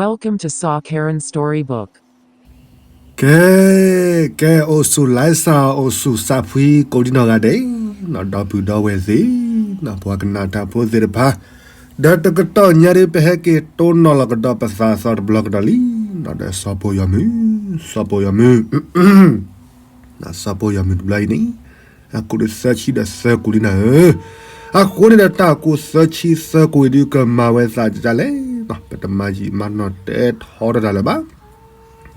Welcome to Saw Karen Storybook. ကဲ, ကဲအိၣ်ဆူၣ်လါစၢ် အိၣ်ဆူၣ်စးဖှံကိးဒံနီၢ်ဂၤဒဲး, နီၢ်ဒီပုၢ်ဒီဝဲၢ်သ့ၣ်, နီၢ်ပှၤကနၣ်တၢ်ဖိသ့ၣ်တဖၣ်, ဒီးတကတီၢ်ညါဒ်ပဟဲက့ၤတိၢ်နီၣ်လီၤကဒီးပသးသီတဘျီကဒီးလံ, နီၢ်ဒီးစီၤပိာ်ယီၤမုၢ်, စီၤပိာ်ယီၤမုၢ် စီၤပိာ်ယီၤမုၢ်တဘျီအံၤန့ၣ်, အကိၣ်ဒီးသၢဆံဒီးသၢကိၢ်လံနၤဧၢ, အဃိန့ၣ်ဒီးတၢ်ကိၢ်သၢဆံသၢကိၢ်အံၤဒုးကမၤဝဲသးဒ်လဲၣ်, ပတမၤယံာ်မၤနီၢ်တဲထီတၢ်လၢၤဘၣ်,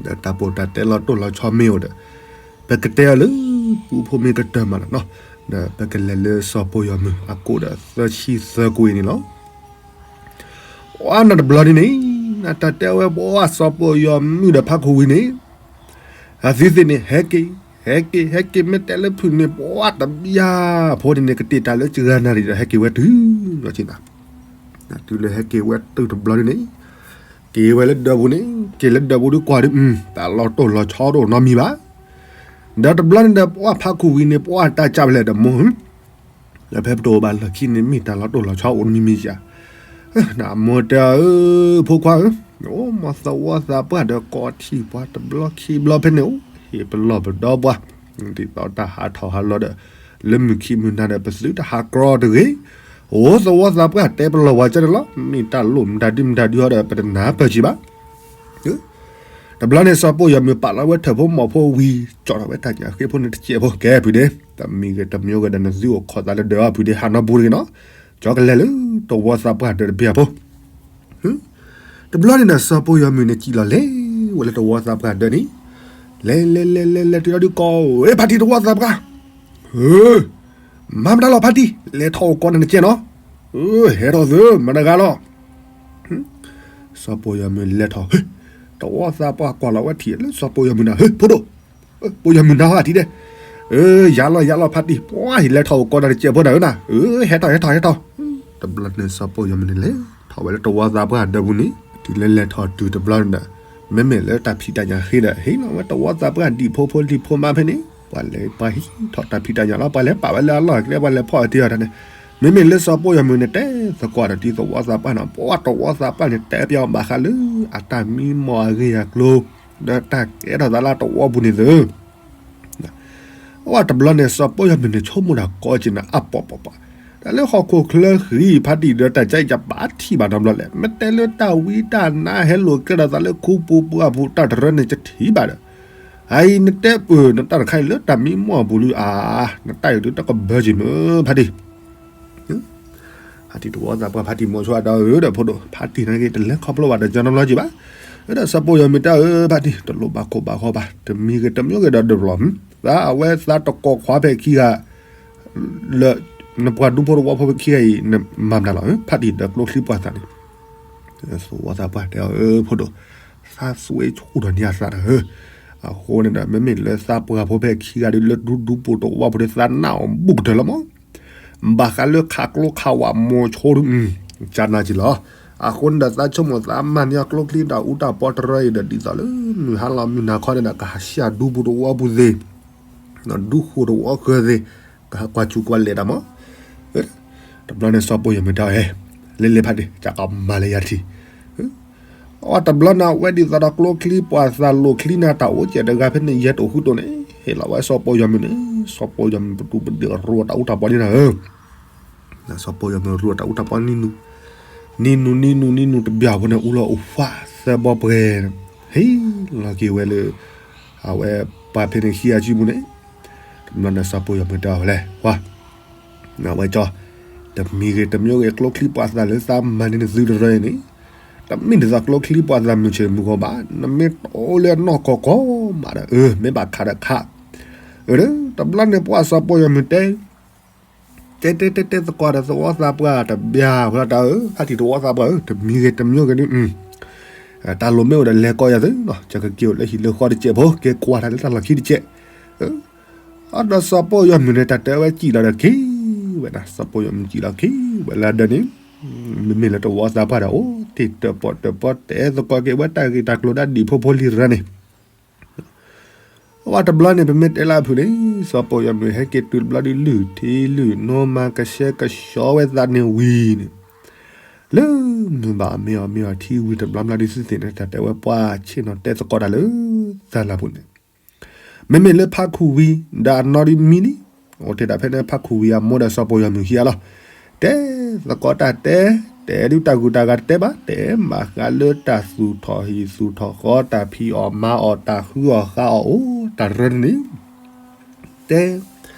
ဒီးတၢ်ပိာ်တၢ်တဲလီၤတိၢ်လီၤဆီမ့ၢ်အိၣ်ဒီး, ပကတဲအီၤလၢပူဖိမ့ၢ်ကတၢၢ်မးလီၤနီၤ, ဒီးပကလဲၤလၢစီၤပိာ်ယီၤမုၢ်အကိၣ်ဒီးသၢဆံသၢကိၢ်အံၤန့ၣ်လီၤ. ပှၤနီၢ်တဘျီန့ၣ်န့ၣ်, နတၢ်တဲဝဲပှၤစီၤပိာ်ယီၤမုၢ်ဒီးဖးခူဝံၤန့ၣ်, အသုသ့ၣ်န့ၣ် ဟဲက့ၤ, ဟဲက့ၤ, ဟဲက့ၤ မ့ၢ်တဲလၢဖုၣ်န့ၣ် ပှၤတဘျီဖိန့ၣ်န့ၣ် ကတ့ၢ်တၢ်လၢစှၤနၣ်ရံၣ်ဒီး ဟဲက့ၤဝဲတုၤလီၤက့နၤ, တုၤလၢဟဲက့ၤဝဲတုၤတဘျီန့ၣ်န့ၣ်, က့ၤဝဲလၢဒၢးပူၤန့ၣ်, က့ၤလၢဒၢးပူၤဒုးကွၢ်ဒုး, တၢ်လီၤတိၢ်လီၤဆီတအိၣ်နီတမံၤဘၣ်, ဒီးတဘျီန့ၣ်ဒီးပှၤဖးခူဝံၤန့ၣ် ပှၤတၢ်ကၢ်ဖဲလဲၣ်ဒီးမိၢ် ဒီးဖဲပတအိၣ်ဘၣ်လၢခံန့ၣ် မ့ၢ်တၢ်လီၤတိၢ်လီၤဆီအိၣ်တမံၤမံၤဧါ, နမိၢ်တဲအီၤဧၢ, ဖိခွါဧၢ, အိၣ်မ့ၢ်သဝီသးပှၢ်ဒီးကိးထံၣ်ပှၤတဘျီခံဘျီဖဲန့ၣ်အိၣ်, ဟ့ၣ်ပလီၢ်ပဒီပှၤ, ဒ်သိးတၢ်ဟးထီၣ်ဟးလီၤဒီး, လၢမုၢ်ခံမုၢ်နၤဒီးပသုတဟးကြီတဂ့ၤ, အိၣ်သဝီသးပှၢ်တဲပလီၢ်ပှၤကၢန့ၣ်လီၤ, မ့ၢ်တၢ်လိၣ်မတၤဒုမတၤဒုဟီဒီး ပတနၢ်ပၢၢ်ကံဘၣ် တဘျီန့ၣ်စီၤပိာ်ယီၤမုၢ်ပာ်လီၤဝဲထၢၣ်ဖိမီၢ်ဖိဝံၤ ကၠီၣ်ထီၣ်ဝဲတၢ်ညၣ်ဃ့ဖိန့ၣ်တစဲးဖိ ကဲဖုဒ့, တမံၤဂ့ၤတမံၤဂ့ၤဒီးနသုအိၣ်ခိးသးလၢဒၢးအီၤဖုဒ့ ဟးနီတပူၤတဂ့ၤနီၤ, ကၠီကလဲၤလၢတဝီသးပှၢ်ဒၢးတဘ့ၣ်အဖိ, တဘျီန့ၣ်ဒီးစီၤပိာ်ယီၤမုၢ်န့ၣ်စံၣ်လီၤလဲၤဝဲလၢတဝီသးပှၢ်ဒၢးန့ၣ်, လဲၤလဲၤလဲၤလဲၤလဲၤတုၤဒီးဒုးကိး, အ့ ဖါတံၢ်တဝီသးပှၢ်, မၤမတၤလီၤဖါတံၢ် လဲၤထီၣ်အိၣ်ကိးနၤတစဲးနီၤ, ဟဲထီၣ်သၢမၤတဂၤလီၤ စီၤပိာ်ယီၤမုၢ်လဲၤထီၣ်, တဝီသးပှၢ်ကွၢ်လီၤဝဲထံၣ်လၢစီၤပိာ်ယီၤမုၢ်နၤ, ဖိဒိၣ်, ပိာ်ယီၤမုၢ်နၤဟီထံၣ်ဒဲး, ယၤလီၤယၤလီၤဖါတံၢ်, ပှၤဟ့ၣ်လဲၤထီၣ်အိၣ်ကိးနၤတစဲးဖိနၤဧၢနၤ, ဟဲထီၣ်ဟဲထီၣ်ဟဲထီၣ်, တဘျီန့ၣ်စီၤပိာ်ယီၤမုၢ်န့ၣ်လဲၤထီၣ်ဝဲလၢတဝီသးပှၢ်ဒၢးပူၤန့ၣ်, တုၤလၢလဲၤထီၣ်တုၤတဘျီန့ၣ်ဒီး, မ့မ့ၢ်လၢတၢ်ဖံးတၢ်ညၣ်ဃ့ဒီး ဟ့ၣ်လီၤဝဲတဝီသးပှၢ်ဒံၣ်ဖိဖိလံၤဖိမးဖဲန့ၣ်, ပှၤလဲၤပှၤဟံးထီၣ်တၢ်ဖံးတၢ်ညၣ်လီၤ ပှၤလဲၤပာ်ဝဲလၢအလီၢ်အကျဲ ပှၤလဲၤဖီၣ်အတ့ၢ်အီၤတၢ်န့ၣ်, မ့မ့ၢ်လၢစီၤပိာ်ယီၤမုၢ်န့ၣ် တဲသကိးဒီးတံၤသဝီသးပှၢ်န့ၣ် ပှၤတဝီသးပှၢ်န့ၣ် တဲပၠးအီၤဘၣ်ဃးလၢအတၢ်မံမီၢ်အဂ့ၢ်အကျိၤ, ဒီးတၢ်ကဲထီၣ်သးလၢတဝီပူၤန့ၣ်သု အဝဲတဘျီန့ၣ် စီၤပိာ်ယီၤမုၢ်န့ၣ် ဆိကမိၣ်တၢ်ကီက့ၤနၤအပီၢ်ပီၢ်ပီၢ်, တၢ်လၢဟီၣ်ခိၣ်ချၢဃံဖါတံၢ်ဒီးတၢ်ကဲအံၤယပာ်ထံၣ်ဘၣ်နီတဘျီလဲၣ်, မ့ၢ်တဲလၢတၢ်ဝံတၢ်နါဟဲလိာ်ကဲထီၣ်သးလၢခူပူၤပှၢ်ပူၤတၢ်တရၢန့ၣ် ယထံၣ်ဘၣ်ဒီး, အအံၤနတဲပၢၢ်နတၢ်တခါအံၤလၢတၢ်မံမီၢ်အပူၤလံဧါ, နတၢ်အံၤဒုးတကဘၢက့ၤမုၢ်ဖါတံၢ် ဖါတံၢ်တဝီသးပှၢ် ဖါတံၢ်မိၤဆိဒီးဧၢဒီးဖိဒိၣ် ဖါတံၢ်န့ၣ်က့ၤ တလဲၤခီဖျိဘၣ်ဒီးကၠီနီတဘျီက့ၤဘၣ်, ဒီးစီၤပိာ်ယီၤမုၢ်တဲအီၤ ဖါတံၢ် တလိၣ်ဘၣ်ခိၣ်ဘၣ်ဃီဘၣ် တမံၤဂ့ၤတမံၤဂ့ၤဒီးဒၢးလီၤ, သးအဝဲသးတကိးခွါဖဲခံဂၤ လၢ နပှၤဒူဖိတဝီဖိဖဲခံဂၤအံၤ နမၤမတၤလီၤ ဖါတံၢ်ဒီးကျိချံပှာ်သၣ်န့ၣ် သဝီသးပှၢ်တဲအီၤ ဖိဒိၣ် သးသွဲဆိၣ်ထီၣ်န့ၢ်အသးဒီးဧၢ, အဃိန့ၣ်ဒီး မ့မ့ၢ်လၢသးပှၢ်ဖိဖဲခံဂၤဒီး လၢဒူဒူဖိတဝီဖိဒီး သးနၢ်အီၤဘူးကတၢၢ်လီၤမး, ဘၣ်ဃးလၢခးကျိခးဝးမိၤဆိဒု ကနၣ်က့ၤလီၤ, အဃိန့ၣ်ဒီး သးဆိကမိၣ်သးမၤန့ၢ်အကျိချံဒီးအူတၢ်ပီတရၢအံၤဒီး ဒ်သိးလၢမုၢ်ဟါလီၤမုၢ်နၤခီန့ၣ်ဒီး ကဟးဆှၢဒူပူၤတဝီပူၤသ့ၣ် ဒူဃိၣ်တဝီဃၢၤသ့ၣ် ကကွၢ်စူၣ်ကွၢ်လဲၤတၢ်မး, တဘျီန့ၣ်စီၤပိာ်ယီၤမုၢ်တဲအီၤ လဲၤလဲၤဖါတံၢ် ကမၤလၢယၤတထံၣ်, အတဘျီန့ၣ် အဝဲဒ်သိးဒီးကျိချံပှာ်သၣ်လိာ်ချံန့ၣ် တၢ်အိၣ်ကဲးတဂၤဖဲန့ၣ် ယဲတအိၣ်ဃုာ်တိၢ်န့ၣ် ဟ့ၣ်လီၤဝဲစီၤပိာ်ယီၤမုၢ်န့ၣ်, စီၤပိာ်ယီၤမုၢ်ပဒူပဒ့ၣ်ရိတၢ်အူတၢ်ပီန့ၣ်နၤဧၢ စီၤပိာ်ယီၤမုၢ်ရိတၢ်အူတၢ်ပီနံၤနူၤ, နံၤနူၤနံၤနူၤနံၤနူၤတဘျီအဃိန့ၣ် အူလီၤအိၣ်ဖးသၢဘီပှဲၤ, ဟ့ၣ်လီၤက့ၤဝဲလၢ အဝဲပှၤဖဲန့ၣ်ခံဂၤစုပူၤန့ၣ်, တဘျီန့ၣ်စီၤပိာ်ယီၤမုၢ်တဲအီၤလဲၣ် ဝါ, အဝဲကၠီ, တမံၤဂ့ၤတမံၤဂ့ၤ ကျိချံပှာ်သၣ်လၢသးမၤန့ၢ်နသုတရၢအံၤန့ၣ်, တမ့ၢ်ဒ်သိးကျိချံပှာ်သၣ်မုၢ်ဆ့ၣ်မုၢ်ဂီၤဘၣ်, နမ့ၢ်တအိၣ်လၢအနီၢ်ကီၢ်ကီၢ်မးဒီး အၢ မ့ၢ်ဘၣ်ခးဒီးခး, အၢ တဘျီန့ၣ်ပှၤစီၤပိာ်ယီၤမုၢ်တဲ တဲတဲတဲတဲသကိးဒီးသဝီသးပှၢ်တဘျီဃီလီၤတၢ်ဧၢ, ဖါတံၢ်တဝီသးပှၢ်ဧၢ, တမံၤဂ့ၤတမံၤဂ့ၤဒုး, တၢ်လိၣ်မ့ၢ်အိၣ်ဒီးလဲၤကိးယၤသု, ယကက့ၤအိၣ်လၢဟံၣ်လၢဃီတစဲးဖိ, က့ၤကွၢ်တၢ်လၢတၢ်လီၢ်ခံတစဲး, အဒီးစီၤပိာ်ယီၤမုၢ်န့ၣ် တၢ်တဲဝဲစံၣ်လီၤဒီးက့ၤဝဲဒၣ်, စီၤပိာ်ယီၤမုၢ်စံၣ်လီၤက့ၤဝဲလၢဒၢးန့ၣ်, မ့မ့ၢ်လၢတဝီသးပှၢ်ဒီး အိၣ်တ့ၢ်တၢၣ်ပီၣ်တၢၣ်ပီတဲသကိးက့ၤဝဲတၢ်ဂ့ၢ်တၢ်ကျိၤဒၣ်ဒံၣ်ဖိဖိလံၤရၢန့ၣ် အဝဲတဘျီန့ၣ် ပမ့ၢ်တဲလၢအဖုၣ်န့ၣ် စီၤပိာ်ယီၤမုၢ်ဟဲက့ၤတုၤတဘျီဒုး လုၢ်ထံလုၢ်နိမၤကဆှဲကဆှီဝဲသးန့ၣ်ဝံၤန့ၣ်, လၢမုၢ်ဘၣ်အမ့ၢ်အီၤမ့ၢ်အီၤထံဝံၤတဘျီဘျီဒုးသုသ့ၣ်န့ၣ် တၢ်တဲဝဲပှၤဆ့ၣ်နီၤတဲသကိးတၢ်လၢ သၢလါပူၤန့ၣ်, မ့မ့ၢ်လၢဖးခူဝံၤ ဒီးအနီၢ်ဒုးမံလံ, အိၣ်တ့ၢ်ဒၣ်ဖဲန့ၣ် ဖးခူဝံၤအမိၢ်ဒီးစီၤပီယီၤမုၢ်ခံဂၤလီၤ. တဲသကိးတၢ်တဲ, တဲဒုးတၢ်ဂုၤတၢ်ဂၤတတဲဘၣ်, တဲမၤဃးလၢတၢ်သူၣ်ထီၣ်ဟံၣ်သူၣ်ထီၣ်ဃီ တၢ်ဖံးအီၣ်မၤအီၣ် တၢ်ဃုအီၣ်ဃါအီၣ်အိၣ်တၢ်ရၢန့ၣ် တဲ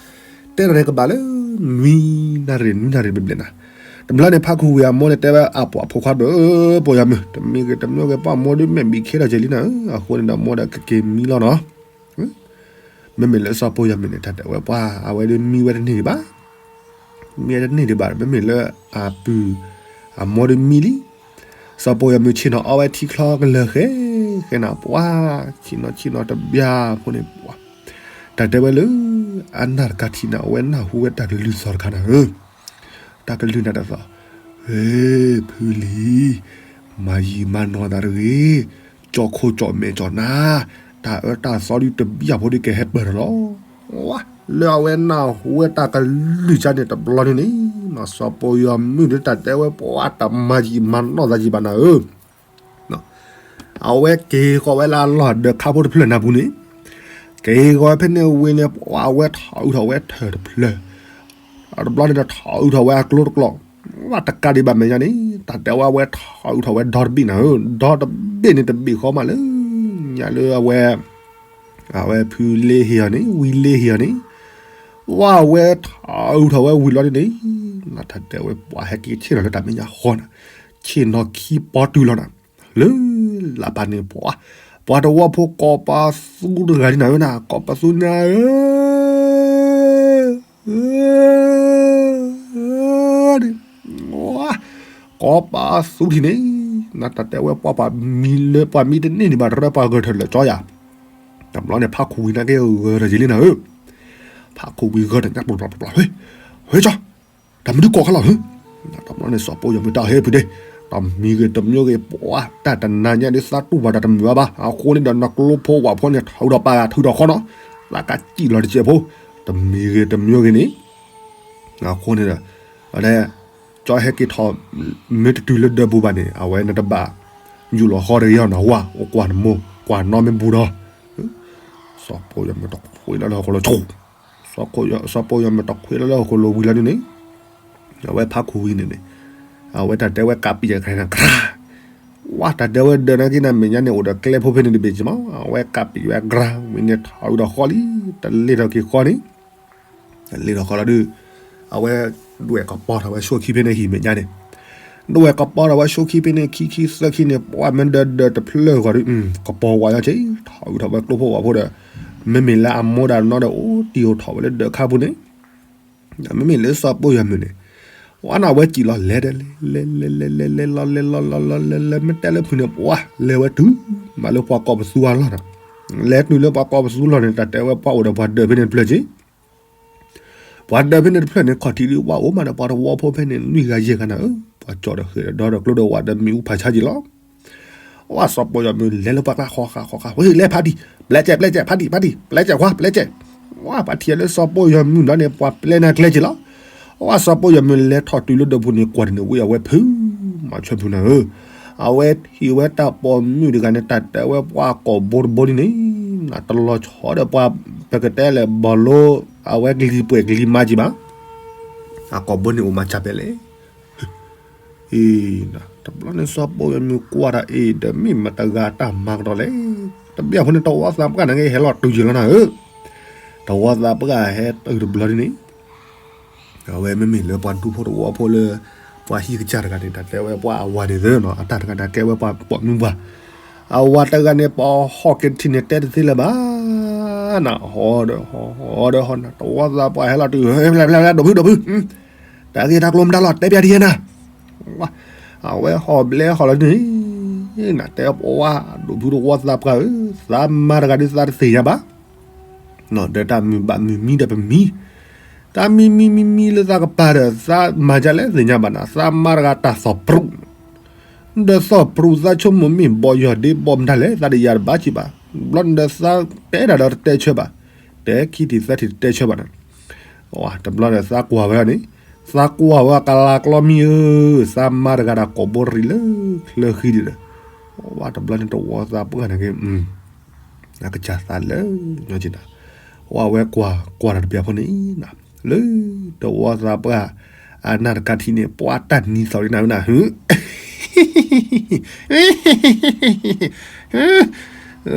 တဲရဲၣ်ကဘၣ်လၢ နွံနၣ်ရံၣ် နွံနၣ်ရံၣ်ဘျဲၣ်ဘျဲၣ်နၤ, တဘျီန့ၣ် ဖးခူဝံၤအမိၢ်န့ၣ်တဲဝဲအပှၤဖိခွါဒီး ပီယီၤမုၢ် တမံၤဂ့ၤတမံၤဂ့ၤ ပှၤမိၢ်ဒုးမဲာ်ဘံးခဲထီၣ်က့ၤလံနၤဧၢ, အဃိန့ၣ်ဒီးမိၢ်ဒီးကက့ၤမံလီၤနီၤ. မ့မ့ၢ်လၢစီၤပီယီၤမုၢ်န့ၣ် တၢ်တဲဝဲပှၤ အဝဲဒုးမံဝဲတန့ၢ်ဒံးဘၣ် မံဝဲတန့ၢ်ဒံးဘၣ် မ့မ့ၢ်လၢအပုၢ် အမိၢ်ဒုးမံလံ. စီၤပီယီၤမုၢ်ဆ့ၣ်နီၤအီဝဲထံချီကလၢာ်ဃဲ ဃဲနၤ ပှၤ ဆ့ၣ်နီၤဆ့ၣ်နီၤတဘျီဖိန့ၣ် ပှၤ တၢ်တဲဝဲလၢ အနၢ်တကးထံၣ်န့ၣ် အဝဲနၢ်ဟူဝဲတၢ်ကလုၢ်သီၣ်တခါနၤဧၢ, တၢ်ကလုၢ်နၤတသီၣ်, ဧ့ ဖုလံၤ, မၤယံာ်မၤနီၢ်သးတဂ့ၤ, ကၠီၣ်ခိၣ်ကၠီၣ်မဲာ်ကၠီၣ်နါ, တၢ်အၢတၢ်သီဒုးတဘျီဖိဒုးကဟဲပၢၢ်ထီၣ်လီၤ. ဝါ လၢအဝဲနၢ်ဟူဝဲတၢ်ကလုၢ်ကါန့ၣ်တဘျီန့ၣ်န့ၣ် စီၤပီယီၤမုၢ်ဒုးတၢ်တဲဝဲပှၤတမၤယံာ်မၤနီၢ်သးယံာ်ဘၣ်နၤဧၢ အဝဲက့ၤဃီၤဝဲလၢအလီၢ်ဒၢးခါဖိတဖျၢၣ်နၢ်ပူၤန့ၣ်, က့ၤဃီၤဝဲဖဲန့ၣ်ဝံၤန့ၣ် ပှၤအဝဲထီၣ်အုးထီၣ်ဝဲထၢၣ်တဖျၢၣ်, တဘျီန့ၣ်ဒီးထီၣ်အုးထီၣ်ဝဲအကျိတကျိး, ဝဲတကးဒံးဘၣ်မဲာ်ညါန့ၣ် တၢ်တဲဝဲအဝဲထီၣ်အုးထီၣ်ဝဲဒီတဘ့ၣ်နၤဧၢ, ဒီတဘ့ၣ်န့ၣ်တဘ့ၣ်ဃီမးလၢ ညါလၢအဝဲ အဝဲဖုလ့ဟ့ၣ်အီၤန့ၣ် ဝံလ့ဟ့ၣ်အီၤန့ၣ်, ဝဲအဝဲထီၣ်အုးထီၣ်ဝဲဝံၤလီၤန့ၣ်န့ၣ်, နတၢ်တဲဝဲပှၤဟဲက့ၤဆ့ၣ်နီၤလၢတၢ်မဲာ်ညါဃီနၤ, ဆ့ၣ်နီၤခံပီတုၤလီၤနၤ, လၢလၢ်ပၤန့ၣ်ပှၤ, ပှၤတဝီဖိကိးပသူတဂၤဒ်နၤဧၢနၤ, ကိးပသူညါဧၢ န့ၣ်, ကိးပသူထံၣ်န့ၣ်, နတၢ်တဲဝဲပှၤပှၤမံလၢပှၤမံတန့ၢ်န့ၣ်ဘၣ် တရၢပှၤဂၢၢ်ထၢၣ်လၢာ်ကၠီယၤ, တဘျီန့ၣ် ဖးခူဝံၤနာ်က့ဂၢၢ်ထၢၣ်က့ၤလံနၤဧၢ, ဖးခူဝံၤဂၢၢ်ထၢၣ်ညါပျီပျီပျီပျီ, ဟဲကၠီ တၢ်မနုၤကိးခါလီၤဧၢ, တဘျီန့ၣ် စီၤပီယီၤမုၢ်တၢ်ဟဲဖုဒဲး, တမံၤဂ့ၤတမံၤဂ့ၤ ပှၤတၢ်တနၤညါဒ်သးတူၢ်ဘၣ်တၢ်တမုာ်အါဘၣ်, အဃိန့ၣ်ဒီး နကျိဖိဝၣ်ဖိန့ၣ် ထုးထီၣ်ပာ်ဂၤထုးထီၣ်ဃီနီၤ, သးကစံၣ်လီၤတစဲးဖိ, တမံၤဂ့ၤတမံၤဂ့ၤန့ၣ်, အဃိန့ၣ်ဒီး, ဒီး, ကၠီဟဲက့ၤထီၣ်, မ့ၢ်တတုၤလၢဒၢးပူၤဘၣ်န့ၣ် အဝဲနတဘၣ်, ယူၢ်လီၤဃီတဂ့ၤအီၤနဟူဧါ, အိၣ်ကွၢ်နမိၢ်, ကွၢ်နီၢ်မ့ၢ်ဘူးဒီး, စီၤပီယီၤမုၢ်တခွံလၢလၢဟီၣ်ခိၣ်လိၤဆိ စီၤပီယီၤမုၢ်တခွံလၢလၢဟီၣ်ခိၣ်လိၤဝံၤလီၤန့ၣ်န့ၣ်, အဝဲဖးခူဝံၤန့ၣ်န့ၣ်, အဝဲတၢ်တဲဝဲကးပံာ်ယဲၢ်ကရၢနၤကရၢ, ဝါတၢ်တဲဝဲဒၢးနာ်က့နၤမဲာ်ညါန့ၣ် အိၣ်ဒီးကျဲဖိဖဲန့ၣ်တဘ့ၣ်ကမး, အဝဲကးပံာ်ဝဲကရၢ, ဝံၤန့ၣ်ထီၣ်အုးထီၣ်ဃီလံ, တလ့ၣ်ထီၣ်က့ၤဃီန့ၣ် တလ့ၣ်ထီၣ်ဃီလီၤဒုး, အဝဲ, ဒွဲၣ်ကပီၤထီၣ်ဝဲဆိခံဖဲန့ၣ်ဟံၣ်မဲာ်ညါန့ၣ်, ဒွဲၣ်ကပီၤထီၣ်ဝဲဆိခံဖဲန့ၣ်ခံခံသၢခံန့ၣ် ပှၤမ့ၢ်ဒၢးဒၢးတဖျၢၣ်ဂီၤဒုး, ကပီၤဝးယီၤက့ၤ, ထီၣ်အုးထီၣ်ဝဲကျိဖိဝးဖိဒီး, မ့မ့ၢ်လၢအမိၢ်ဒီးနီၢ်ဒီး အိၣ်တံၢ်အိၣ်ထီၣ်ဝဲလၢဒၢးခါပူၤန့ၣ်, မ့မ့ၢ်လၢစီၤပီယီၤမုၢ်န့ၣ်, ဝါန့ၣ်အဝဲစံၣ်လီၤလဲၤဒီးလဲၤ, လဲၤလဲၤလဲၤလဲၤလဲၤလီၤလဲၤလီၤလီၤလဲၤလဲၤလဲၤ မ့ၢ်တဲလၢဖုန့ၣ် ပှၤလဲၤဝဲတုၤ, မးလၢပှၤကိးပသူအလီၢ်နၤ, လဲၤတုၤလၢပှၤကိးပသူလီၢ်န့ၣ် တၢ်တဲဝဲပှၤအိၣ်ဒီးပှၤဒၢးဖဲန့ၣ်တဖျၢၣ်က့ၤ ပှၤဒၢးဖဲန့ၣ်တဖျၢၣ်န့ၣ် ခီၣ်ထံးဒုး ပှၤအိၣ်မးဒီးပှၤတဝီဖိဖဲန့ၣ် နွံဂၤယဲၢ်ဂၤနၤဧၢ, ပှၤကၠီၣ်ဒီးဃဲၢ်ဒီးဒီဒီးကျိဒီးဝးဒီးမ့ၣ်အူဖးဆါက့ၤလီၤ. ဝါစီၤပီယီၤမုၢ်လဲၤလၢပှၤကျါဃီဃီဃီဃီ, ဝဲလဲၤဖးတံၢ်, ပျဲကဲး ပျဲကဲး ဖးတံၢ် ဖးတံၢ် ပျဲကဲး ကွၢ် ပျဲကဲး, ဝါ ပှၤထံၣ်လၢစီၤပီယီၤမုၢ်ဒီးန့ၣ် ပှၤပျဲနၤကျဲက့ၤလီၤ. ဝါစီၤပီယီၤမုၢ်လဲၤထီၣ်တုၤလၢဒၢးပူၤန့ၣ် ကွၢ်တန့ၢ်ဝံၤအဝဲဖု, မၤဆွဲဖုနၤဧၢ, အဝဲထံၣ်ဝဲတၢ်ပိာ်မုၣ်တဂၤန့ၣ် တၢ်တဲဝဲပှၤကိာ်ဘိတဘိန့ၣ်န့ၣ်, တလီၤဆီဒီးပှၤ, ပကတဲလဲၣ်ဘီလိ, အဝဲကလံၤပှဲၤကလံၤမၤက့ၤဘၣ်, အကိာ်ဘိန့ၣ်အိၣ်မၤဆါပဲလဲၣ် အံၤ, တဘျီန့ၣ်စီၤပီယီၤမုၢ်ကွၢ်ဒီးအ့ၣ် ဒီးမ့ၢ်မတၤတဂၤတၢ်မၤကဒီးလဲၣ်, တဘျီဖိန့ၣ် တဝီသးပှၢ်န့ၣ်က့ၤဟဲလီၤတုၤယံာ်လီၤနၤဧၢ, တဝီသးပှၢ်ဟဲတုၤတဘျီဒ်န့ၣ် အဝဲမ့မ့ၢ်လၢပှၤဒူဖိတဝီဖိလၢ, ပှၤဟံၣ်ကစၢ်တဂၤန့ၣ် တၢ်တဲဝဲပှၤအဝၤန့ၣ်သၢနီၤ အတၢ်တဂၤန့ၣ်ကဲဝဲပှၤပိာ်မုၣ်ပှၢ်, အဝၤတဂၤန့ၣ် ပှၤဟီၣ်က့ၤတထံၣ်န့ၣ် တဲတသ့လၢၤဘၣ်, နဟီဒီးဟီ, ဟီဒီးဟီနၤ တဝီသးပှၢ်ဟဲလီၤတုၤ, ဒိးဖုဒိးဖု, တၢ်ဂ့ၢ်တၢ်ကျိၤမတၤလီၤ တဲပျးဒ်ယဲနၤ, အဝဲဟီၣ်ဘျဲဟီၣ်လီၤန့ၣ်, နတဲပှၤဒိးဖုတဝီသးပှၢ်ဧၢ, သးမါတဂၤဒ်သးတသ့ၣ်ညါဘၣ် ဒီးတၢ်မုာ်ဘၣ်မုာ်မံဒီးပမံ, တၢ်မံမံမံမံလၢသးကပၤဒီး သးမၤဒ်လဲၣ်သ့ၣ်ညါဘၣ်နၤ, သးမါတဂၤတၢ်သီၣ်ပြူး, ဒီးသီၣ်ပြူးသးဆိကမိၣ်မ့ၢ်ဘီယီၢ်ဒ့ဘီမတၤလဲၣ် သးတယၤတဘၣ်ကံဘၣ်, ဘျီန့ၣ်ဒီးသးတဲတၢ်ဒီးတတဲဆၢဘၣ်, တဲခံထံၣ်သၢထံၣ်တတဲဆၢဘၣ်နၤ, တဘျီဒီးသးကွၢ်ဝဲဒၣ်န့ၣ်, သးကွၢ်ဝဲကလၤကျီမံၤဧၢ, သးမါတဂၤဒီးကိးဘိရံၤလၢချၢဃံဒံးဒီး, ဝဲတဘျီန့ၣ်တဝီသးပှၢ်န့ၣ်က့ၤ, အကစၢ်သးလၢညီက့ၤနၤ, ဝဲကွၢ်ကွၢ်တၢ်တဘျီဖိန့ၣ်, လၢတဝီသးပှၢ်အနၢ်တကးထံးန့ၣ် ပှၤတၢ်နံၤသီၣ်လံနၤဝဲန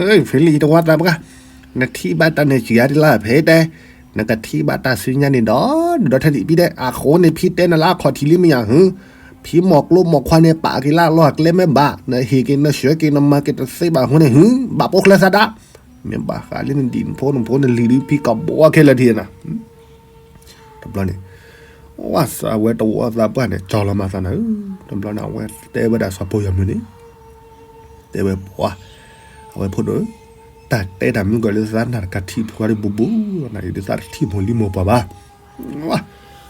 ၤ, ဖဲလံတဝီသးပှၢ်, နထံၣ်ဘၣ်တၢ်န့ၣ်စံးယါဒ်လၢဖဲတဲ, နကထံၣ်ဘၣ်တၢ်ဆူညါန့ၣ်ဒီး, ဒီးထဲန့ၣ်ပံၤဒဲး အဃိန့ၣ်ဖံတဲနၤလၢအခီၣ်ထံးလံမ့ၢ်ယၤဟု, ဖံမီၢ်ကျိမီၢ်ခွါန့ၣ် ပာ်က့ၤလၢအလီၢ်အကျဲမ့ၢ်ဘၣ်, နဟ့ၣ်က့ၤနဆှၢက့ၤနမၤက့ၤတသ့ဘၣ်အဃိန့ၣ်ဟု, ဘၣ်ပိာ်ချၢသးဒၣ်, မ့ၢ်ဘၣ်ဃးလၢနဒံၣ်နဖိနဖိနလံၤဒုးဖံကဘီခဲလၢာ်ထံၣ်နၤ တဘျီန့ၣ်, ဝဲစးဝဲတဝီသးပှၢ်န့ၣ် ကၠီလီၤမၤသးနၤဧၢ, တဘျီန့ၣ် အဝဲတဲဝဲဒၣ်စီၤပိၢ်ယီၤမုၢ်န့ၣ်, တဲဝဲပှၤ, အဝဲဖိဒိၣ်ဧၢ, တၢ်တဲတၢ်မုၢ်ကီၢ်လၢသးနၢ်တကးထံၣ်ဖျါဒ်ဘူးဘူး, နအံၤဒ်သးတထံၣ်မိၢ်လံမိၢ်ပှၢ်ဘၣ်,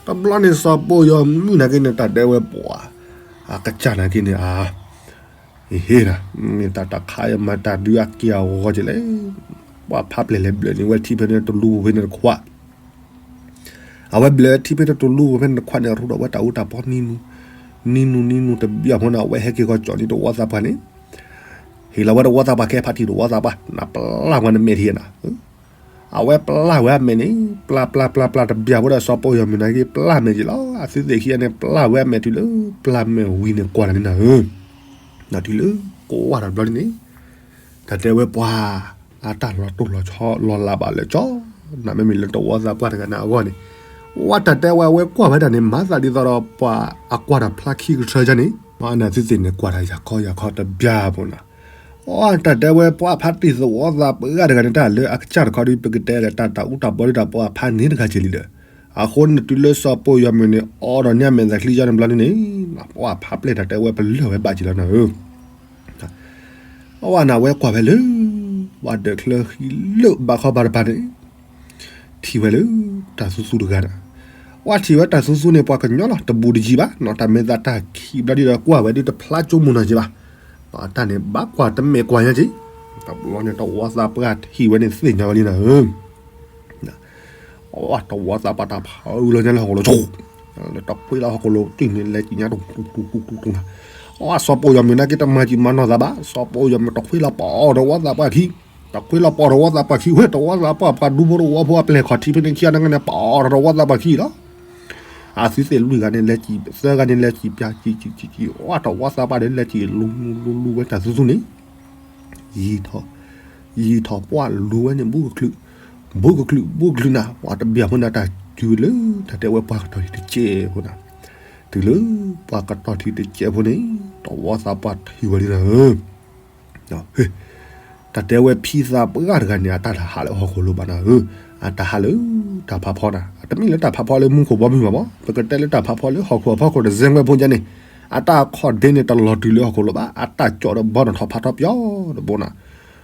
တဘျီန့ၣ်စီၤပိၢ်ယီၤမုၢ်နာ်က့န့ၣ် တၢ်တဲဝဲပှၤ, အကစၢ်နာ်က့န့ၣ် အ ဟ့ၣ်နၤ, မ့ၢ်တၢ်တခါအမၤတၢ်ဒုးအက့ၢ်အဂီၤက့ၤလဲၣ်, ပှၤဖးပျဲၢ်လဲၤဘျၢၣ်န့ၢ်ဝဲထံဖဲန့ၣ်တလူပူၤဖဲန့ၣ်တခွး, အဝဲဘျၢၣ်ထံဖဲန့ၣ်တလူပူၤဖဲန့ၣ်တခွးန့ၣ် ရူဒီးဝဲတၢ်အူတၢ်ပီနံၤနူ, နံၤနူနံၤနူတဘျီဖိန့ၣ် အဝဲဟဲက့ၤဃီကၠီၤန့ၢ်တဝီသးပှၢ်န့ၣ်, ဟ့ၣ်လီၤဝဲတဝီသးပှၢ်ခဲဖးထံၣ်တဝီသးပှၢ် နပျၢ်ဝဲနမဲာ်ထံၣ်နၤ အဝဲပျၢ်ဝဲအမဲာ်န့ၣ်, ပျၢ်ပျၢ်ပျၢ်ပျၢ်တဘျီဖိဒီး စီၤပိၢ်ယီၤမုၢ်နာ်က့ပျၢ်မဲာ်က့ၤလီၤ. အသုသ့ၣ်ခံဂၤန့ၣ် ပျၢ်ဝဲအမဲာ်တုၤလၢပျၢ်မဲာ်ဝံၤန့ၣ် ကွၢ်တၢ်န့ၣ်နၤဧၢ, ဒီးတုၤလၢကွၢ်တၢ်တဘျီန့ၣ်, တၢ်တဲဝဲပှၤ, အတၢ်လီၤတိၢ်လီၤဆီလီၤလးဘၣ်လၢကၠီ, နမ့မ့ၢ်လၢတဝီသးပှၢ်တဂၤန့ၣ်အဂီၢ်န့ၣ်, ဝဲတၢ်တဲဝဲအဝဲကွၢ်ဝဲဒၣ်န့ၣ် မၤသးဒ်သိးဒီးပှၤအကွၢ်တၢ်ဖျါခံကထၢယါန့ၣ်, အနၢ်သုသ့ၣ်န့ၣ်ကွၢ်တၢ်ယၤခီယၤခီတဘျီဖိနၤ အတၢ်တဲဝဲပှၤဖးတံၢ်သဝီသးပှၢ်တဂၤန့ၣ် တၢ်လၢအကစၢ်တခီဒီး ပကတဲဒီးတၢ်တၢ်အူတၢ်ပီဒီးတၢ်ပှၤဖးန့ၢ်တဂၤက့ၤလံဒီး, အဃိန့ၣ်တုၤလၢစီၤပိၢ်ယီၤမုၢ်န့ၣ် အိးထီၣ်န့ၢ်အမဲာ်သၣ်ချံယါန့ၣ်ဘျီန့ၣ်, ပှၤဖးပျဲၢ်တၢ်တဲဝဲပလၢၢ်ဝဲဘၣ်က့ၤလီၤနၤဧၢ, အဝဲန့ၣ်ဝဲကွၢ်ဝဲလၢ ပှၤဒၢးချၢဃံလၢဘးခီဘးတပၤန့ၣ် ထံၣ်ဝဲလၢတၢ်သူသူတဂၤဒီး, ပှၤထံၣ်ဝဲတၢ်သူသူန့ၣ် ပှၤကညီလီၤ တဘူးတယံၤဘၣ်နီၤ, တၢ်မဲာ်သးတၢ်ခံးဘျီဒီး ကွၢ်ဝဲဒ်တဖျါကၠိမုၢ်နီၢ်က့ၤဘၣ်, အတၢ်န့ၣ်ဘၣ်ကွၢ်တမဲာ်ကွၢ်ညါက့ၤ, တဘျီန့ၣ်တဝီသးပှၢ်ထံၣ်ဝဲန့ၣ်သ့ၣ်ညါဝဲလံနၤဧၢ တဝီသးပှၢ်တၢ်ဖးအုးလီၤညါလၢဟီၣ်ခိၣ်လိၤဆိ, တခွ့လီၤဟီၣ်ခိၣ်လိၤတံၢ်န့ၣ် လဲၤကံၣ်ညါတူတူတူတူတူနၤ, စီၤပိၢ်ယီၤမုၢ်နာ်က့တမၤကံၣ်မၤနီၢ်သးဘၣ်, စီၤပိၢ်ယီၤမုၢ်တခွ့လီၤပီၢ်တဝီသးပှၢ်ခံ, တခွ့လီၤပီၢ်တဝီသးပှၢ်ခံဝဲ တဝီသးပှၢ်ပှၤဒူဖိတဝီဖိအပျဲၢ်ခီၣ်ထံးဖဲန့ၣ်ခံဂၤန့ၣ် ပီၢ်တဝီသးပှၢ်ခံလီၤ အသုသ့ၣ်လွံၢ်ဂၤန့ၣ်လဲၤကံၣ် သၢဂၤန့ၣ်လဲၤကံၣ်ပၠးကံၣ်ကံၣ်ကံၣ်ကံၣ် အတဝီသးပှၢ်ဒီးလဲၤကံၣ်လူလူလူဝဲတၢ်သူသူန့ၣ်, ယံာ်ထီၣ်, ယံာ်ထီၣ်ပှၢ်လူဝဲန့ၣ် ဘူးကချုး, ဘူးကချုးဘူးကချုးနၤ ပှၤတဘျီဖိန့ၣ် တၢ်စုလၢတၢ်တဲဝဲပှၤကတီၢ်ထံးတကဲးဖိနၤ, တုၤလၢပှၤကတီၢ်ထံးတကဲးဖိန့ၣ် တဝီသးပှၢ်ထံၣ်ဝဲလံနၤဧၢ တၢ်တဲဝဲဖံသးပှၢ်တဂၤန့ၣ် အတၢ်တဟးလၢဟီၣ်ခိၣ်လိၤဘၣ်နၤဧၢ, အတၢ်ဟးလၢတၢ်ဖးဖီနၤ, အတမ့ၢ်လၢတၢ်ဖးဖီလၢမူခိၣ်ဘီမုၢ်ဘၣ်မး, ပကတဲလၢတၢ်ဖးဖီလၢဟီၣ်ခိၣ်အဖီခိၣ်တစဲးဝဲဖိကန့ၣ်, အတၢ်အခီၣ်ဒ့န့ၣ်တလီၤတုၤလၢဟီၣ်ခိၣ်လိၤဘၣ်, အတၢ်ကၠီၣ်တဘီနီၣ်ထီၣ်ဖးထီပၠီတဘိနၤ, အ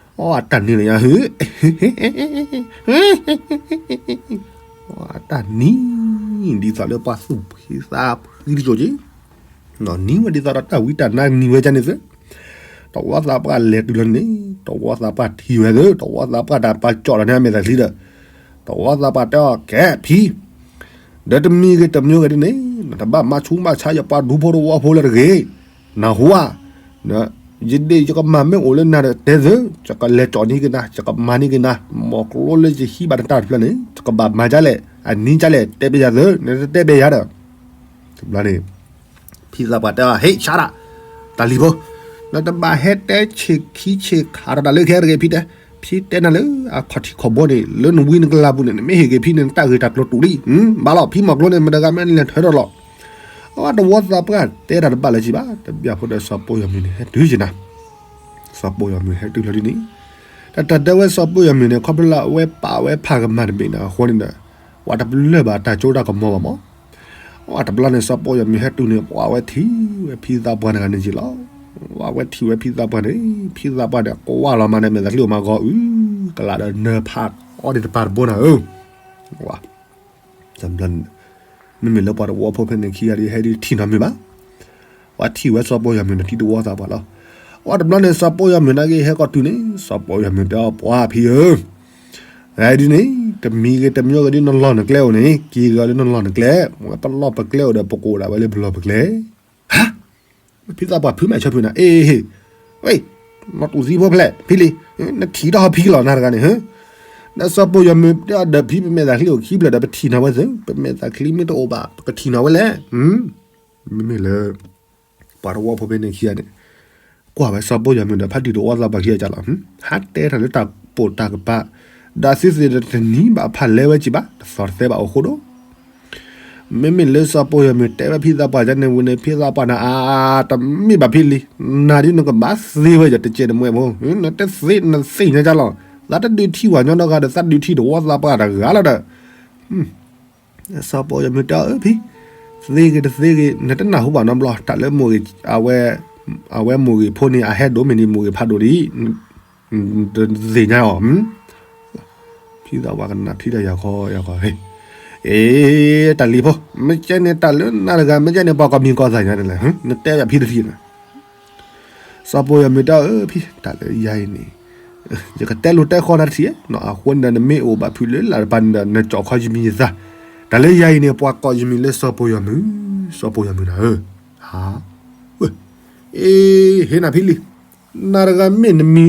တၢ်နံၤလၢယၤဟၢ အတၢ်နံၤ, ဒ်သိးလၢပှၤသူၣ်ဖှံသးဖှံတကၠိၣ်က့ၤ, နံၤဝဲဒ်သိးဒီးတၢ်ဝံတၢ်နါနံၤဝဲကန့ၣ်သ့, တဝီသးပှၢ်လဲၤတုၤလီၤန့ၣ်, တဝီသးပှၢ်ထံၣ်ဝဲသ့, တဝီသးပှၢ်တၢ်ပာ်ကၠီၣ်လီၤန့ၢ်အမဲာ်သၣ်ချံဒီး, တဝီသးပှၢ်တဲအီၤ ကဲဖံ ဒီးတမံၤဂ့ၤတမံၤဂ့ၤဒ်န့ၣ်, နတဘၣ်မၤဆူးမၤဆါယပှၤဒူဖိတဝီဖိလၢတဂ့ၤ, နဟူဧါ, ယဒ့ၣ်ယကမၤမ့ၢ်အိၣ်လၢနၤဒီးတဲသ့, ယကလဲၤကၠီၣ်န့ၢ်က့ၤနၤ, ယကမၤန့ၢ်က့ၤနၤ, မီၢ်ကျိလၢယဟံးဘၣ်နတၢ်တဖျၢၣ်န့ၣ် ယကဘၣ်မၤဒ်လဲၣ်, အနံၤဒ်လဲၣ် တဲဘၣ်ယၤသ့, နတတဲဘၣ်ယၤဒီး, တဘျီန့ၣ် ဖံသးပှၢ်တဲအီၤ ဟ့ၣ်ဆါဒၣ်, တၢ်လံၤဖိ, နတဘၣ်ဟဲတဲဆ့ၣ်ခံဆ့ၣ်ခးဒီးတၢ်လၢခဲတဂ့ၤဖံတဲ, ဖံတဲနၤလၢအခီၣ်ထံးခီၣ်ဘိန့ၣ် လၢနဝံနကလၤပူၤန့ၣ် နမ့ၢ်ဟ့ၣ်က့ၤဖံန့ၣ် နတၢ်ဂ့ၢ်တၢ်ကျိၤတူာ်လံ, ဘၣ်လီၤ ဖံမီၢ်ကျိန့ၣ် မတဂၤမ့ၢ်လဲၤထၢထီၣ်လီၤ, အဝဲတဝီသးပှၢ်တဲတၢ်တဘၣ်လၢၤဘၣ်, တဘျီဖိဒီးစီၤပိၢ်ယီၤမုၢ်န့ၣ် ဟဲတုၤက့ၤနၤ စီၤပိၢ်ယီၤမုၢ်ဟဲတုၤလီၤဒ်န့ၣ်, တၢ်တၢ်တဲဝဲစီၤပိၢ်ယီၤမုၢ်န့ၣ် ခီဖျိလၢအဝဲပာ်ဝဲဖးကမၣ်တဘ့ၣ်န့ၣ်အဃိန့ၣ်ဒီး, ပှၤတပလၢၢ်ဘၣ်တၢ်ကၠိတၢ်ကမီၤဘၣ်မး, အဝဲတဘျီန့ၣ် စီၤပိၢ်ယီၤမုၢ်ဟဲတုၤန့ၣ် ပှၤဝဲထံၣ်ဝဲဖံသးပှၢ်တဂၤန့ၣ်က့ၤလီၤ, ဝဲထံၣ်ဝဲဖံသးပှၢ်န့ၣ်, ဖံသးပှၢ်န့ၣ် ကွၢ်လီၤမးန့ၣ် မဲာ်သးချံအိၣ်မးဂီၤအု, ကလးဒီးနၢၤဖးအီဒံးတပၤတဘိနၤဧၢ တဘျီန့ၣ်, မ့မ့ၢ်လၢပှၤတဝီဖိဖဲန့ၣ်ခံဂၤဒ်ဟဲဒ်ထံၣ်နီတမံၤဘၣ်, ပှၤထံၣ်ဝဲစီၤပိၢ်ယီၤမုၢ်န့ၣ် ထံၣ်တဝီသးပှၢ်လီၤ, အဝဲတဘျီန့ၣ် စီၤပိၢ်ယီၤမုၢ်နာ်က့ဟဲကီၢ်တုၤန့ၣ် စီၤပိၢ်ယီၤမုၢ်တဲအီၤ ပှၤဖံဧၢ, ဟဲဒ်န့ၣ် တမံၤဂ့ၤတမံၤဂ့ၤဒ်နလီၢ်နကျဲအိၣ်န့ၣ် က့ၤဂ့ၤလၢနလီၢ်နကျဲ, ဝဲပလီၢ်ပကျဲအိၣ်ဒီး ပကအိၣ်ဒၣ်ဝဲလၢပလီၢ်ပကျဲ. ဟါ, ဖံသးပှၢ်ဖုးမးဆၢဖုးနၤ, အ့, ဝဲ, နီၢ်တူၢ်သံဖိဖျဲၣ် ဖံလံ, နထံၣ်တၢ်ဟီၣ်ဖံကလီၤနၤတဂၤန့ၣ်, ဒီးစီၤပီၢ်ယီၤမုၢ်တဲအီၤဒီး ဖံပမဲာ်သးချံအိၣ်ခံဖျၢၣ်ဒီး ပထံၣ်နၤဝဲသ့, ပမဲာ်သးချံမ့ၢ်တအိၣ်ဘၣ် ပကထံၣ်နၤဝဲလဲၣ်. မ့မ့ၢ်လၢ ပှၤတဝီဖိဖဲန့ၣ်ခံဂၤန့ၣ် ကွၢ်ဝဲစီၤပီၢ်ယီၤမုၢ်ဒီး ဖးဒုၣ်တဝီသးပှၢ်ခံဂၤကလီၤ, ဟးတဲတၢ်လၢတၢ်ပိာ်တၢ်ကပၤ, ဒီးသ့သ့ၣ်တနံၤဘၣ်ဖးလဲဝဲက့ၤဘၣ် တသီတသဲဘၣ်အိၣ်ဃိဒီး မ့မ့ၢ်လၢစီၤပီၢ်ယီၤမုၢ်တဲဝဲဖံသးပှၢ်ကန့ၣ်ဝံၤန့ၣ် ဖံသးပှၢ်န့ၣ် အါ, တမ့ၢ်ဘၣ်ဖံလံ, နၤဒ်နကဘၣ်သ့ဝဲယတကဲတမှဲဖိ, နတသ့နသ့ၣ်ညါကလီၤ, သးတဒုးထံၣ်ဝဲညီဒီဂၤဒီး သးဒုးထံၣ်တဝီသးပှၢ်တဂၤလီၤဒီး စီၤပီၢ်ယီၤမုၢ်တဲအီၤ အၢ ဖံ, သ့ဂ့ၤတသ့ဂ့ၤ နတနၢ်ဟူဘၣ်နီတဘျီ တၢ်လၢမိၢ်ဂ့ၤ, အဝဲ, အဝဲမိၢ်ဂ့ၤဖိန့ၣ် အဟဲဒိၣ်မ့ၢ်န့ၣ် မိၢ်ဂ့ၤဖးဒိၣ်ဒ်, တသ့ၣ်ညါအီၤ, ဖံသးပှၢ်ကနၣ်ထံၣ်ဒီးယၤဃီယၤဃီ, အ့, တၢ်လံၤဖိ, မ့ၢ်ကဲန့ၣ်တၢ်လၢနၤတဂၤ မ့ၢ်ကဲန့ၣ် ပှၤကီၢ်မံၤကီၢ်သးညါန့ၣ်လဲၣ်, နတဲယၤဖံတထံၣ်န့ၣ် စီၤပီၢ်ယီၤမုၢ်တဲအီၤ အၢ ဖံ, တၢ်လၢယၤအံၤန့ၣ် ယကတဲလိာ်တဲဃီနၤတထံၣ်နီၤ, အဃိန့ၣ်ဒီး နမ့ၢ်အိၣ်ဘၣ်ဖုးလၢလၢ်တပၤန့ၣ်ဒီး နကၠီၣ်ခီယမံၤယသး, တၢ်လၢယၤအံၤန့ၣ် ပှၤကိးယမံၤလၢစီၤပီၢ်ယီၤမုၢ်, စီၤပီၢ်ယီၤမုၢ်နၤဧၢ, ဟါ, အ့, ဟ့ၣ်နၤဖံလံ, နၤတဂၤမ့ၢ်နမံၤ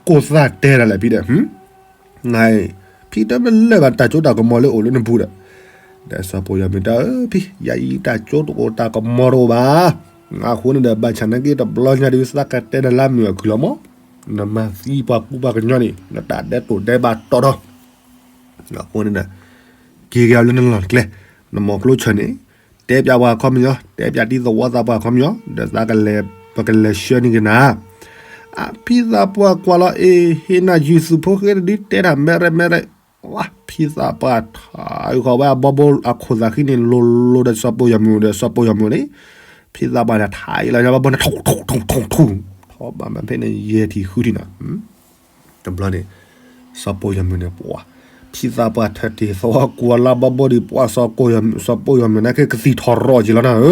ကိၢ်သးတဲတၢ်လဲၣ်ဖံဒီး နၤ, ဖံတမ့ၢ်လၢာ်ဘၣ်တၢ်စိတၢ်ကမီၤလၢအိၣ်လၢနပူၤဒီး, ဒီးစီၤပီၢ်ယီၤမုၢ်တဲအီၤ ဖံ, ယၤအံၤတၢ်စိတအိၣ်တၢ်ကမီၤတအိၣ်ဘၣ်, အဃိန့ၣ်ဒီး ဘၣ်ဆၣ်နာ်က့တဘျီညါဒုး သးကတဲတၢ်လၢအမုာ်အခုၣ်လီၤမး, နမၤသံပှၤကူပှၤကညီန့ၣ် နတၢ်ဒဲးတိာ်ဒဲးဘးတီတီ အဃိန့ၣ်ဒီး က့ၤက့ၤအီၤလၢနလီၢ်နကျဲ, နမိၢ်ကျိဆၢၣ်န့ၣ် တဲပၠးပှၤခီပညီ, တဲပၠးတံၤသဝီသးပှၢ်ခီပညီ, ဒီးသးကလဲၤ, ပကလဲၤဆှၢန့ၢ်က့ၤနၤ, အဖံသးပှၢ်ကွၢ်လီၤ အ့, ဟ့ၣ်နၤယုၢ်သူၣ်ဖိဃဲတဒု တဲတၢ်မဲရဲမဲရဲ, ဝါ, ဖံသးပှၢ်ထါဃီၤဝဲအဘီဘိအခိၣ်သးဃံန့ၣ် လိၤလိၤဒီးစီၤပီၢ်ယီၤမုၢ်ဒီးစီၤပီၢ်ယီၤမုၢ်န့ၣ်, ဖံသးပှၢ်န့ၣ် ထါအံၤလီၤညါဘီဘိန့ၣ် ထူၣ်ထူၣ်ထူၣ်ထူၣ်ထူၣ်, ထီၣ်ဘၣ်မးဖဲန့ၣ် ယဲၢ်ထံၣ်ဃုထံၣ်နီၤ တဘျီန့ၣ် စီၤပီၢ်ယီၤမုၢ်န့ၣ် ပှၤ, ဖံသးပှၢ်ထၢတ့ၢ်သဝီကွၢ်လၢဘီဘိဒီး ပှၤစီၤပီၢ်ယီၤမုၢ်, စီၤပီၢ်ယီၤမုၢ်န့ၣ် ကသံၣ်ထီၣ်ရီၣ်က့ၤလီၤနၤဧၢ,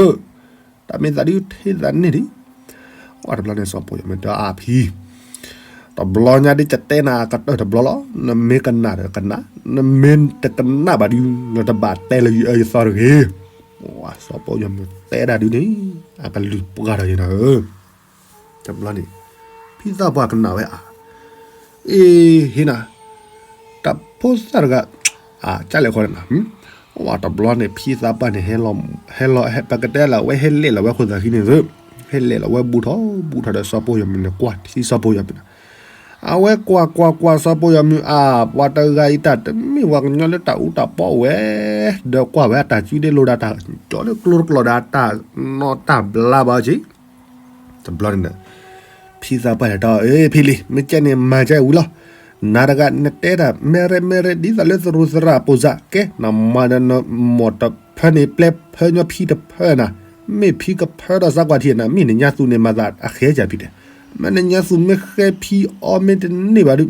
တၢ်မ့ၢ်သးဒုးထဲသးန့ၣ်ဒံး, ပှၤတဘျီန့ၣ် စီၤပီၢ်ယီၤမုၢ်တဲအါဖံ တဘျီညါဒ်ကတဲနၤကတၢၢ်တဘျီလီၤ, နမ့ၢ်ကနၣ်ဒီးကနၣ်, နမ့ၢ်တကနၣ်ဘၣ်ဒုး နတဘၣ်တဲလၢယအၢယသီတဂ့ၤ, ပှၤစီၤပီၢ်ယီၤမုၢ်တဲဒၣ်ဒုးန့ၣ် အကလုၢ်ပှၢ်ထီၣ်ယဲနၤဧၢ တဘျီန့ၣ် ဖံသးပှၢ်ကနၣ်ဝဲအါ, အ့, ဟ့ၣ်နၤ, တၢ်ဖိသၣ်တဂၤ, အကၢ်လဲၣ်ခီနၤ, ဝဲတဘျီန့ၣ် ဖံသးပှၢ်န့ၣ် ဟဲလီၤ, ဟဲလီၤ, ပကတဲလၢအဝဲဟဲလဲၣ်လီၤဝဲခိၣ်သးဃံန့ၣ်သု, ဟဲလဲၣ်လီၤဝဲဘူးထီၣ်ဘူးထီၣ်ဒီးစီၤပီၢ်ယီၤမုၢ်န့ၣ် ကွၢ်ထံစီၤပီၢ်ယီၤမုၢ်န့ၣ်, အဝဲကွၢ်ကွၢ်ကွၢ်စီၤပီၢ်ယီၤမုၢ်အါ, ပှၤတဂၤအံၤတၢ်တမ့ၢ်ပှၤကညီလၢတၢ်အူတၢ်ပီအိၣ်ဝဲ, ဒီးကွၢ်ဝဲအတၢ်စုဒ့လိာ်ဒီးတၢ်ကၠီလၢကျိတကျိာ်ဒီးတၢ်နီၢ်တၢ်ဘျါဘၣ်က့ တဘျီန့ၣ်ဒီး ဖံသးပှၢ်န့ၣ်တဲအီၤ အ့ ဖံလံ, မ့ၢ်ကဲန့ၣ် မၤကဲဝံၤလီၤ, နၤတဂၤနတဲတၢ် မဲရဲမဲရဲ ဒ်သိးလၢသရူးသရၣ်ပိၢ်စး, ကဲ နမၤဒီးနမိၢ်တဖၢန့ၣ် ပျဲဖၢညီဖံတဖၢနၤ, မ့ၢ်ဖံကဖၢဒီးစးကွၢ်ထံနၤ, မ့ၢ်နညါသူၣ်န့ၣ် မၤသးအဃဲကၢ်ဖံတဲ, မ့ၢ်နညါသူၣ်မ့ၢ်ဃဲဖံအီၤမ့ၢ်တန့ၢ်ဘၣ်ဒုး,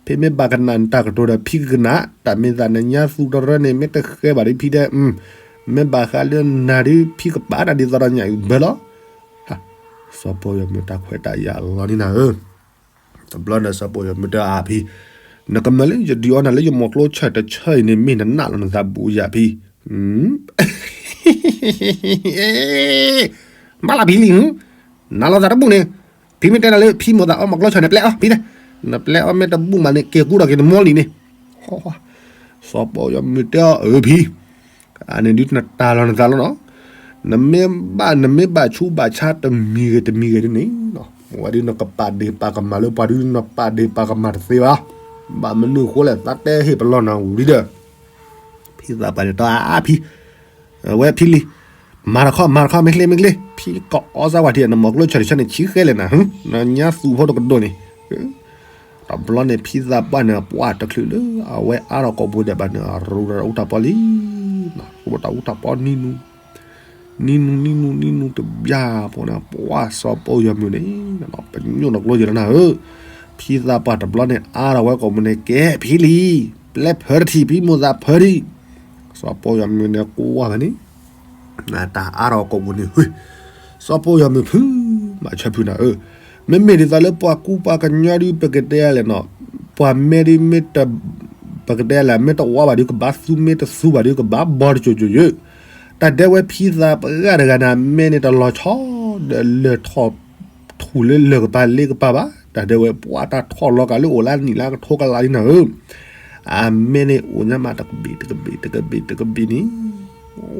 ဖံမ့ၢ်ဘၣ်ကနၣ်နတၢ်ကတိၤဒီး ဖံကကနၣ်, တၢ်မ့ၢ်သးနညါသူၣ်တရၢန့ၣ် မ့ၢ်တဃဲဘၣ်ဒုး ဖံတဲ, မ့ၢ်ဘၣ်ဃးလၢနၤဒုး ဖံကပာ်နၤဒ်သိးဒီးညၣ်အုၣ်ဘၢလီၤ စီၤပီၢ်ယီၤမုၢ်တၢ်ခွဲးတၢ်ယာ်လီၤန့ၣ်နၤဧၢ, တဘျီန့ၣ် စီၤပီၢ်ယီၤမုၢ်တဲအါဖံ, နကမၢလၢယဒုးအီနၤလၢယမိၢ်ကျိဆၢၣ်တဆၢအံၤန့ၣ် မ့ၢ်နနၢ်လီၤနသးဘူးယၤဖံ, မၤလၢဖံလံ, နၢ်လီၤသးတဘူးန့ၣ်, ဖံမ့ၢ်တဲနၤလၢဖံမိၢ်သးအီမိၢ်ကျိဆၢၣ်န့ၣ် ပျဲအီၤဖံတဲ, နပျဲအီၤမ့ၢ်တဘူးမးန့ၣ် က့ၤကူဒီးက့ၤနမိၢ်လံန့ၣ်, စီၤပီၢ်ယီၤမုၢ်တဲအီၤ အၢဖံ အန့ၣ်ဒုးနတၢ်လီၤနသးလီၤနီၤ, နမ့ၢ်ဘၣ် နမ့ၢ်ဘၣ်ဆူးဘၣ်ဆါတမံၤဂ့ၤတမံၤဂ့ၤဒ်န့ၣ်, ဝဲဒုးနကပာ်ဒ့ၣ်ပာ်ကမၣ်လၢပှၤဒုး နပာ်ဒ့ၣ်ပာ်ကမၣ်တသ့ဘၣ်, ဘၣ်မနုၤအဃိလဲၣ် သးတဲဟ့ၣ်ပလီၢ်နၤဝံၤလံဒီး, ဖံသးပှၢ်န့ၣ်တဲအါဖံ, ဝဲဖံလံ, မၤတခီ မၤတခီ မ့ၢ်ချ့ မ့ၢ်ချ့, ဖံကအီစၢ်ဝဲထံ နမိၢ်ကျိဆၢၣ်တဆၢန့ၣ် ဆံဃဲလဲၣ်နၤ, နညါသူၣ်ဖိတကဒိၣ်န့ၣ် တဘျီန့ၣ် ဖံသးပှၢ်န့ၣ် ပှၢ်တချုးလၢအဝဲအါထီၣ်ကိာ်ပူၤဒဲးဘၣ်န့ၣ် အရူတၢ်အူတၢ်ပီလံ, ရူတၢ်အူတၢ်ပီနံၤနူ, နံၤနူ နံၤနူ နံၤနူတဘျီဖိန့ၣ် ပှၢ်စီၤပီၢ်ယီၤမုၢ်န့ၣ် ပညိၣ်နကျိယလီၤနၤဧၢ, ဖံသးပှၢ်တဘျီန့ၣ် အါထီၣ်ဝဲကိာ်ပူၤန့ၣ် ကဲဖံလံ, ပျဲဖၢတထံၣ် ဖံမိၢ်သးဖၢထံၣ်, စီၤပီၢ်ယီၤမုၢ်န့ၣ် ကွၢ်ဝဲန့ၣ် နတၢ်အါထီၣ်ကိာ်ပူၤန့ၣ် စီၤပီၢ်ယီၤမုၢ်ဖုး မၤဆၢဖုးနၤဧၢ, မ့မ့ၢ်ဒ်သိးလၢပှၤကူပှၤကညီဒုး ပကတဲလဲၣ်နီၤ, ပှၤမ့ၢ်ဒုးမ့ၢ်တ ပကတဲလဲၣ် မ့ၢ်တဝါဘၣ်ဒီးကဘၣ်သူ မ့ၢ်တသူဘၣ်ဒီးကဘၣ်ဘီတစိၤစိၤယိာ်. တၢ်တဲဝဲဖံသးပှၢ်တဂၤန့ၣ် အမဲန့ၣ်တလီၤဆီ ဒီးလၢထီၣ်ထူၣ်လၢလၢၢ်ကပၤလ့ကပၤဘၣ်. တၢ်တဲဝဲပှၤတၢ်ထီၣ်လီၤကးလၢအိၣ်လၢနံၣ်လၢကထိကလးလံနၤဧၢ, အမဲန့ၣ်အိၣ်ညါမးတကဘံးတကဘံးတကဘံးတကဘံးန့ၣ်,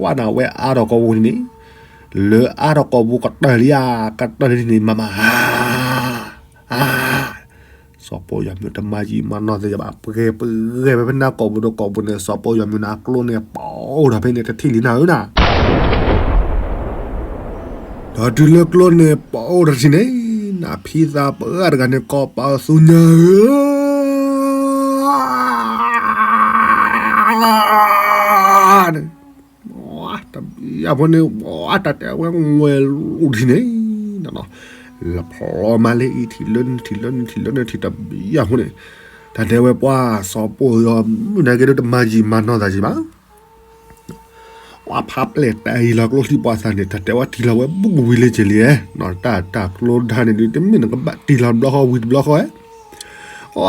ဝဲနၤဝဲအါထီၣ်ကိာ်ပူၤန့ၣ်, လၢအါထီၣ်ကိာ်ပူၤကတၢၢ်လံဧါ, ကတၢၢ်လံန့ၣ် မၤမၤ အါ စီၤပီယီၤမုၢ်တမၤယံာ်မၤနီၢ်သ့ၣ်ယဘၣ် ပှဲၤပဂဲၤဝဲဖဲနၤကိာ်ပူၤဒီးကိာ်ပူၤန့ၣ် စီၤပီယီၤမုၢ်န့ၣ် အကျိန့ၣ်ပအိၣ်ထီၣ်ဖဲန့ၣ်တထံၣ်လံနၤဧၢနၤ. ဒီးတုၤလၢကျိန့ၣ်ပအိၣ်ထီၣ်တထံၣ်န့ၣ်, နဖံသးပှၢ်တဂၤန့ၣ် ကိးပသူညါဧၢ တဘျီဖိန့ၣ် တၢ်တဲဝဲဝဲလူၤထံၣ်န့ၣ်, လၢဖျီမးလၢအံၤထံၣ်လၢန့ၣ်ထံၣ်လၢန့ၣ်ထံၣ်လၢန့ၣ်ထံၣ်တဘျီဖိန့ၣ်, တၢ်တဲဝဲပှၤစီၤပီယီၤမုၢ်န့ၣ်က့ၤဒီးတမၤယံာ်မၤနီၢ်သးယံာ်ဘၣ်. ပှၤဖးပျဲၢ်တၢ်အံၤလီၤကျိချံပှၤသးန့ၣ် တၢ်တဲဝဲထံၣ်လီၤဝဲဘူးကဝံၤလၢက့ၤလံ, တၢ်တၢ်ကျိဒါန့ၣ်ဒုး တမ့ၢ်နကဘၣ်ထံၣ်လီၤတဘျီဃီဝံၤတဘျီဃီဧဲ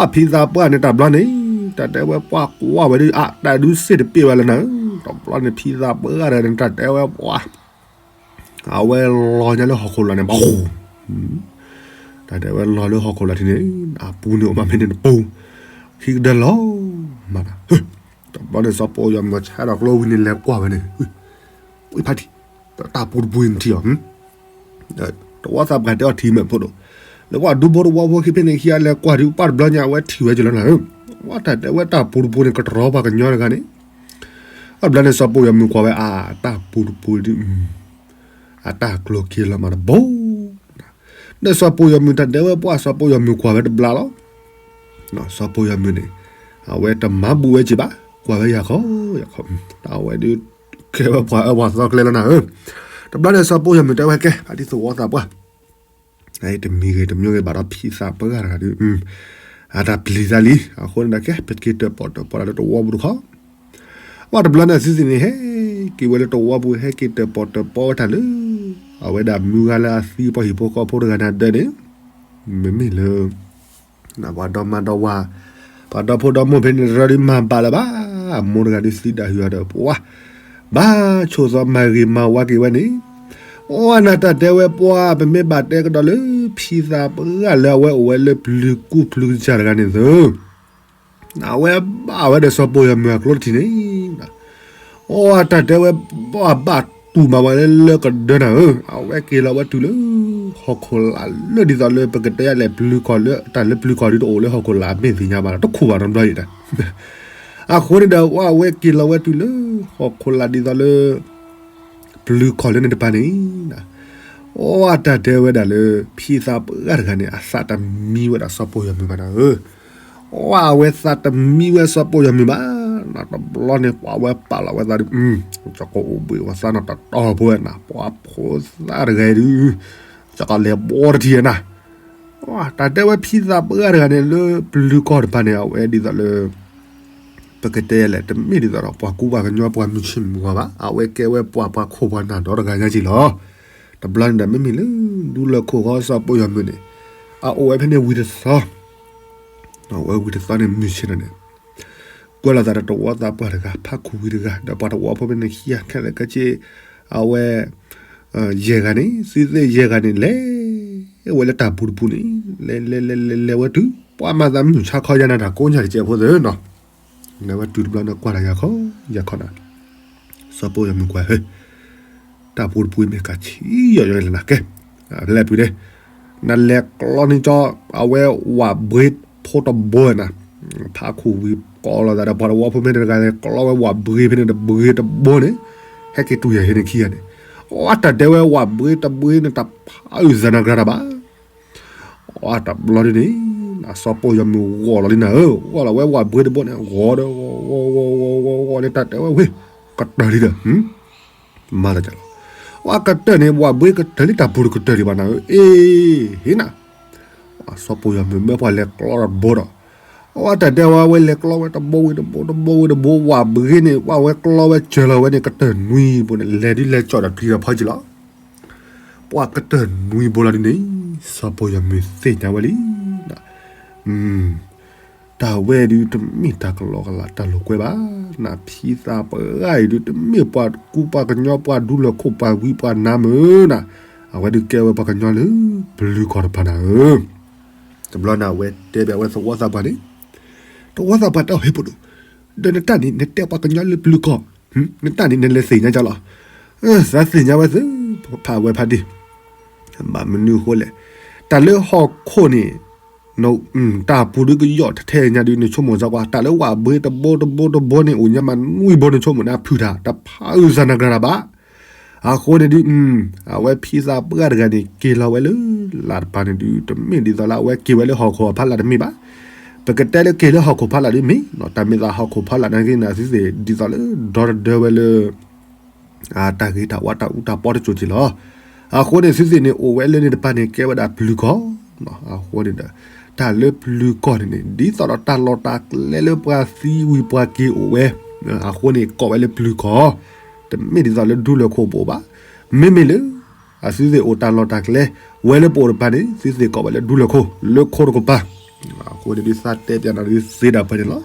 အဖံသးပှၢ်န့ၣ်တၢ်ဘျီန့ၣ်, တၢ်တဲဝဲပှၤကွၢ်ဝဲဒုး အတၢ်ဒုးစ့ၣ်တပ့ၢ်ဝဲလၢနၤဧၢ, တဘျီန့ၣ်ဖံသးပှၢ်တဂၤန့ၣ် တၢ်တဲဝဲပှၤ အဝဲလီၤညါလၢဟီၣ်ခိၣ်လာ်န့ၣ် ဘၣ်ဃူ, တၢ်တဲဝဲလီၤလၢဟီၣ်ခိၣ်လာ်ထံၣ်န့ၣ်, အပူၤန့ၣ်အိၣ်မးဖဲန့ၣ်တပူၤ, ဟံးကဒၢလီၤမး, တဘျီန့ၣ်စီၤပီယီၤမုၢ်ဆါဒီးကျိဝံၤန့ၣ်လဲၤကွၢ်ဝဲန့ၣ်, ဝံဖးထံၣ်, တၢ်ပူၤတပူၤန့ၣ်ထံၣ်အီၤ တဝီသးပှၢ်တဲအီၤထံၣ်မဲာ်ဖိဒိၣ်, လၢပှၤဒူဖိတဝီဖိခံဖဲန့ၣ်ခံဂၤလဲၤကွၢ်ဒုးပၢ်တဘျီညါ အဝဲထံၣ်ဝဲက့ၤလီၤနၤဧၢ, ဝဲတၢ်တဲဝဲတၢ်ပူၤတပူၤန့ၣ် ကတရီပှၤကညီတဂၤန့ၣ်, အဘျီန့ၣ်စီၤပီယီၤမုၢ်ကွၢ်ဝဲအါ တၢ်ပူၤတပူၤဒုး အတၢ်ကျိၤက့ၤလီၤမးတဘိ, ဒီးစီၤပီယီၤမုၢ်တၢ်တဲဝဲပှၤစီၤပီယီၤမုၢ်ကွၢ်ဝဲတဘျီလီၤ, စီၤပီယီၤမုၢ်န့ၣ်, အဝဲတမၤဘူၣ်ဝဲက့ၤဘၣ် ကွၢ်ဝဲယၤခီ, ယၤခီ, အဝဲဒုး, ကဲဝဲပှၤအၢပှၤသီကျဲလီၤနၤဧၢ, တဘျီန့ၣ်စီၤပီယီၤမုၢ်တဲဝဲကဲ ဖါတံၢ်သဝီသးပှၢ် တမံၤဂ့ၤတမံၤဂ့ၤဘၣ်ဒီးဖံသးပှၢ်တဂၤဒုး, အတၢ်ပျံၤသးလံ အဃိန့ၣ်ဒီးကဲ ပက့ၤတၢၣ်ပီၣ်တၢၣ်ပီလၢတဝီပူၤတခီ, ဝဲတဘျီန့ၣ်သုသ့ၣ်န့ၣ် ဟဲက့ၤဝဲလၢတဝီပူၤ ဟဲက့ၤတၢၣ်ပီၣ်တၢၣ်ပီဝဲတၢ်လၢ, အဝဲဒၣ်မုၢ်ဂၤလၢအသံပှၤဟံၣ်ဖိဃီဖိတဂၤန့ၣ်ဒၢန့ၣ်, မ့မ့ၢ်လၢ ပှၤဒီမါဒီဝၤ, ပှၤဒီဖိဒီမိၢ်ဖဲန့ၣ်တရၢဒုးမၤဘၣ်လၢၤဘၣ်, အမိၢ်တဂၤဒုးသံဒၣ်ဟုၣ်အီၤဒီးပှၤ, ဘၣ်ဆိၣ်သီမၤဂ့ၤမၤဝါက့ၤဝဲန့ၣ်, အဝဲနၤတၢ်တဲဝဲပှၤ ပမ့ၢ်ဘၣ်တဲကဒီးလၢဖံသးပှၢ်လၢအဝဲအိၣ်ဝဲလၢပျုၤကူၣ်ပျုၤကစၢ်တဂၤန့ၣ်သု အဝဲဘၣ်ဝဲဒီးစီၤပီယီၤမုၢ်အကျိတထံၣ်န့ၣ်, အဝဲတၢ်တဲဝဲ, ဘၣ်တူၢ်မးဝဲလၢလၢကဒၢနၤဧၢ, အဝဲက့ၤလီၤဝဲတုၤလၢ, ဟီၣ်ခိၣ်လာ်လၢဒ်သိးလၢပကတဲယၤလဲၣ်ပျုၤကီၢ်လၢတၢ်လၢပျုၤကီၢ်ဒ်တအိၣ်လၢဟီၣ်ခိၣ်လာ်အမ့ၢ်သ့ၣ်ညါဘၣ်ဒီးတခိၣ်ဘၣ်တဘျီအံၤ, အဃိန့ၣ်ဒီးအဝဲက့ၤလီၤဝဲတုၤလၢ, ဟီၣ်ခိၣ်လာ်ဒ်သိးလၢ ပျုၤကီၢ်လၢန့ၣ်တပၤန့ၣ်, အတၢ်တဲဝဲဒၣ်လၢ, ဖံသးပှၢ်တဂၤန့ၣ် အသးတမံဝဲဒၣ်စီၤပီယီၤမုၢ်ဘၣ်နၤဧၢ, အဝဲသးတမံဝဲစီၤပီယီၤမုၢ်ဘၣ်, တဘျီန့ၣ်ပှၤဝဲပာ်လီၤဝဲသးဒီး, ကီၢ်အိၣ်ဘှံးအိၣ်သါနီၢ်တတီၤဖိဝဲနၤ ပှၤဖိသၣ်တဂၤအံၤဒုး, ကီၢ်လဲၤဘီတထံၣ်နၤ, တၢ်တဲဝဲဖံသးပှၢ်တဂၤန့ၣ်လၢပျုၤကီၢ်တပၤန့ၣ် အဝဲဒ်သိးလၢ ပကတဲလဲၣ် တမ့ၢ်ဒ်သိးဒီးပှၤကူပှၤကညီပှၤမုၢ်ဆ့ၣ်မုၢ်ဂီၤဘၣ်, အဝဲကဲဝဲပှၤပှၤခိၣ်ပှၤနၢ်ဒီတဂၤညါက့ၤလီၤ. တဘျီန့ၣ်ဒီးမ့မ့ၢ်လၢ, ဒူလၢၢ်ခိၣ်ဃီစီၤပီယီၤမုၢ်န့ၣ်, အအိၣ်ဝဲဖဲန့ၣ်ဝံၤတသီ, အဝဲဝံၤတသီန့ၣ်မုၢ်ဆ့ၣ်န့ၣ်, ကွဲးလီၤသးဒီးတဝီသးပှၢ်တဂၤ ဖးခူၣ်ဝံၤတဂၤ ဒီးပှၤတဝီဖိဖဲန့ၣ်ခံဂၤ ခဲလၢာ်ခဲဆ့, အဝဲ ယဲၢ်ဂၤန့ၣ် သုသ့ၣ်ယဲၢ်ဂၤန့ၣ် လဲၤဝဲလၢတၢ်ပူၤတပူၤန့ၣ်, လဲၤလဲၤလဲၤလဲၤလဲၤဝဲတုၤ ပှၤမၤသးမုၢ်ဆါခီယါနၤတၢ်ကိးညါတကဲးဖိသ့ၣ်နီၤ, လဲၤဝဲတုၤတဘျီန့ၣ်ကွၢ်လၢယၤခီ, ယၤခီနၤ, စီၤပီယီၤမုၢ်ကွၢ်ဧၢ, တၢ်ပူၤတပူၤအံၤမ့ၢ်ကဆံးယီၤယီၤလဲၣ်နၤကဲ, လဲၤပုၤဒဲး, နလဲၤကျီန့ၢ်ကၠီ, အဝဲဝၣ်ဘှ့ဖိတဘိနၤ, ဖးခူၣ်ဝံၤကိးလီၤသးဒီးပှၤတဝီဖိဖဲန့ၣ်တဂၤန့ၣ် ကျီဝဲဝၣ်ဘှ့ဖဲန့ၣ်တဘှ့တဘိန့ၣ်, ဟဲက့ၤတူၢ်ယၤဟ့န့ၣ်ခံဂၤန့ၣ်, အတၢ်တဲဝဲဝၣ်ဘှ့တဘှ့န့ၣ် တဖးအုၣ်သးနၤကြၤတၢ်ဘၣ် အတဘျီဒ်န့ၣ်, စီၤပီယီၤမုၢ်ဂီၤလီၤလံနၤဧၢ, ဂီၤလီၤဝဲဝၣ်ဘှ့တဘိန့ၣ် ဂီၤဒီးဂီၤဂီၤဂီၤဂီၤဂီၤဂီၤန့ၣ် တၢ်တဲဝဲဝ့ၢ်, ကတၢၢ်လံဒီး, မၤတၢ်လီၤ, ဝဲကတၢၢ်န့ၣ် ဝၣ်ဘှ့ကတၢၢ်လံတၢ်ပူၤတကတၢၢ်လံဘၣ်နၤဧၢ, အ့ၣ်, ဟ့နၤ, စီၤပီယီၤမုၢ်မၢပှၤလဲၤကျီတဘိဒီး, အဝဲတၢ်တဲဝဲဝဲလဲၤကျီဝဲတဘိဝံၤတဘိတဘိဝံၤတဘိ ဝၣ်ဘှ့န့ၣ် ပှၤဝဲကျီဝဲစၢၤလီၤဝဲန့ၣ် ကတၢၢ်နွံဘိန့ၣ် လဲၤဒ်လဲၤကၠီၣ်ဒီးကျံၤဒီးဖီကံလီၤ, ပှၤကတၢၢ်နွံဘိလီၤဒ်န့ၣ်, စီၤပီယီၤမုၢ်သ့ၣ်ညါဝဲလံ, တၢ်ဝဲဒုးတမ့ၢ်တၢ်ကလီကလီတၢ်လိာ်ကွဲဘၣ်. နဖံသးပှၢ်အံၤဒုး တမ့ၢ်ပှၤကူပှၤကညီ ပှၤဒူလၢၢ်ခိၣ် ပှၤဝံပှၤနါမုၢ်နၤ, အဝဲဒုးကဲဝဲပှၤကညီလၢပျုၤကီၢ်တဖၣ်နၤဧၢ. တဘျီန့ၣ် အဝဲတဲဘၣ်ဝဲသဝီသးပှၢ်န့ၣ်, သဝီသးပှၢ်တဲအီၤ ဟ့ၣ်ဖိဒိၣ်, ဒီးနတၢ်န့ၣ် နတဲပှၤကညီလၢပျုၤကီၢ်, နတၢ်န့ၣ် နလဲၤသ့ၣ်ညါကလီၤ. သးသ့ၣ်ညါဝဲသ့ၣ်, ဖးဝဲဖးတံၢ် ဘၣ်မနုၤအဃိလဲၣ်, တၢ်လၢဟီၣ်ခိၣ်န့ၣ် တၢ်ပူၤဒုးကယီၣ်ထဲထဲညါဒုး နဆိကမိၣ်စ့ၢ်ကီး တၢ်လၢဝၣ်ဘှ့တဘိတဘိတဘိန့ၣ် အိၣ်ညါမးနွံဘိ နဆိကမိၣ်န့ၣ် အဖုၣ်တၢ် တဖးအုၣ်သးနကရၤတၢ်ဘၣ်. အဃိန့ၣ်ဒုး အဝဲဖံသးပှၢ်တဂၤန့ၣ် က့ၤလီၤဝဲလၢလၢ်တပၤန့ၣ်ဒုး တမ့ၢ်ဒ်သိးလၢအဝဲက့ၤဝဲလၢဟီၣ်ခိၣ်အဖီလာ်တမ့ၢ်ဘၣ်. ပကတဲလၢက့ၤလၢဟီၣ်ခိၣ်ဖီလာ်ဒုးမ့ၢ်, တၢ်မ့ၢ်သးဟီၣ်ခိၣ်ဖီလာ်နာ်က့န့ၣ် အသုသ့ၣ် ဒ်သိးလၢဒီတဒၢဝဲလၢ တၢ်ဂ့ၤတၢ်ဝါတၢ်အူတၢ်ပီတစိၤက့ၤလီၤ. အဃိန့ၣ် သုသ့ၣ်န့ၣ် အိၣ်ဝဲလၢန့ၣ်တပၤန့ၣ် ကဲဝဲဒၣ်ပျုၤကီၢ်. အဃိန့ၣ်ဒီး တၢ်လၢပျုၤကီၢ်န့ၣ်န့ၣ် ဒ်သိးဒီးတၢ်လီၢ်တၢ်ကျဲလၢပှၤသံဝံၤပှၤက့ၤအိၣ်ဝဲ, အဃိန့ၣ် ကိးဝဲလၢပျုၤကီၢ်, တမ့ၢ်ဒ်သိးလၢဒူလၢၢ်ခိၣ်ပအိၣ်ဘၣ်. မ့မ့ၢ်လၢ အသုသ့ၣ်အိၣ်တၢ်လီၢ်တၢ်ကျဲ ဝဲလၢပအိၣ်တပၤန့ၣ် သုသ့ၣ်ကိးဝဲလၢဒူလၢၢ်ခိၣ် လၢခိတကပၤ. အဃိန့ၣ်ဒုးသးတဲပၠးနၤဒုးသ့ဒၣ်ပှဲၤန့ၣ်လီၤ.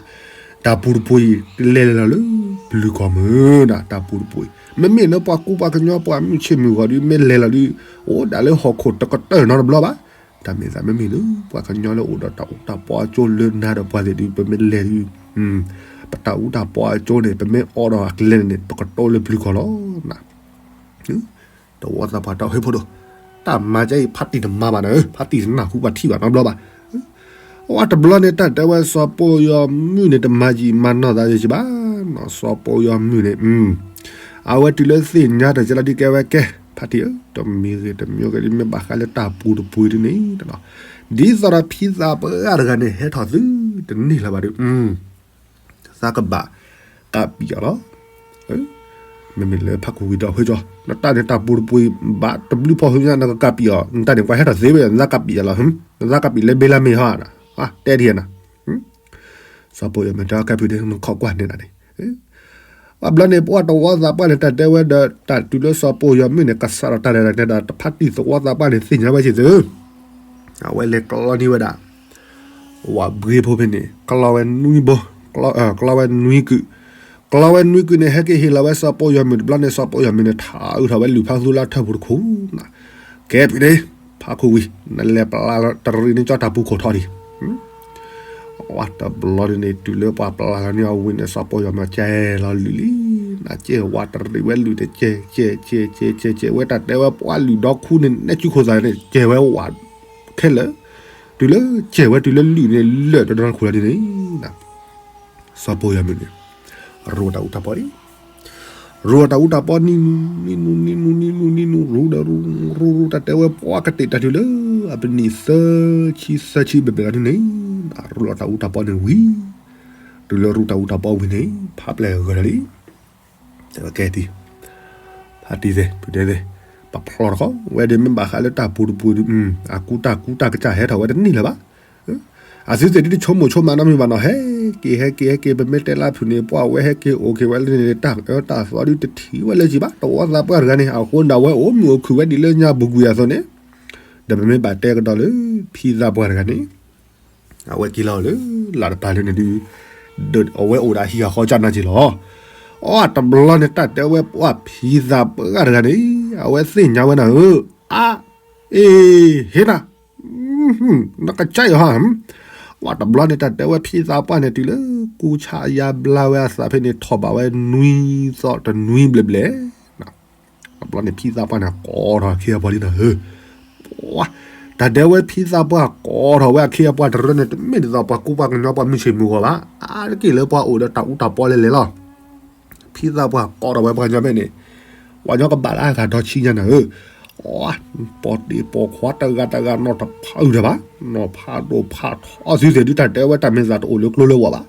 တၢ်ပူၤတပူၤအံၤ လဲၤလဲၤလီၤလၢပျုၤကီၢ်မုၢ်နၤ, တၢ်ပူၤတပူၤအံၤ မ့မ့ၢ်လၢပှၤကူပှၤကညီပှၤမုၢ်ဆ့ၣ်မုၢ်ဂီၤဒုး မ့ၢ်လဲၤလီၤဒုး အိၣ်ဒၣ်လၢဟီၣ်ခိၣ်တကတၢၢ်နီတဘျီဘၣ်. တၢ်မ့ၢ်သးမ့မ့ၢ်လၢ ပှၤကညီလၢအိၣ်ဒီးတၢ်အူတၢ်ပီအကၠိလၢနၤဒီးပှၤသ့ၣ်ဒုး ပမ့ၢ်လဲၤဒုး ပတၢ်အူတၢ်ပီအကၠိန့ၣ် ပမ့ၢ်အိးထီၣ်အကျဲန့ၣ်န့ၣ် ပကတိၤလၢပျုၤကီၢ်လီၤ. သဝီသးပှၢ်တဲအီၤ ဟ့ၣ်ဖိဒိၣ်, တၢ်မၤကဲအံၤ ဖါတံၢ်တမၤဘၣ်နၤဧၢ, ဖါတံၢ်တနၢ်ဟူပှၤထံၣ်ဘၣ်နီတဘျီဘၣ်. အဝဲတဘျီန့ၣ် တၢ်တဲဝဲစီၤပိာ်ယီၤမုၣ်န့ၣ် တမၤယံာ်မၤနီၢ်သးယံာ်ဘၣ်နီၤ, စီၤပိာ်ယီၤမုၣ်န့ၣ် အဝဲတုၤလၢသ့ၣ်ညါတၢ်ကဲလီၤဒုးကဲဝဲကဲ ဖါတံၢ်ဧၢ, တမံၤဂ့ၤတမံၤဂ့ၤဒုး မ့ၢ်ဘၣ်ဃးလၢတၢ်ပူၤတပူၤအံၤဒုးန့ၣ် ဒ်သိးဒီးဖံသးပှၢ်တဂၤန့ၣ် ဟဲထီၣ်သုတန့ၢ်လၢၤဘၣ်ဒုး သးကဘၣ်ကးပံာ်အီၤလီၤ. မ့မ့ၢ်လၢဖးခူဝံၤဒီးဟဲကၠီ, နတၢ်န့ၣ်တၢ်ပူၤတပူၤအံၤ ဘၣ်တဘျုးဖီၣ်ဟုညါ နကကးပံာ်အီၤ, နတၢ်န့ၣ် ပှၤဟဲထီၣ်သ့ဝဲ နသးကးပံာ်အီၤလီၤ, နသးကးပံာ်လၢဘ့လါမ့ၤဟီဧါ, တဲဒ်အံၤနၤ. စီၤပိာ်ယီၤမုၣ်တဲအီၤ ကဲဖုးဒ့ နခီၣ်ကွၢ်န့ၣ်နၤန့ၣ် ပှၤဘျီန့ၣ် ပှၤသဝီသးပှၢ်န့ၣ် တၢ်တဲဝဲဒီး တၢ်တုၤလၢစီၤပိာ်ယီၤမုၣ်န့ၣ် ကစးထီၣ်တၢ်လဲၤတၢ်ကျဲဒီး တဖါတံၢ်သဝီသးပှၢ်န့ၣ် သ့ၣ်ညါဝဲက့ၤသု အဝဲလဲၤကျီန့ၢ်ဝဲဒၣ် ဝၣ်ဘှ့ဖိဖဲန့ၣ် ကျီဝဲနွံဘိ, ကျီဝဲနွံကုာ်, ကျီဝဲနွံကုာ်န့ၣ် ဟဲက့ၤဟ့ၣ်လီၤဝဲစီၤပိာ်ယီၤမုၣ်တဘျီန့ၣ် စီၤပိာ်ယီၤမုၣ်န့ၣ် ထးအုးထီၣ်ဝဲလုၢ်ဖးသူလၢထၢၣ်ပူၤတခိၣ်, ကဲဖုးဒ့ ဖးခူဝံၤ နလဲၤပျၢ်လီၤတရံးန့ၢ်ကၠီတၢ်ပူၤခိၣ်ထီၣ်ဒံး ဝဲတဘျီန့ၣ်န့ၣ် တုၤလၢပှၤပျၢ်လီၤန့ၢ်အဝံၤန့ၣ် စီၤပိာ်ယီၤမုၣ်ကဲလီၤလုၢ်လံ, နကဲဝဲတရံးဝဲလုၢ်န့ၣ် ကဲ ကဲ ကဲ ကဲ ကဲ ကဲဝဲတၢ်တဲဝဲပှၤလုၢ်ဒီခူန့ၣ် နဲကုခိၣ်သးန့ၣ် ကဲဝဲဝၣ်ခဲလၢာ်, တုၤလၢကဲဝဲတုၤလၢလုၢ်န့ၣ် လၢာ်တဒီခူလီၤဒ်န့ၣ် စီၤပိာ်ယီၤမုၣ်န့ၣ် ရူတၢ်အူတၢ်ပီအံၤ ရူတၢ်အူတၢ်ပီနံၤနံၤ နံၤနံၤ နံၤနံၤ နံၤနံၤ ရူဒီးရူ ရူ ရူတၢ်တဲဝဲပှၤကတ့ၢ်တၢ်တုၤလၢ အပနံၣ်သၢဆံ သၢဆံဘျဲၣ်ဘျဲၣ်ဒ်န့ၣ် ရူလီၤတၢ်အူတၢ်ပီန့ၣ်ဝံၤ တုၤလၢရူတၢ်အူတၢ်ပီဝံၤန့ၣ် ဖးပျဲၢ်ဂၢၢ်လီၤလံ တဲဝဲကဲတံၢ် ဖါတံၢ်သ့ၣ် ဖုဒဲသ့ၣ် ပဖျီတခီ ဝဲဒၣ်မ့ၢ်ဘၣ်ဃးလၢတၢ်ပူၤတပူၤ အကူတၢ်ကူတၢ်ကစၢ်ဟဲထီၣ်ဝဲတန့ၢ်လၢၤဘၣ် အသုသ့ၣ်ဒ်တဆိကမိၣ်ဆိကမးနီတမံၤဘၣ်နီၤ ဟဲက့ၤ ဟဲက့ၤ ဟဲက့ၤ ပမ့ၢ်တဲလၢဖုၣ်န့ၣ် ပှၤဝဲဟဲက့ၤအိၣ်က့ၤဝဲလၢန့ၣ် တၢ်အၢတၢ်သီဒ်တထံၣ်ဝဲလၢၤဘၣ် သဝီသးပှၢ်တဂၤန့ၣ် အဃိန့ၣ် အဝဲအိၣ်မုာ်အိၣ်ခုၣ်ဝဲဒ်လၢညါပူၤကွံာ်အသိးန့ၣ် ဒီးပမ့ၢ်ဘၣ်တဲကဒီးလၢ ဖံသးပှၢ်တဂၤန့ၣ် အဝဲက့ၤလီၤလၢ လၢ်တပၤလၢန့ၣ်ဒုး အဝဲအိၣ်ဒီးဟံၣ်အဃီကၢ်နၢ်က့ၤလီၤ အီတဘျီန့ၣ် တၢ်တဲဝဲပှၤဖံသးပှၢ်တဂၤန့ၣ် အဝဲသ့ၣ်ညါဝဲနၤဧၢ အါ အ့ ဟ့နၤ နကစၢ်ယွၤဟါ ဝဲတဘျီန့ၣ် တၢ်တဲဝဲဖံသးပှၢ်န့ၣ် တုၤလၢကူဆါယါဘျါဝဲအသးဖဲန့ၣ် ထီၣ်ဘးဝဲနွံသီတနွံဘျဲၣ်ဘျဲၣ် တဘျီန့ၣ် ဖံသးပှၢ်န့ၣ် ကိးထီၣ်အခ့အပှၤလံနၤဧၢ တၢ်တဲဝဲဖံသးပှၢ်ကိးထီၣ်ဝဲအခ့အပှၤတရၢန့ၣ် တမ့ၢ်ဒ်သိးပှၤကူပှၤကညီပှၤမုၢ်ဆ့ၣ်မုၢ်ဂီၤဘၣ် အါတက့ၢ်လၢပှၤအိၣ်ဒီးတၢ်အူတၢ်ပီလဲၤလဲၤလီၤ ဖံသးပှၢ်ကိးထီၣ်ဝဲပှၤကညီဖဲန့ၣ် ပှၤကညီကဘၣ်လၢအဂၤဒီဆံညါနၤဧၢ ပီၢ်တ့ၢ်ပီၢ်ခွါတဂၤတဂၤနီၢ်တဖးအုၣ်တၢ်ဘၣ် နီၢ်ဖးဒိၣ်ဖးထီ အသုသ့ၣ်ဒုးတၢ်တဲဝဲတၢ်မ့ၢ်သးတအိၣ်လၢကျိလၢဝီၤဘၣ်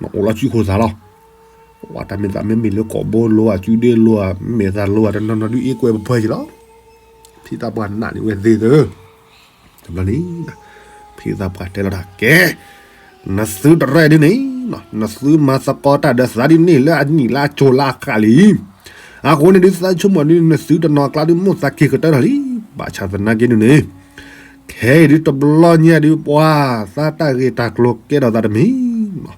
နအိၣ်လီၤစုခိၣ်သးလီၤ ဝဲတၢ်မ့ၢ်သးမ့မ့ၢ်လၢကီၢ်ဘိလိၤ အစုဒ့လိၤ မ့ၢ်သးလိၤ တနီၤနီၤဒုးအ့ကွဲးပပှဲၤက့ၤလီၤ ဖံသးပှၢ်နာ်န့ၢ်ဝဲသ့ၣ်သၢ တဘျီန့ၣ် ဖံသးပှၢ်တဲလီၤတၢ်ကဲ နသုတရၢဒ်န့ၣ် နသုမၤသကိးတၢ်ဒီးသးဒ်န့ၣ်လၢအနံၣ်လၢအကၠိၤလၢအဃၣ်လံ အဃိန့ၣ်ဒုးသးဆိကမိၣ်ဒ်န့ၣ် နသုတနီၤကျါဒုးမိၣ်သးက့ၤကတၢၢ်ထီၣ်လံ ဘၣ်ဆၣ်သနာ်က့ဒ်န့ၣ် ဟဲအံၤဒုးတဘျီညါဒုး ပှၤသးတၢ်ဂ့ၢ်တၢ်ကျိၤကဲထီၣ်သးတမံၤ,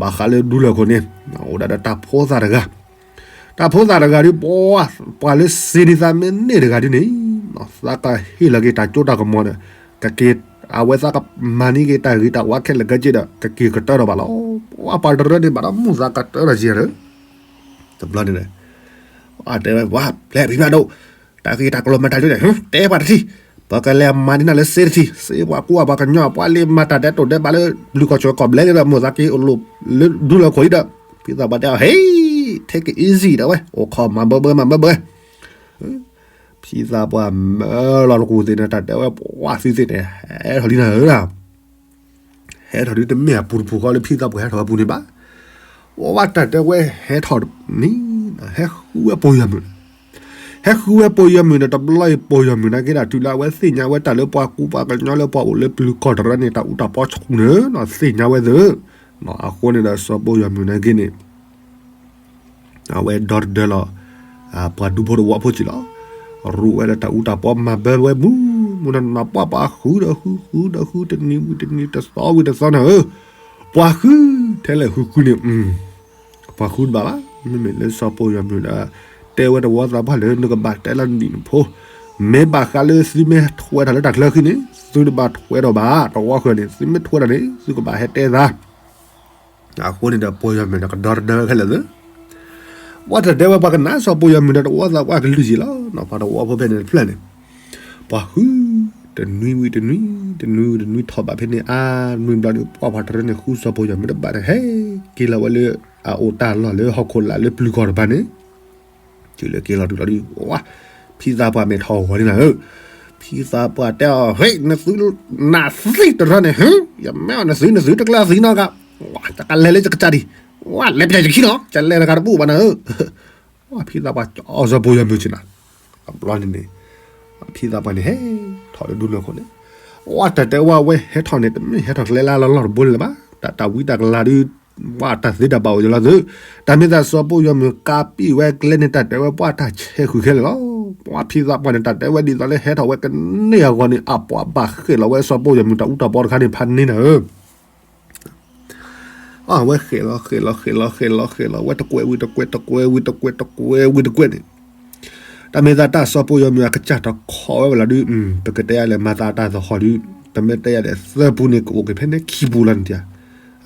ဘၣ်ဃးလၢဒူလၢၢ်ခိၣ်န့ၣ် အိၣ်ဒၣ်ဒီးတၢ်ဖိသၣ်တဂၤ, တၢ်ဖိသၣ်တဂၤဒုး ပှၤလၢစ့န့ၢ်သးမ့ၢ်န့ၢ်တဂၤဒုးန့ၣ်, သးကဟ့ၣ်လီၤက့ၤတၢ်ကၠိတၢ်ကမီၤဒီး ကက့ၤ အဝဲသးကမၤန့ၢ်က့ၤတၢ်ဂ့ၤတၢ်ဝါခဲလၢာ်ခဲဆ့ဒီး ကက့ၤကတၢၢ်ထီၣ်ဘၣ်လီၤ. ပှၤပှၤတရၢန့ၣ်ဘၣ်ဒီးမုၢ်သးကတၢၢ်ထီၣ်က့ၤလၢ တဘျီန့ၣ် တဲဝဲ ပှၤဖျဲးဖံးဖျးဒိၣ်, တၢ်ဂ့ၢ်တၢ်ကျိၤမၤတၢ်ကၠိန့ၣ် တဲပှၤတထံၣ်, ပကလဲၤမၤန့ၢ်နၤလၢစ့တထံၣ်, စ့ပှၤကူပှၤကညီ ပှၤလၢမၤတၢ်ဒဲးတိာ်ဒဲးဘးလၢ ဘျုးကီၢ်ဆိးကီၢ်ဘျဲၣ်လၢဒီး မိၢ်သးက့ၤအိၣ်လိာ်လၢဒူလၢၢ်ခိၣ်အံၤဒီး ဖံသးပှၢ်တဲအီၤ ဟ့ take it easy ဒီးဝဲ အိၣ်ခိးမၤဘၢဘၢမၤဘၢဘၢ ဖံသးပှၢ်မၢလီၤတကူၣ်သ့ၣ်န့ၣ် တၢ်တဲဝဲပှၤသုသ့ၣ်န့ၣ် ဟဲထီၣ်လံနၤဧၢ, ဟဲထီၣ်ဒုးတမ့ၢ်အပူၤတပူၤဃီလၢဖံသးပှၢ်ဟဲထီၣ်ဝဲပူၤန့ၣ်ဘၣ်. ဝဲတၢ်တဲဝဲဟဲထီၣ်န့ၣ် ဟဲဃုဝဲပိာ်ယီၤမုၢ်, ဟဲဃုဝဲပိာ်ယီၤမုၢ်ဒီး တဘျီအံၤပိာ်ယီၤမုၢ်နာ်က့ဒီး တုၤလၢအဝဲသ့ၣ်ညါဝဲတၢ်လၢပှၤကူပှၤကညီလၢပှၤအိၣ်လၢပျုၤကီၢ်တရၢန့ၣ် တၢ်အူတၢ်ပီဆူၣ်န့ၣ် သ့ၣ်ညါဝဲသ့ၣ်, အဃိန့ၣ်ဒီးစီၤပိာ်ယီၤမုၢ်နာ်က့န့ၣ် အဝဲဒီတဒၢလီၤ ပှၤဒူဖိတဝီဖိစ့ၢ်လီၤ. ရူးဝဲဒီးတၢ်အူတၢ်ပီမၤဘၢဝဲမူ မူနီၢ်နီၢ် ပှၤပှၤဃုဒီးဃု ဃုဒီးဃု တနံၤဝံၤတနံၤ တသီဝံၤတသီန့ၣ်ဧၢ, ပှၤဃုထဲလဲၣ်ဃုဃုန့ၣ် ပှၤဃုတဘၣ်ဘၣ်. မ့မ့ၢ်လၢစီၤပိာ်ယီၤမုၢ်ဒီး တဲဝဲတဝီသးပှၢ်လၢ နကဘၣ်တဲလၢနဒံၣ်နဖိ, မ့ၢ်ဘၣ်ဃးလၢသုမ့ၢ်ထွဲတၢ်လၢတၢ်ချၢခံန့ၣ် သုတဘၣ်ထွဲဒီးဘၣ် တဝီဃၢၤန့ၣ် သုမ့ၢ်ထွဲတၢ်န့ၣ် သုကဘၣ်ဟဲတဲသး အဃိန့ၣ်ဒီးပိာ်ယီၤမုၢ်ဒီးကဒီတဒၢခဲလၢာ်သ့ၣ်, ပှၤတဒၢဝဲပှၤကနၣ်စီၤပိာ်ယီၤမုၢ်ဒီးတဝီသးပှၢ်ကလုၢ်ယံၤလီၤ. ပှၤတဝီဖိဖဲန့ၣ်တဖျၢၣ်န့ၣ် ပှၤဃု တနွံဝံၤတနွံ တနွံဝံၤတနွံထီၣ်ဘးဖဲန့ၣ် အါနွံဘျီန့ၣ် ပှၤပှၤတရၢန့ၣ် ဃုစီၤပိာ်ယီၤမုၢ်တဘၣ်န့ၣ် ဟဲက့ၤလီၤဝဲလၢ အအိၣ်တၢ်လီၢ်လၢဟီၣ်ခိၣ်လာ်လၢပျုၤကီၢ်တပၤန့ၣ် တုၤလၢက့ၤလီၤတုၤလီၤဒုး ဝါ ဖံသးပှၢ်မ့ၢ်ထီၣ်ဂီၤန့ၣ်နၤဧၢ, ဖံသးပှၢ်တဲအီၤ ဟ့ၣ် နသုနးသံတရၢန့ၣ် ဟ့ၣ် ယမ့ၢ်အီၤနသု နသုတကျၢၤသံနီတဂၤ, ဝါ တကလဲၤလၢယကစၢ်ဒံး, ဝါ လဲၤပျဲယခံနီၤ ယလဲၤတဂၤတဘူၣ်ဘၣ်နၤဧၢ, ဝါဖံသးပှၢ်ကၠီစီၤပိာ်ယီၤမုၢ်စ့ၢ်နၤ, တဘျီန့ၣ်န့ၣ် ဖံသးပှၢ်န့ၣ်ဟဲထီၣ်လၢဒူလၢၢ်ခိၣ်န့ၣ်, ဝါတၢ်တဲဝဲဝဲဟဲထီၣ်န့ၣ် တမ့ၢ်ဟဲထီၣ်ကျဲလၢလီၢ်လီၢ်တဘိန့ၣ်လၢၤဘၣ်, တၢ်တၢ်ဝံတၢ်ကလၤဒုး ဝါတၢ်သ့တၢ်ဘၣ်အိၣ်ယလီၤသု, တၢ်မ့ၢ်သးစီၤပိာ်ယီၤမုၢ်ကးပံာ်ဝဲကျဲန့ၣ် တၢ်တဲဝဲပှၤတၢ်ဆဲးဃုာ်ခဲလၢာ်လီၤ. ပှၤဖံသးပှၢ်န့ၣ် တၢ်တဲဝဲဒ်သိးလၢဟဲထီၣ်ဝဲကန့ၢ်အဂီၢ်န့ၣ် အပှၤဘၣ်ဃဲးလီၤဝဲစီၤပိာ်ယီၤမုၢ်တၢ်အူတၢ်ပီတခါန့ၣ် ဖးန့ၢ်နၤဧၢ အဝဲဃဲးလီၤဃဲးလီၤဃဲးလီၤဃဲးလီၤဃဲးလီၤ ဝဲတကွဲးဝံၤတကွဲး တကွဲးဝံၤတကွဲး တကွဲးဝံၤတကွဲးန့ၣ်, တၢ်မ့ၢ်သးတၢ်စီၤပိာ်ယီၤမုၢ်အကစၢ်တခီဝဲဝဲလီၤဒုး, ပကတဲယၤလဲၣ် မၤသးတၢ်သဟီၣ်ဒုး, တမ့ၢ်တဲယၤလဲၣ် သၢပူန့ၣ် ကအိၣ်က့ၤဖဲန့ၣ်ခံပူလီၤန့ၣ်တၢ်,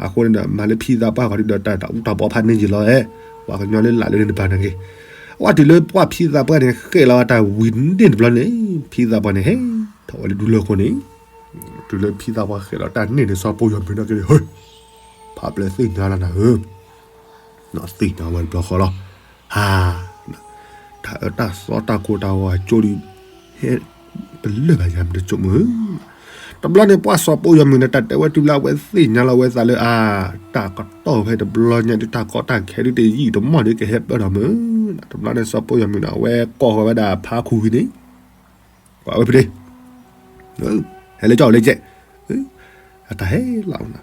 အဃိန့ၣ်ဒီး မၤလၢဖံသးပှၢ်ဂီၤဒုးဒီး တၢ်တၢ်အူတၢ်ပီဖးန့ၢ်ယံာ်လီၤဧဲ, ပှၤကညီလၢလာ်လၢန့ၣ်တပၤန့ၣ်ဂ့ၤ, အဝဲတုၤလၢပှၤဖံသးပှၢ်န့ၣ် ဃဲးလီၤတၢ်ဝံၤန့ၣ်တဘျီန့ၣ်, ဖံသးပှၢ်န့ၣ်ဟဲထီၣ်ဝဲလၢဒူလၢၢ်ခိၣ်န့ၣ် တုၤလၢဖံသးပှၢ်ဃဲးလီၤတၢ်န့ၣ်န့ၣ် စီၤပိာ်ယီၤမုၢ်နာ်က့န့ၣ် ဟ့ၣ်, ဖးပျဲၢ်သ့ၣ်ညါလီၤနၤဧၢ, သ့ၣ်ညါဝဲတဘျီဃီလီၤ, ဟါ, တၢ်အၢတၢ်သီတၢ်ကိၢ်တၢ်ဂီၤအကၠိဒုး, ဟဲ, ပလၢၢ်ဘၣ်ယၤမတကၠိၣ်မုၢ်, တဘျီန့ၣ်ပှၤစီၤပိာ်ယီၤမုၢ်န့ၣ် တၢ်တဲဝဲတုၤလၢအဝဲသ့ၣ်ညါလီၤဝဲသးလၢအါ, တၢ်ကတီၢ်ဖဲတဘျီညါဒုး တၢ်ကီတၢ်ခဲဒုးတယံာ်တမီၢ်ဒုးကဟဲပၢၢ်ထီၣ်မုၢ်, တဘျီန့ၣ်စီၤပိာ်ယီၤမုၢ်န့ၣ် အဝဲကိးဃီၤဝဲဒၣ်ဖါခူဝံၤန့ၣ် ကွၢ်ဝဲဖုဒ့, ဟဲလၢကၠီၣ်လၢကဲး, အတၢ်ဟဲလီၤအိၣ်နၤ,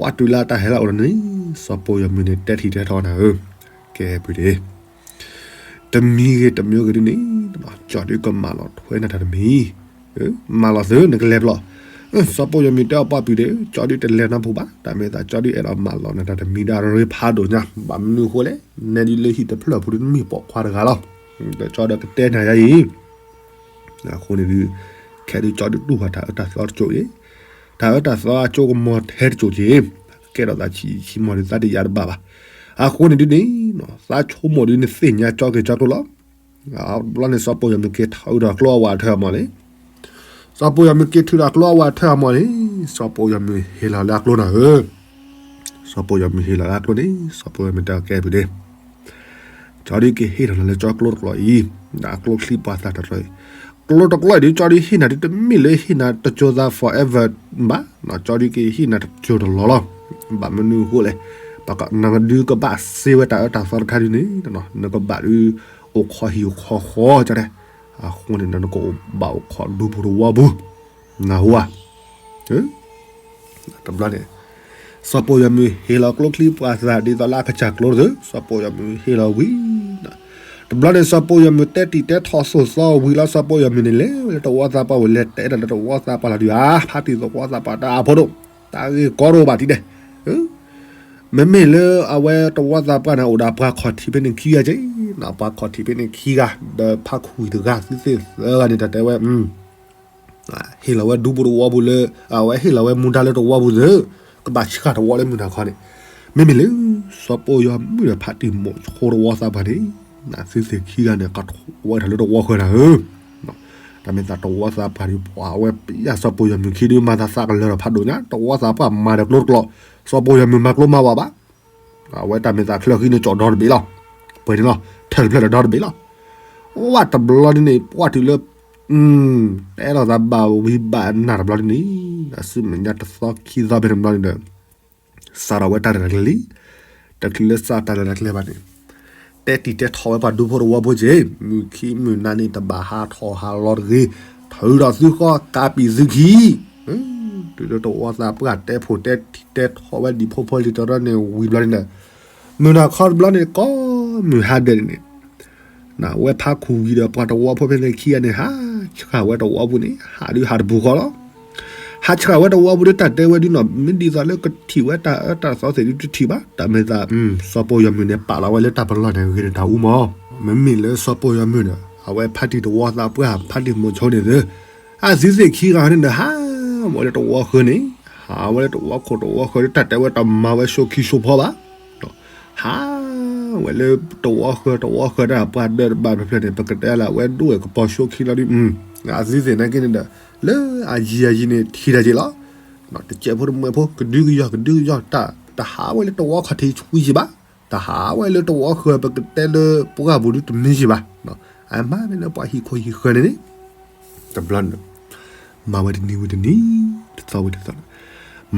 ဝဲတုၤလၢအတၢ်ဟဲလီၤအိၣ်ဒီးန့ၣ်, စီၤပိာ်ယီၤမုၢ်န့ၣ် တဲထံၣ်တဲထီၣ်နၤဧၢ, ကဲဖုဒ့, တမံၤဂ့ၤတမံၤဂ့ၤဒ်န့ၣ်, ကၠီဒုးကမၤလီၤထွဲနၤတၢ်တမံၤ, မၤလီၤသုနကလဲၤဘျီ, စီၤပိာ်ယီၤမုၢ်တဲအီၤပှၢ်ဖုဒ့, ကၠီဒုးတလဲၤနီတပူၤဘၣ်, တၢ်မ့ၢ်သးကၠီဒုးအဲၣ်ဒိးမၤလီၤနၤတၢ်တမံၤဒီးရ့ဖးဒိၣ်ညါ, ဘၣ်မနုၤအဃိလဲၣ်, နဲဒ်လၢဟံၣ်တဖျၢၣ်ပူၤဒုးနမ့ၢ်ပိာ်ခွါတဂၤလီၤ, ဒီးကၠီဒီးကတဲနၤယၤအံၤ အဃိန့ၣ်ဒုး, ခဲဒုးကၠီဒုးတူၢ်ဘၣ်တၢ်အၢတၢ်သီတကၠိၣ်အံၤ, တၢ်အၢတၢ်သီအကၠိကမီၤထဲတကၠိၣ်က့ၤ, ကဲထီၣ်သးဆံးဆံးမီၢ်ဒုးသးတယာ်တဘၣ်ဘၣ်, အဃိန့ၣ်ဒုးန့ၣ်, သးဆိကမိၣ်ဒုးနသ့ၣ်ညါကၠီက့ၤကၠီကျိလီၤ, ဘျီန့ၣ်စီၤပိာ်ယီၤမုၢ်က့ၤထုးဒီးကျိအဝဲအထၢၣ်အမီၢ်န့ၣ် စီၤပိာ်ယီၤမုၢ်က့ၤထုးဒီးကျိအဝဲအထၢၣ်အမီၢ်န့ၣ်, စီၤပိာ်ယီၤမုၢ်ဟ့ၣ်လီၤလၢအကျိနၤဧၢ, စီၤပိာ်ယီၤမုၢ်ဟ့ၣ်လီၤလၢအကျိန့ၣ် စီၤပိာ်ယီၤမုၢ်တဲအီၤကဲဖုဒ့ ကၠီဒုးကဟ့ၣ်ထီၣ်နၤလၢကၠီကျိတကျိာ်အံၤ, ဒီးအကျိချံပှၤသၣ်တရၢအံၤ, ကျိတကျိာ်အံၤဒုး ကၠီဒုးဟ့ၣ်နၤဒုး တမ့ၢ်လၢဟ့ၣ်နၤတစိၤသး forever ဘၣ်, ကၠီဒုးကဟ့ၣ်နၤတစိၤတလီၢ်လီၤ, ဘၣ်မနုၤအဃိလဲၣ်, နကဒုးကဘၣ်စ့ဝဲတၢ်အၢတၢ်သီတခါဒုးန့ၣ်, နကဘၣ်ဒုးအိၣ်ခိးဟံၣ်အိၣ်ခိးဃီကၠီတဲ, အဃိန့ၣ်ဒီးနကအိၣ်ဘၣ်အိၣ်ခိးဒူပူၤတဝီပူၤ, နၢ်ဟူဧါ တဘျီန့ၣ်, စီၤပိာ်ယီၤမုၢ်ဟ့ၣ်လီၤကျိချံပှၤသၣ်ဒ်သိးလၢအကစၢ်ကျိတဂ့ၤ, စီၤပိာ်ယီၤမုၢ်ဟ့ၣ်လီၤဝံၤ, တ တဘျီန့ၣ် စီၤပိၢ်ယီၤမုၢ်တဲတံာ်တဲထီၣ်သိၣ်သီဝံၤလီၤ စီၤပိၢ်ယီၤမုၢ်န့ၣ် လဲၤဝဲလၢတဝီသးပှၢ်ဝံၤ လဲၤတဲဒၣ်လၢတဝီသးပှၢ်လီၤဒုးဧါ ဖါတံၢ်သဝီသးပှၢ်တၢ်အဖိဒိၣ် တၢ်ဂ့ၢ်ကီတအိၣ်ဘၣ်ထံဒဲး မ့မ့ၢ်လၢအဝဲတဝီသးပှၢ်န့ၣ် အိၣ်ဒီးပှၤခီၣ်ထံးဖဲန့ၣ်ခံဂၤက့ၤ, ပှၤခီၣ်ထံးဖဲန့ၣ်ခံဂၤ ဒီးဖါခူဝံၤတဂၤ သုသ့ၣ်သၢဂၤန့ၣ် တၢ်တဲဝဲ ဟ့ၣ်လီၤဝဲဒူဖိတဝီဖိလၢ အဝဲဟ့ၣ်လီၤဝဲမူဒါလၢတဝီပူၤသ့ၣ် ကဘၣ်ဆှၣ်တဝီလၢမုၢ်နၤခီန့ၣ်, မ့မ့ၢ်လၢ စီၤပိၢ်ယီၤမုၢ်ဒီးဖါတံၢ်မိၤဆိတဝီသးပှၢ်န့ၣ်, သုသ့ၣ်ခံဂၤန့ၣ် ကထီၣ်ဝဲထီၣ်လၢတဝီဃၢၤနၤဧၢ, တၢ်မ့ၢ်သးတဝီသးပှၢ်ဒုး ပှၤဝဲပယၢ်စီၤပိၢ်ယီၤမုၢ်ခံဒုး မၤသးသးကလၢၤဒီးဖးဒိၣ်ညါ တဝီသးပှၢ်မၤဒီးကျိတကျိး, စီၤပိၢ်ယီၤမုၢ်မၤကျိမၤဝးဘၣ် အဝဲတၢ်မ့ၢ်သးချၢဃံန့ၣ် ကၠီၣ်ဒီတဘ့ၣ်လီၤ, ပှဲၤန့ၣ်လီၤ ထၢၣ်တဖျၢၣ်ဒီးဒီတဘ့ၣ်လီၤ, ဝဲတဘျီဒ်န့ၣ် ပှၢ်တုၤလၢ တဲလီၤသးဘၣ်ဝံၤဘၣ်နၢ်တဘျီဒ်န့ၣ်, အဆူမဲာ်ညါတသီခံသီဖဲန့ၣ်ဘျီန့ၣ်ဒီး စးထီၣ်ဝဲတၢ်ရဲၣ်တၢ်ကျဲၤလံ, တချုးလၢစးတၢ်ရဲၣ်တၢ်ကျဲၤဘၣ်န့ၣ်, တဲတံာ်တဲထီၣ်ဝဲပှၤဒူဖိတဝီဖိက့ၤ, မုၢ်ခံမုၢ်နၤန့ၣ် တဘၣ်ဟးထီၣ်ဟးလီၤတဂ့ၤ, ထုးဒီးသုဃီကးပံာ်သုခံ တုၤလၢတဝီသးပှၢ်တဲဖိတဲတံာ်တဲထီၣ်ဝဲဒံးဖိဖိလံၤတရီန့ၣ်ဝံၤဘျီန့ၣ်ဒီး, မုၢ်နၤခီတဘျီန့ၣ် ကိးမုၢ်ဟါဒဲးန့ၣ်, ဝဲဖါခူဝံၤဒီးပှၤတဝီဖိဖဲန့ၣ်ခံဂၤန့ၣ် ဟးဆှၣ်ဝဲတဝီပူၤန့ၣ် ဟးဒုးဟးတပူၤဃီလီၤ. ဟးဆှၣ်ဝဲတဝီပူၤဒီးတၢ်တဲဝဲဒုးနီၤ မ့ၢ်ဒ်သိးလၢကထံၣ်ဝဲတၢ်အၢတၢ်သီသ့ၣ်ဒုးတထံၣ်ဘၣ် တၢ်မ့ၢ်သး စီၤပိၢ်ယီၤမုၢ်န့ၣ် ပာ်လီၤဝဲလၢတၢ်ပလီၢ်န့ၣ် ဂ့ၤန့ၢ်တၢ်အူမး, မ့မ့ၢ်လၢစီၤပိၢ်ယီၤမုၢ်န့ၣ် အဝဲဖါတံၢ်တဝီသးပှၢ် ဖါတံၢ်မိၤဆိန့ၣ်သ့ၣ်, အသုသ့ၣ်ခံဂၤန့ၣ်ဒီး ဟးဝဲလၢတဝီဃၢၤန့ၣ်, ဟးဝဲလၢတဝီခိၣ်တဝီဃၢၤဒီး တၢ်တဲဝဲတမၤဝဲဆိခံဆိဖီဘၣ် ဟးဝဲလၢတဝီဃၢၤတဝီဃၢၤတၢ်ပှၤဒၢးတဘၣ်ဖျၢၣ်ဖျၢၣ်န့ၣ် ပကတဲလၢအဝဲဒိၣ်ဝဲကပီၤဆိခံလီၤဒုး, အသုသ့ၣ်နာ်က့န့ၣ်ဒီး လၢအယံၤအယံၤန့ၣ်ထံၣ်တၢ်က့ၤလီၤ, တစဲးဖိတမှဲးဖိ ကဒုကယီၢ်ကဒုကယီၢ် တၢ်တဟးဝဲလၢတဝီခီၣ်ထံးဆူယံၤဘၣ်, တဟးဝဲလၢတဝီဃၢၤပကတဲလၢပှၢ်ပူၤဒုးတမ့ၢ်ယံၤဘၣ်, အမၤဖဲန့ၣ်ပှၤဟံၣ်ခိၣ်ဟံၣ်ဃၢၤန့ၣ်န့ၣ် တဘျီန့ၣ် မၤဝဲတနံၤဝံၤတနံၤ တသီဝံၤတသီန့ၣ်,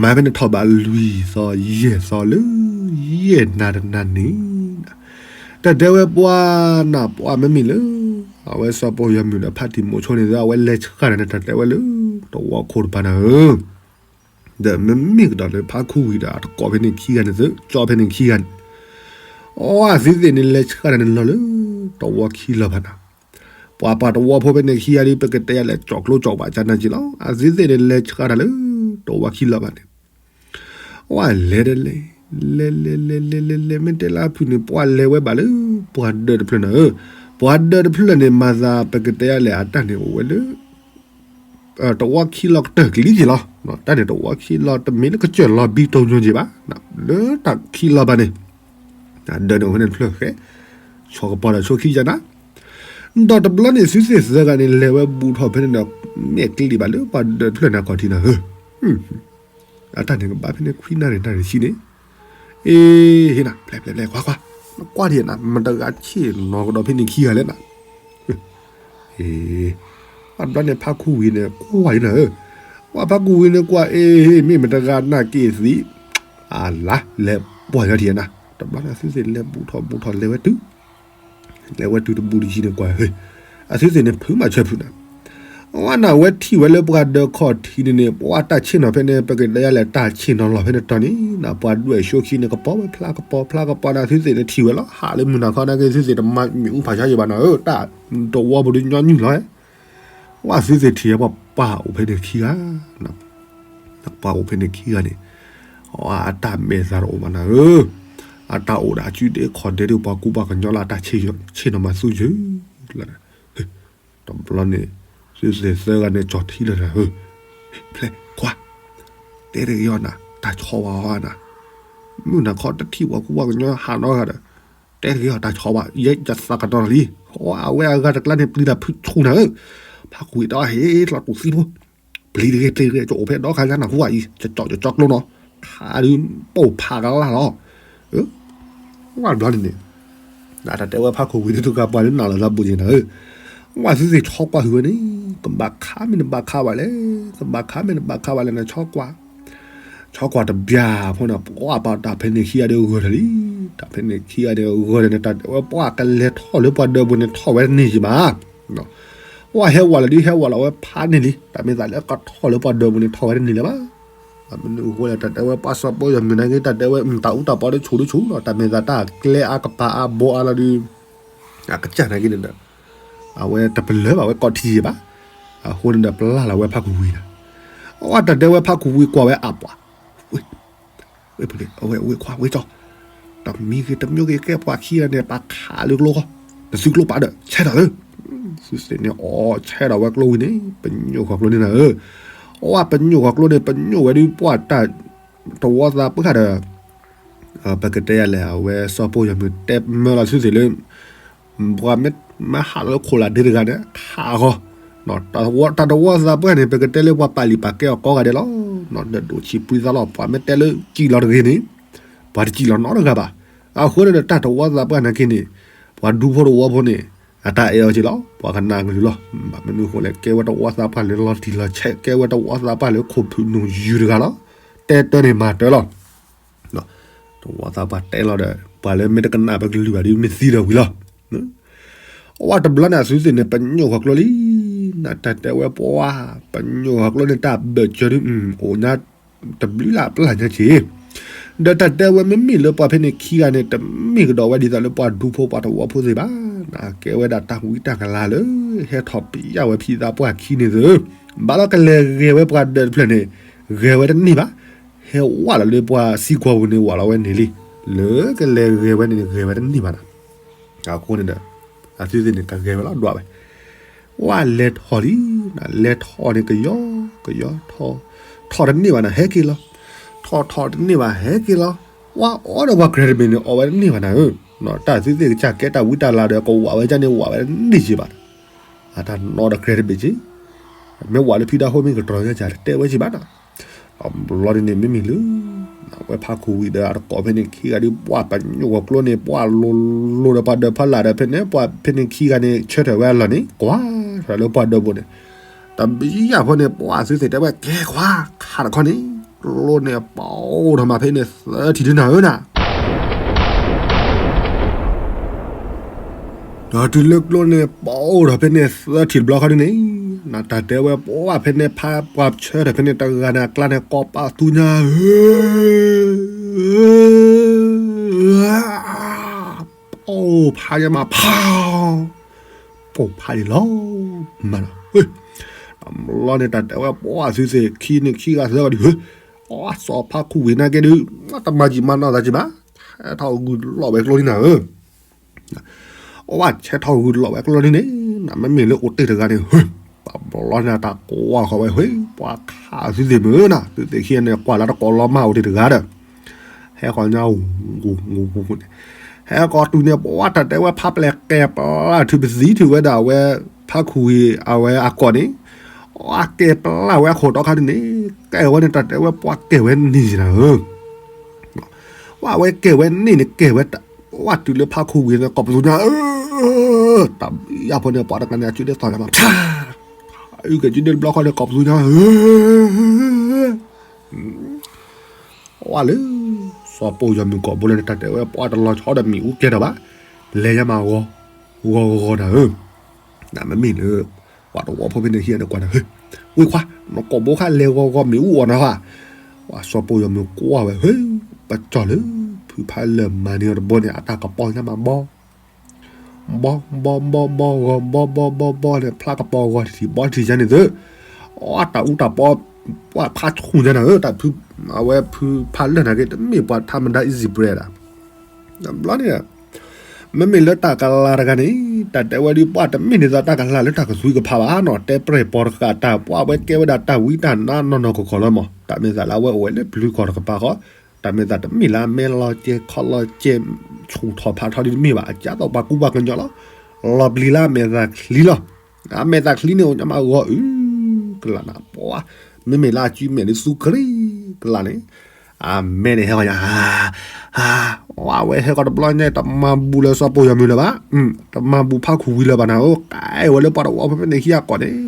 မၤဖဲန့ၣ်ထီၣ်ဘးလွံၢ်သီယဲၢ်သီလၢ ယဲၢ်နၤတနၤန့ၣ်, တၢ်တဲဝဲပှၤနၢ်ပှၢ်မ့မ့ၢ်လၢ အဝဲစီၤပိၢ်ယီၤမုၢ်ဒီးဖါတံၢ်မိၤဆိန့ၣ် အဝဲလဲၤဆှၣ်တၢ်န့ၣ် တၢ်တဲဝဲလၢ တဝီခိၣ်တပၤနၤဧၢ, ဒီးမ့မ့ၢ်ကဒီးလၢဖါခူဝံၤဒီးအတကိးဖဲန့ၣ်ခံဂၤန့ၣ်သ့ၣ် ကၠီဖဲန့ၣ်ခံဂၤန့ၣ်, အသုသ့ၣ်န့ၣ်လဲၤဆှၣ်တၢ်န့ၣ်လီၤလၢ တဝီခံလီၤဘၣ်နၤ ပှၤပှၤတဝီဖိဖဲန့ၣ်ခံဂၤဒ် ပကတဲယၤလဲၣ် ကၠီၣ်ကျိကၠီၣ်ဘၣ်ကၢ်နၢ်က့ၤလီၤ. အသုသ့ၣ်န့ၣ်လဲၤဆှၣ်တၢ်လၢ တဝီခံလီၤဘၣ်န့ၣ်, ဝဲလဲၤတလဲၤ, လဲၤလဲၤလဲၤလဲၤလဲၤလဲၤ မ့ၢ်တဲလၢအဖုၣ်န့ၣ် ပှၤလဲၤဝဲဘၣ်လၢ ပှၤဒၢးတဖျၢၣ်နၤဧၢ, ပှၤဒၢးတဖျၢၣ်န့ၣ် မၤသးပကတဲယၤလဲၣ် အတၢ်န့ၣ်အိၣ်ဝဲလၢ တဝီခံလီၤကတၢၢ်ကလံၤက့ၤလီၤ. တၢ်န့ၣ်တဝီခံလီၤတမ့ၢ်လၢကစၢၢ်လီၤဘံတိၢ်ညိက့ၤဘၣ်, လၢတၢ်ခံလီၤဘၣ်န့ၣ်, ဒၢးန့ၣ်အိၣ်ဖဲန့ၣ်တဖျၢၣ်ဃဲ, ဆီကပီၤဒီးဆိခံကနၤ, ဒီးတဘျီန့ၣ်သုသ့ၣ်သၢဂၤန့ၣ် လဲၤဝဲဘူးထီၣ်ဖဲန့ၣ်ဒီး မ့ၢ်ကျ့ဒံးဘၣ်လၢပှၤဒၢးတဖျၢၣ်နၤခီၣ်ထံးနၤဧၢ အတၢ်န့ၣ်ကဘၣ်ဖဲန့ၣ်ခွံနၣ်ရံၣ်နၣ်ရံၣ်ဆံန့ၣ်, အ့ ဟ့ၣ်နၤ ဖျဲးဖျဲးဖျဲး ကွၢ်ကွၢ်, ကွၢ်ဒံးနၤ မတဂၤဆ့ၣ်နီၤကဒီးဖဲန့ၣ်ခံဂၤလဲၣ်နၤ, အ့ အဘျီန့ၣ်ဖါခူဝံၤန့ၣ် ကွၢ်ဒံးနၤဧၢ, ကွၢ်ဖါခူဝံၤန့ၣ်ကွၢ် အ့ မ့ၢ်မတဂၤနာ်က့ၤသံ, အလါ လဲၤပှၢ်ယီၤဒံးနၤ, တဘျီန့ၣ်သုသ့ၣ်လဲၤဘူးထီၣ်ဘူးထီၣ်လဲၤဝဲတုၤ လဲၤဝဲတုၤတဘူးတယံၤန့ၣ်ကွၢ်, အသုသ့ၣ်န့ၣ်ဖုးမၤဆၢဖုးနၤ, ဝဲနၤဝဲထံၣ်ဝဲလၢပှၤဒၢးခီၣ်ထံးန့ၣ်န့ၣ် ပှၤတၢ်ဆ့ၣ်နီၤဖဲန့ၣ် ပကတဲယၤလဲၣ် တၢ်ဆ့ၣ်နီၤလီၤဖဲန့ၣ်တီၤန့ၣ် ပှၤဒွဲၣ်ဆိခံန့ၣ် ကပီၤဝဲဖျါကပီၤဖျါကပီၤနၤ သုသ့ၣ်န့ၣ်ထံၣ်ဝဲလီၤ ဟးလၢမုၢ်နၤခီနာ်က့ သုသ့ၣ်တမၤမ့ၣ်အူဖးဆါယံၤဘၣ်နၤဧၢ တၢ်တဝီပူၤဒုးညီနုၢ်လီၤ ဝဲသုသ့ၣ်ထံၣ်ဝဲပှၤပှၢ်အိၣ်ဖဲန့ၣ်ခံဂၤ, ပှၤအိၣ်ဖဲန့ၣ်ခံဂၤန့ၣ်, အတၢ်မဲာ်သးတအိၣ်ဘၣ်နၤဧၢ, အတၢ်အိၣ်ဒီးအစုဒ့ခီၣ်ဒ့ဒီးပှၤကူပှၤကညီလၢ အတၢ်ဆ့ၣ်နီၤမၤသူယုာ်လီၤ, တဘျီန့ၣ် သုသ့ၣ်သၢဂၤန့ၣ် ကၠီၣ်ထံလီၤနၤဧၢ, ဖျဲး ကွၢ်, တဲတဂ့ၤအီၤနၤ တၢ်ဆီဝဲအီၤနၤ, မုၢ်နၤခီတထံၣ်ပှၤကူပှၤကညီဟးနီတဂၤဒီး, တဲတဂ့ၤအီၤတၢ်ဆီဝဲ ယဲယသးကတီၤလီၤလံ, အဝဲအဂၤတကျါန့ၣ် ပျံၤတၢ်ဖုဆူၣ်နၤဧၢ, ဖးကွံာ်တၢ်ဟ့ၣ်လီၤတူၢ်သံဖိ, ပျံၤတဂ့ၤပျံၤတဂ့ၤ ကအိၣ်ဖဲဒီခါညါနၢ်ဟူအံၤ ကကၠီကၠီကျိနီၤ, ခးဒုးပိာ်ဖးကလၢ်လီၤ, ဝဲဘျီန့ၣ်န့ၣ် တၢ်တဲဝဲဖးခိၣ်ဝံၤတကးပှၤလၢနၢ်လီၤသးဘူးက့ၤနၤဧၢ, ဝဲသုသ့ၣ်ဆီကွၢ်ဟုၣ်ဝဲန့ၣ် ကဘၣ်ခးမ့ၢ်နဘၣ်ခးဘၣ်လဲၣ်, ကဘၣ်ခးမ့ၢ်နဘၣ်ခးဘၣ်လဲၣ်နဆီကွၢ် ဆီကွၢ်တဘျီဖိန့ၣ် ပှၤပာ်တၢ်ဖဲန့ၣ်ခံဂၤဒီးဂၢၢ်တၢ်လံ, တၢ်ဖဲန့ၣ်ခံဂၤဒီးဂၢၢ်တၢ်န့ၣ် တၢ်တဲဝဲပှၤကလဲၤထီၣ်လၢပှၤဒၢးပူၤန့ၣ်ထီၣ်ဝဲတန့ၢ်ယံၤဘၣ်, ပှၤဟဲဝးလၢဒုးဟဲဝးလီၤဝဲဖးန့ၣ်လံ, တၢ်မ့ၢ်သးလၢကထီၣ်လၢပှၤဒၢးပူၤန့ၣ်ထီၣ်ဝဲတန့ၢ်လၢၤဘၣ်, မနုၤအဃိလဲၣ် တၢ်တဲဝဲပှၤစီၤပိၢ်ယီၤမုၢ်နၤက့ တၢ်တဲဝဲတၢ်အူတၢ်ပီတဆူးတဆူးလီၤ, တၢ်မ့ၢ်သးတၢ်ကျဲအါကပၤအါဘိအါလီၤဒုး အကစၢ်နာ်က့န့ၣ်ဒီး အဝဲတပလၢၢ်ဘၣ်ဝဲကိးထံယဲၢ်ဘၣ်. အဃိန့ၣ်ဒီးပျၢ်လီၤဝဲဖးခူဝံၤဒီး အဝဲတၢ်တဲဝဲဖးခူဝံၤကွၢ်ဝဲအပှၤ ဝ့ၢ်ဖုန့ၣ် အဝဲဝ့ၢ်ခွါဝ့ၢ်ကၠီ တမံၤဂ့ၤတမံၤဂ့ၤ ကဲပှၤခံဂၤန့ၣ် ပှၤခးလၢကျိဃီ နသုကျိပာ်ဒီး ဆဲးထီၣ်လၢ သုသ့ၣ်န့ၣ်အီၤဆဲးထီၣ်ဝဲကျိဝံၤန့ၣ် ပညိၣ်ဃီၤကျိန့ၣ်နၤဧၢ, အဝဲပညိၣ်ဃီၤကျိန့ၣ် ပညိၣ်ဝဲဒုးပှၢ်တၢ်တဝီသးပှၢ်ဒီး ပကတဲယၤလဲၣ် အဝဲစီၤပိၢ်ယီၤမုၢ်တဲမၢလီၤသုသ့ၣ်လၢ ပှၤမ့ၢ်မၤဟးလီၤလၢခိၣ်လၢဒ့တဂၤန့ၣ် ခးဃီၤ, တၢ်တဝီသးပှၢ်န့ၣ် ပကတဲလၢပှၤပာ်လံာ်ပာ်ကဲအီၤကိးဂၤဒဲးလီၤ. ဒီးဒိးဆံးပှံသးလီၤပှၤမ့ၢ်တဲလၢစံၣ်လီၤတဂ့ၤန့ၣ် ပှၤတစံၣ်လီၤနီတဂၤဘၣ်. အဃိန့ၣ်ဒီးတၢ်တဝီသးပှၢ်နာ်က့န့ၣ် ပှၤဒူဖိတဝီဖိန့ၣ် အတၢ်အဲၣ်အီၤက့လီၤ ပှၤကနၣ်ကလုၢ်လီၤ. ဘၣ်မနုၤအဃိလဲၣ် ကဲဝဲတဝီသးပှၢ်လၢလီၤတံၢ်လီၤဆဲး ကဲဝဲတဝီသးပှၢ်လၢခိၣ်ဖုၣ်နူာ်ယူၤတဂၤလီၤ. တဲတၢ်န့ၣ်မၤတၢ်လီၤ. တဝီသးပှၢ်တဲလီၤဒီး ပှၤလၢမ့ၢ်တကနၣ်ပကလုၢ်ဘၣ်ဒီးမ့ၢ်သံဒီးဝံၤလီၤ. အဝဲတဘျီန့ၣ်အသုသ့ၣ်န့ၣ် ပညိၣ်ဃီၤကျိလံ, နတၢ်တဲဝဲပှၢ် ပညိၣ်ဃီၤကျိန့ၣ် တၢ်ဘၢၣ်စၢၤဒုး အိၣ်ညါတဘျုးလၢ်ပျၢ်ညါက့ၤ, ဒီးတၢ်တဲဝဲမ့မ့ၢ်လၢပှၤဖဲန့ၣ်ခံဂၤန့ၣ် တမ့ၢ်ကဒီးဝဲဒ်သိးလၢပှၤဒူဖိပှၤတဝီဖိသ့ၣ်ဘၣ်, နကဲဝဲဒၣ်တၢ်ဝံတၢ်ကလၤလၢ ဟဲထီၣ်ပျၢ်ဝဲဖံသးပှၢ်ခံန့ၣ်သု, ဘၣ်လီၤကလဲၤဂဲၤဝဲပှၤဒၢးတဖျၢၣ်န့ၣ် ဂဲၤဝဲတန့ၢ်ဘၣ်, ဟဲဝးလီၤလၢပှၤစံကွီၤပူၤန့ၣ် ဝးလီၤဝဲန့ၣ်လံ, လၢကလဲၤဂဲၤဝဲန့ၣ် ဂဲၤဝဲတန့ၢ်ဘၣ်နီၤ. အဃိန့ၣ်ဒီး အသုသ့ၣ်န့ၣ် ကဂဲၤဝဲလီၤဒွးဝဲ, ဝဲလဲၤထီၣ်လံ, လဲၤထီၣ်န့ၣ်ကယီကယီထီၣ်, ထီၣ်တန့ၢ်ဘၣ်နီၤ ဟဲက့ၤလီၤ, ထီၣ်ထီၣ်တန့ၢ်ဘၣ်ဟဲက့ၤလီၤ, ဝဲအီၣ်ဒီးပှၤကြဲတဘ့ၣ်န့ၣ် အီၣ်ဝဲတန့ၢ်ဘၣ်နီၤဧၢ, တၢ်သုသ့ၣ်ကစၢ်ကဲတၢ်ဝံတၢ်လၤဒီး ကဝးဝဲဒ်န့ၣ် ဝးဝဲတန့ၢ်က့ၤဘၣ်နီၤ, အတၢ်နီဒီးကြဲတဘ့ၣ်က့ၤ, မ့ၢ်ဝးလၢဖံဒၣ်ဟိမ့ၢ်ကတြီၤညါကတတဲဝဲက့ၤဘၣ်နီၤ. ဘျီဒ်န့ၣ်မ့မ့ၢ်လၢ အဝဲဖးခူဝံၤဒီးအတကိးဖဲန့ၣ်ခံဂၤဒုး ပှၢ်ပညိၣ်ဂီၤကျိန့ၣ် ပှၢ်လိၤလိၤဒီးပှၤဒၢးဖီလာ်ဒီးဖဲန့ၣ် ပှၢ်ဖဲန့ၣ်ခံဂၤန့ၣ် ဆၢထၢၣ်ဝဲအလီၢ်န့ၣ် ကွၢ်ထီၣ်လၢပှၤဒၢးဘိန့ၣ်, တဘျီအဖိန့ၣ် ပှၢ်သုသ့ၣ်တဲဝဲ ကဲခွါ ခးတခီန့ၣ် ကျိန့ၣ်ပအိၣ်ထီၣ်မးဖဲန့ၣ်သၢထံၣ်ဒုးနၤဧၢနၤ ဒီးတုၤလၢကျိန့ၣ် ပအိၣ်ထီၣ်ဖဲန့ၣ်သၢထံၣ်တဘျီခီဒ်န့ၣ်, နတၢ်တဲဝဲပှၢ်ဖဲန့ၣ်ဖးပှၤဆၢထၢၣ်ဖဲန့ၣ်တဂၤန့ၣ် အကျါန့ၣ် ကိးပသူညါဧၢ, ပိၢ်ဖးယဲမး ဖး, ပိၢ်ဖးဒံးလီၤ, မးနီၤ, တဘျီန့ၣ် တၢ်တဲဝဲပှၢ်သုသ့ၣ်ခံန့ၣ်ခံဂၤသၢဂၤဒုး, အစီၤဖးခူဝံၤနာ်က့ဒုး, တမၤယံာ်မၤနီၢ်သးက့ၤဘၣ်, ဟဲထီၣ်ဂုာ်လီၤဝဲကျိန့ၣ်နၤဧၢ အဝဲဆဲးထီၣ်ဂုာ်လီၤဝဲကျိန့ၣ်န့ၣ်, နမ့မ့ၢ်လၢအိၣ်တ့ၢ်တဂၤန့ၣ်, တဘျီန့ၣ်တၢ်ကိးဝါဃီၤဝဲ ဟ့ၣ် ပှၤခးသုသ့ၣ်မုၢ်နၤ, သုသ့ၣ်ခံဂၤန့ၣ် ကွၢ်လၢတကိးလီၤမၢ်အိၣ်တ့ၢ်တဂၤဒီး, ဟဲဃီၤညါ, န့ၣ်, ဟဲဃီၤတုၤန့ၣ် ပှၢ်တၢ်တဲဝဲဖးပျဲၢ်ကဲပျၢ်ထုးပသံထုးဝဲဒၣ်ဝဲ, ဖးခူဝံၤအဝဲအကိာ်န့ၣ်, အကဲပျၢ်ဝဲအခိၣ်တီခါဒ်န့ၣ်, ကဲဝဲန့ၣ် တၢ်တဲဝဲပှၢ်ကဲဝဲန့ၢ်နၤဧၢ ဝဲကဲဝဲန့ၣ်န့ၣ် ကဲဝဲ, ဝဲတုၤလၢဖးခူဝံၤန့ၣ် ကိးပသူညါဧၢ, တဘျီအဖိန့ၣ် ပှၤတဂၤန့ၣ် အစုဒ့သီၣ်ညါမး ဖး, အုၣ်က့ၤစုဒ့တဘျီဃီန့ၣ် ကိးပသူညါဧၢ, ဝဲလၢ စီၤပိၢ်ယီၤမုၢ်ကိာ်ဘိလဲၣ်န့ၣ် တၢ်တဲဝဲပှၢ်တလီၤဆီဒီးမ့ၣ်အူကဲထီၣ်ဘၣ်, လဲၤညါမးဂီၤ, ဂီၤဂီၤဂီၤနၤဧၢ နမ့မ့ၢ်လၢ ပှၤတဝီဖိဖဲန့ၣ်ဟံးန့ၣ်ကွၢ်နၤ ဟ့ၣ်, ဝ့ၢ်ခွါ, နကိာ်ဘိခါလဲၤဂီၤဂီၤမ့ၣ်အူအီၣ်နၤဧါ, ပှၤစီၤပိၢ်ယီၤမုၢ်ကွၢ်ဝဲ ဟ့ၣ်, ပကၠီၢ်လၢ ဖုဖးလၢာ်မၤန့ၢ်အီၤတဘိန့ၣ် အတၢ်ကပီၤညါမးဘီ, ဘီ, ဘီ, ဘီ, ဘီ, ဂီၤ, ဘီ, ဘီ, ဘီ, ဘီန့ၣ် ဖျါကပီၤဂီၤတထံၣ်ဘီတထံၣ်ယါန့ၣ်သု, အတၢ်အူတၢ်ပီ, ပှၤဖးဆူၣ်ညါနၤဧၢ, တၢ်ဖု, အဝဲဖုဖးလၢာ်နာ်က့ တမ့ၢ်ပှၤထါမဒါ easy bread ဘၣ် တဘျီန့ၣ် မ့မ့ၢ်လၢတၢ်ကလၤတဂၤန့ၣ်, တၢ်တဲဝဲဒ်ပှၢ်တမ့ၢ်ဒ်သိးတၢ်ကလၤလၢတၢ်ကသွံကဖးဘၣ်နီၤ, တဲပြဲၢ်ပီၤတဃာ်တၢ် ပှၢ်ဝဲကဲဝဲဒၣ်တၢ်ဝံတၢ်နါနီၢ်နီၢ်ကီၢ်ကီၢ်လီၤမး, တၢ်မ့ၢ်သးလၢအဝဲအိၣ်ဝဲလၢပျုၤကီၢ်တကပၤဃီ, တၢ်မ့ၢ်သးတမ့ၢ်လၢအမဲလီၤကဲခီလီၤကဲ, ဆူၣ်ထီၣ်ဖးထီဒ်တမ့ၢ်ဘၣ်, အကၢ်သိးပှၤကူပှၤကညီလီၤ, လီၤပျံၤလၢအမဲာ်သၣ်ချံလီၤ, အမဲာ်သၣ်ချံန့ၣ်အိၣ်ညါမးဂီၤအု, ကလၤနၤပှၢ်, မ့မ့ၢ်လၢအစုမဲာ်ဒ်သူကရံၣ်, ကလၤန့ၣ် အမဲာ်န့ၣ်ဟဲဂီၤညါ, ဟး, ဟး, ဝဲဟဲဂီၤတဘျီညါ တမၤဘူးလၢစီၤပိၢ်ယီၤမုၢ်လၢၤဘၣ်, တမၤဘူးဖးခူဝံၤလၢၤဘၣ်နၤဧၢ, ကဲဝဲလၢပှၤတဝီဖိဖဲန့ၣ်ဟံးအကိာ်န့ၣ်,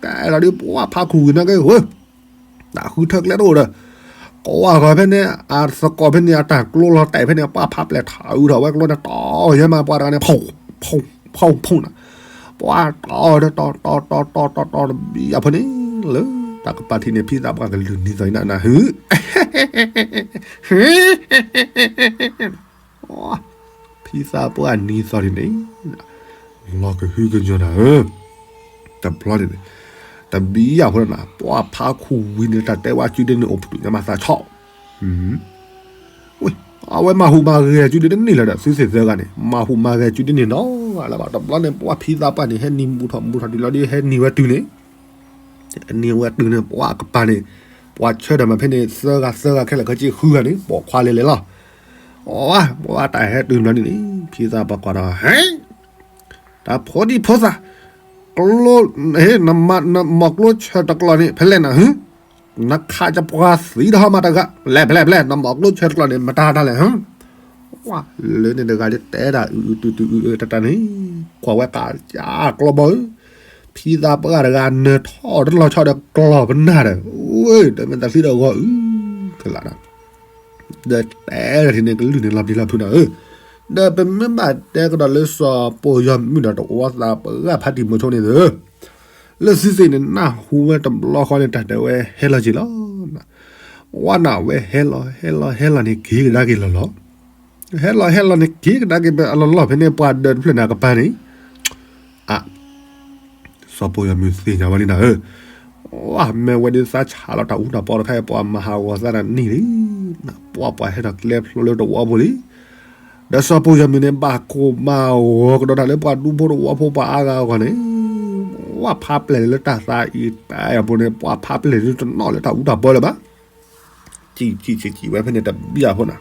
ကဲလီၤဒ်ပှၢ်ဖးခူဝံၤနာ်က့ဝဲ, တၢ်ဃုထၢကျဲတအိၣ်ဒီး, ကိးဝါဃီၤဖဲန့ၣ် အသကိးဖဲန့ၣ် အတၢ်ကျိလီၤတဲာ်ဖဲန့ၣ် ပှၢ်ဖးပျဲၢ်ထးအုးထီၣ်ဝဲကျိန့ၣ် တီၤယဲမးပှၤတဂၤန့ၣ် ဖီၣ်, ဖီၣ်, ဖီၣ်, ဖီၣ်နၤ, ပှၢ်တီၤဒီးတီၤ, တီၤ, တီၤ, တီၤ, တီၤ, တီၤတဘံၣ်အဖိန့ၣ် လၢတၢ်ကပၤထံးန့ၣ် ဖံသးပှၢ်ကလုၢ်နံၤသီၣ်အံၤနၤနၤဟု, ဖံသးပှၢ်နံၤသီၣ်န့ၣ်န့ၣ်, လီၤကဟုကညီၤနၤဧၢ, တဘျီန့ၣ်န့ၣ် တဘံယၤဖိန့ၣ် ပှၤဖးခူၣ်ဝံၤန့ၣ် တၢ်တဲဝဲစုဒ့န့ၣ် အိၣ်ပတုာ်ညါမးသးဆီၣ်, ဝဲ အဝဲမၤဟူးမၤဂဲၤစုဒ့တန့ၢ်လၢၤဒီး သုသ့ၣ်သၢဂၤန့ၣ် မၤဟူးမၤဂဲၤစုဒ့န့ၣ်နီၤလၢၤဘၣ်. တဘျီန့ၣ် ပှၤဖံသးပှၢ်န့ၣ် ဟဲနံၤမူထီၣ်မူထီၣ်တုၤလီၤဒီး ဟဲနံၤဝဲတုၤန့ၣ် နံၤဝဲတုၤန့ၣ် ပှၤကပၤန့ၣ် ပှၤဆၢထၢၣ်မၤဖဲန့ၣ် သၢဂၤသၢဂၤခဲလၢာ်ခဲဆ့ဃုဂၤန့ၣ် ပိာ်ခွါလဲၤလဲၤလီၤ. အဝဲတၢ်ဟဲတုၤဘျီန့ၣ်န့ၣ် ဖံသးပှၢ်ကွၢ်ဒီး ဟဲ တၢ်ဖိဒံဖိသၣ်, ကျိ, နမၤနမီၢ်ကျိဆၢတကျီၢ်န့ၣ် ဖဲလဲၣ်နၤဟၢ, နခးယပှၤသံတဟီၣ်မးတဂၤ, လဲၤဖဲလဲၣ်ဖဲလဲၣ် နမီၢ်ကျိဆၢတကျီၢ်န့ၣ် မတၤတၢ်လဲၣ်ဟၢ, ဝဲ လၢန့ၣ်တဂၤဒ်တဲဒၣ်အုးအုးတုၤတုၤအုးအုးတၢ်တၢ်န့ၣ်, ကွၢ်ဝဲကးကၠးကျီဘီဧၢ, ဖံသးပှၢ်တဂၤနၢၤထီၣ်တလီၤဆီဒီးကျီၢ်ပနၢ်ဒီး, ဝဲ တမ့ၢ်တၢ်သံဒီးဂီၤအုး, ကလးဒီး ဒီးတဲဒၣ်ထံန့ၣ် ကလုၢ်န့ၣ်လီၤပျံၤလီၤဖုးနၤဧၢ, ဒီးပမ့ၢ်ဘၣ်တဲကဒီးလၢစီၤပီၢ်ယီၤမုၣ်ဒီးတဝီသးပှၢ်ဖါတံၢ်မိၤဆိန့ၣ်ဧၢ, လၢသုသ့ၣ်န့ၣ် နၢ်ဟူဝဲတဘျီဃီန့ၣ် တၢ်တဲဝဲဟဲလီၤက့ၤလီၤ, ဝဲနၤဝဲဟဲလီၤဟဲလီၤဟဲလီၤန့ၣ် က့ၤကဒါက့ၤလီၤလီၤ, ဟဲလီၤဟဲလီၤန့ၣ် က့ၤကဒါက့ၤအလီၤလီၤဖဲန့ၣ် ပှၤဒၢးတဖျၢၣ်န့ၣ်အကပၤန့ၣ် အ စီၤပီၢ်ယီၤမုၣ်သ့ၣ်ညါဝဲလံနၤဧၢ, ဝဲမ့ၢ်ဝဲဒ်သးဆးလီၤတၢ်အူတၢ်ပီတခါအံၤ ပှၤမၤဟးဂီၤသးတၢ်နံၣ်လံ, ပှၤပှၤဟဲထီၣ်ကျဲဖျိလၢတဝီပူၤလံ, ဒီးစီၤပီၢ်ယီၤမုၣ်န့ၣ် ဘၣ်ကိၢ်ဘၣ်ဂီၤကဒီးတၢ်လၢပှၤဒူဖိတဝီဖိပှၤအါဂၤအဂီၢ်န့ၣ်, ဝဲဖးပျဲၢ်လၢတၢ်သးအံၤတၢ်အံၤအပူၤန့ၣ် ပှၤဖးပျဲၢ်ဒ်တနီၤလၢတၢ်အူတၢ်ပီလၢၤဘၣ် စံၣ်စံၣ်စံၣ်စံၣ်ဝဲဖဲန့ၣ် တဘံၣ်အဖိနၤ,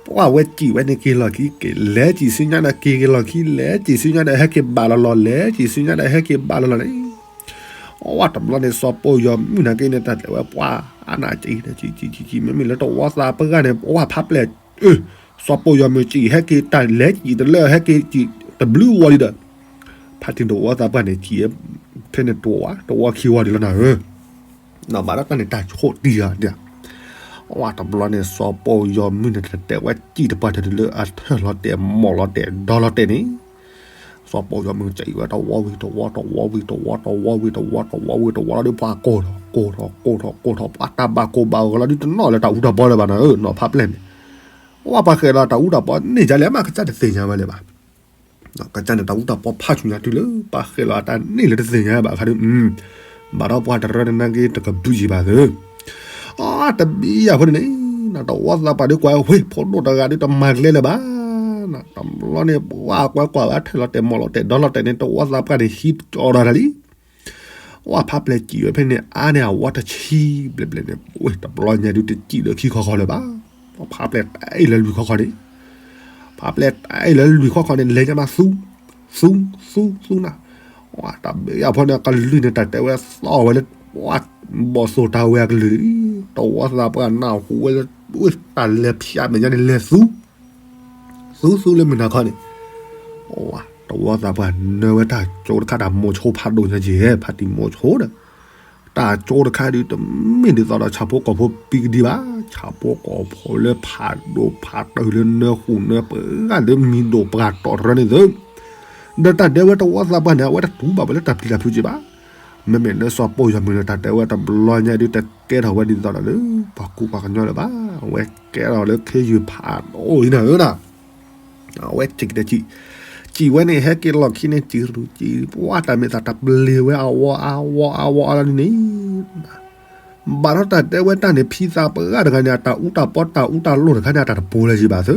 ပှၤဝဲစံၣ်ဝဲန့ၣ်က့ၤလီၢ်ခံက့ၤ လဲၤစံၣ်ဆူညါဒီးက့ၤက့ၤလီၢ်ခံ လဲၤစံၣ်ဆူညါဒီးဟဲက့ၤဘၣ်လီၤလီၤ လဲၤစံၣ်ဆူညါဒီးဟဲက့ၤဘၣ်လီၤလီၤန့ၣ်, ဝဲတဘျီန့ၣ် စီၤပီၢ်ယီၤမုၣ်နာ်က့န့ၣ် တၢ်တဲဝဲပှၤအါနၢ်စံၣ်ဒီးစံၣ်စံၣ်စံၣ်စံၣ် မ့မ့ၢ်လၢတဝီသးပှၢ်န့ၣ် ပှၤဖးပျဲၢ် စီၤပီၢ်ယီၤမုၣ်စံၣ်ဟဲက့ၤတၢ်လဲၤစံၣ်တလၢ ဟဲက့ၤစံၣ်တဘျုးဝီလံဒီး ဖါတံၢ်တဝီသးပှၢ်န့ၣ် စံၣ်ဖဲန့ၣ်တဝီ တဝီခံဝီဒံးလီၤနၤဧၢ, ဘၣ်ဒီးတၢ်န့ၣ်တၢ်ဆိၣ်တံၢ်ဧါ, ဝဲတဘျီန့ၣ် စီၤပီၢ်ယီၤမုၣ်န့ၣ် တၢ်တဲဝဲစံၣ်တပှၢ်တၢၢ်တုၤလၢအထၢၣ်လီၤတဲာ် မီၢ်လီၤတဲာ် ဒီလီၤတဲာ်န့ၣ်, စီၤပီၢ်ယီၤမုၣ်စံၣ်ဝဲတဝီဝံၤတဝီ တဝီဝံၤတဝီ တဝီဝံၤတဝီ တဝီဝံၤတဝီလီၤဒီး ပှၤကိၢ်ထီၣ်ကိၢ်ထီၣ်ကိၢ်ထီၣ်ကိၢ်ထီၣ် ပှၤတၢ်ဘၣ်ကိၢ်ဘၣ်ဂီၤလီၤဒ်တနီၤလၢတၢ်အူတၢ်ပီလၢၤဘၣ်နၤဧၢ, နီၤဖးပျဲၢ်န့ၣ်, ဝဲပှၤဃဲၤလီၤတၢ်အူတၢ်ပီန့ၣ်ဒ်လဲၣ်မး ကစၢ်တသ့ၣ်ညါဝဲလၢၤဘၣ် ကစၢ်န့ၣ်တၢ်အူတၢ်ပီဖးဆူညါတုၤလၢ ပှၤဃဲၤလီၤအတၢ်န့ၣ်လၢတသ့ၣ်ညါဘၣ်အခါဒီး, ဘၣ်ဒီးပှၤတရၢန့ၣ်နာ်က့တကဘုးယံၤဘၣ်သၢ, အတဘံၣ်ယၤဖိန့ၣ်န့ၣ်, တဝီသးပှၢ်ဒုးကွၢ်ဝဲ ဖိဒိၣ်တဂၤဒုးတမၤကျဲလၢၤဘၣ်, တဘျီန့ၣ် ပှၤကွၢ်ကွၢ်ဝဲထၢၣ်လီၤတဲာ်မီၢ်လီၤတဲာ်ဒီလီၤတဲာ်န့ၣ် တဝီသးပှၢ်န့ၣ် ဟံးကၠီဒီးတၢ်လံ ဝဲဖးပျဲၢ်စံၣ်ဝဲဖဲန့ၣ် အါန့ၢ်အဝီတဆံဘျဲၣ်ဘျဲၣ်န့ၣ်, ဝဲတဘျီညါဒုးတစံၣ်လၢခံခီခီလၢၤဘၣ်, ဖးပျဲၢ်တၢ်အ့ၣ်လၢလွံၢ်ခီခီန့ၣ်, ဖးပျဲၢ်တၢ်အ့ၣ်လၢလွံၢ်ခီခီန့ၣ် လဲၤညါမးသူ, သူ, သူ, သူနၤ, ဝဲတဘံၣ်ယၤဖိန့ၣ် ကလုၢ်န့ၣ်တၢ်တဲဝဲသီၣ်ဝဲလၢ, ဝဲ, ဘီၣ်သိၣ်တၢ်ဝဲအကလုၢ်, တဝီသးပှၢ်နၢ်ဟူဝဲလၢ, ဝဲတၢ်လဲၤဖၠးမဲာ်ညါန့ၣ်လဲၤသူ သူသူလၢမုၢ်နၤခီန့ၣ်, တဝီသးပှၢ်နၢဝဲတၢ်ကၠိတခါတၢ်မိၤဆိဖးဒိၣ်ညါက့ၤ ဖါတံၢ်မိၤဆိဒီး, တၢ်ကၠိတခါဒုးတမ့ၢ်ဒ်သိးဒီးဆၣ်ဖိကီၢ်ဖိပံကဒံဘၣ်, ဆၣ်ဖိကီၢ်ဖိလၢဖးဒိၣ်ဖးတၢၢ်လၢနၢဃူနၢပှၤလၢမံၤဒိၣ်ပှၤတီၢ်တရၢန့ၣ်သၢ ဒီးတၢ်ဒဲဝဲတဝီသးပှၢ်န့ၣ် အဝဲတတူၢ်ဘၣ်ဝဲလၢတၢ်ပျံၤတၢ်ဖုးက့ဘၣ်, မ့မ့ၢ်လၢစီၤပိၢ်ယီၤမုၢ်န့ၣ် တၢ်တဲဝဲတဘျီညါဒုးတကဲထီၣ်ဝဲဒ်သိးဒီးလၢ, ပှၤကူပှၤကညီလၢၤဘၣ်, အဝဲကဲထီၣ်လၢခ့ယုၢ်ဖးဒိၣ်အံၤနၤဧၢနၤ အဝဲစံၣ်ကတဲစံၣ်, စံၣ်ဝဲန့ၣ် ဟဲက့ၤလီၢ်ခံန့ၣ် စံၣ်ရူၢ်စံၣ် ပှၤတၢ်မ့ၢ်သးတပျ့ၤဝဲအဝီအဝီအဝီအလီၤန့ၣ်, ဘၣ်ဒီးတၢ်တဲဝဲတၢ်န့ၣ် ဖံသးပှၢ်တဂၤန့ၣ် အတၢ်အူတၢ်ပီတၢ်အူတၢ်လိၣ်တခါန့ၣ် အတၢ်တပိၤလၢၤယံၤဘၣ်သု,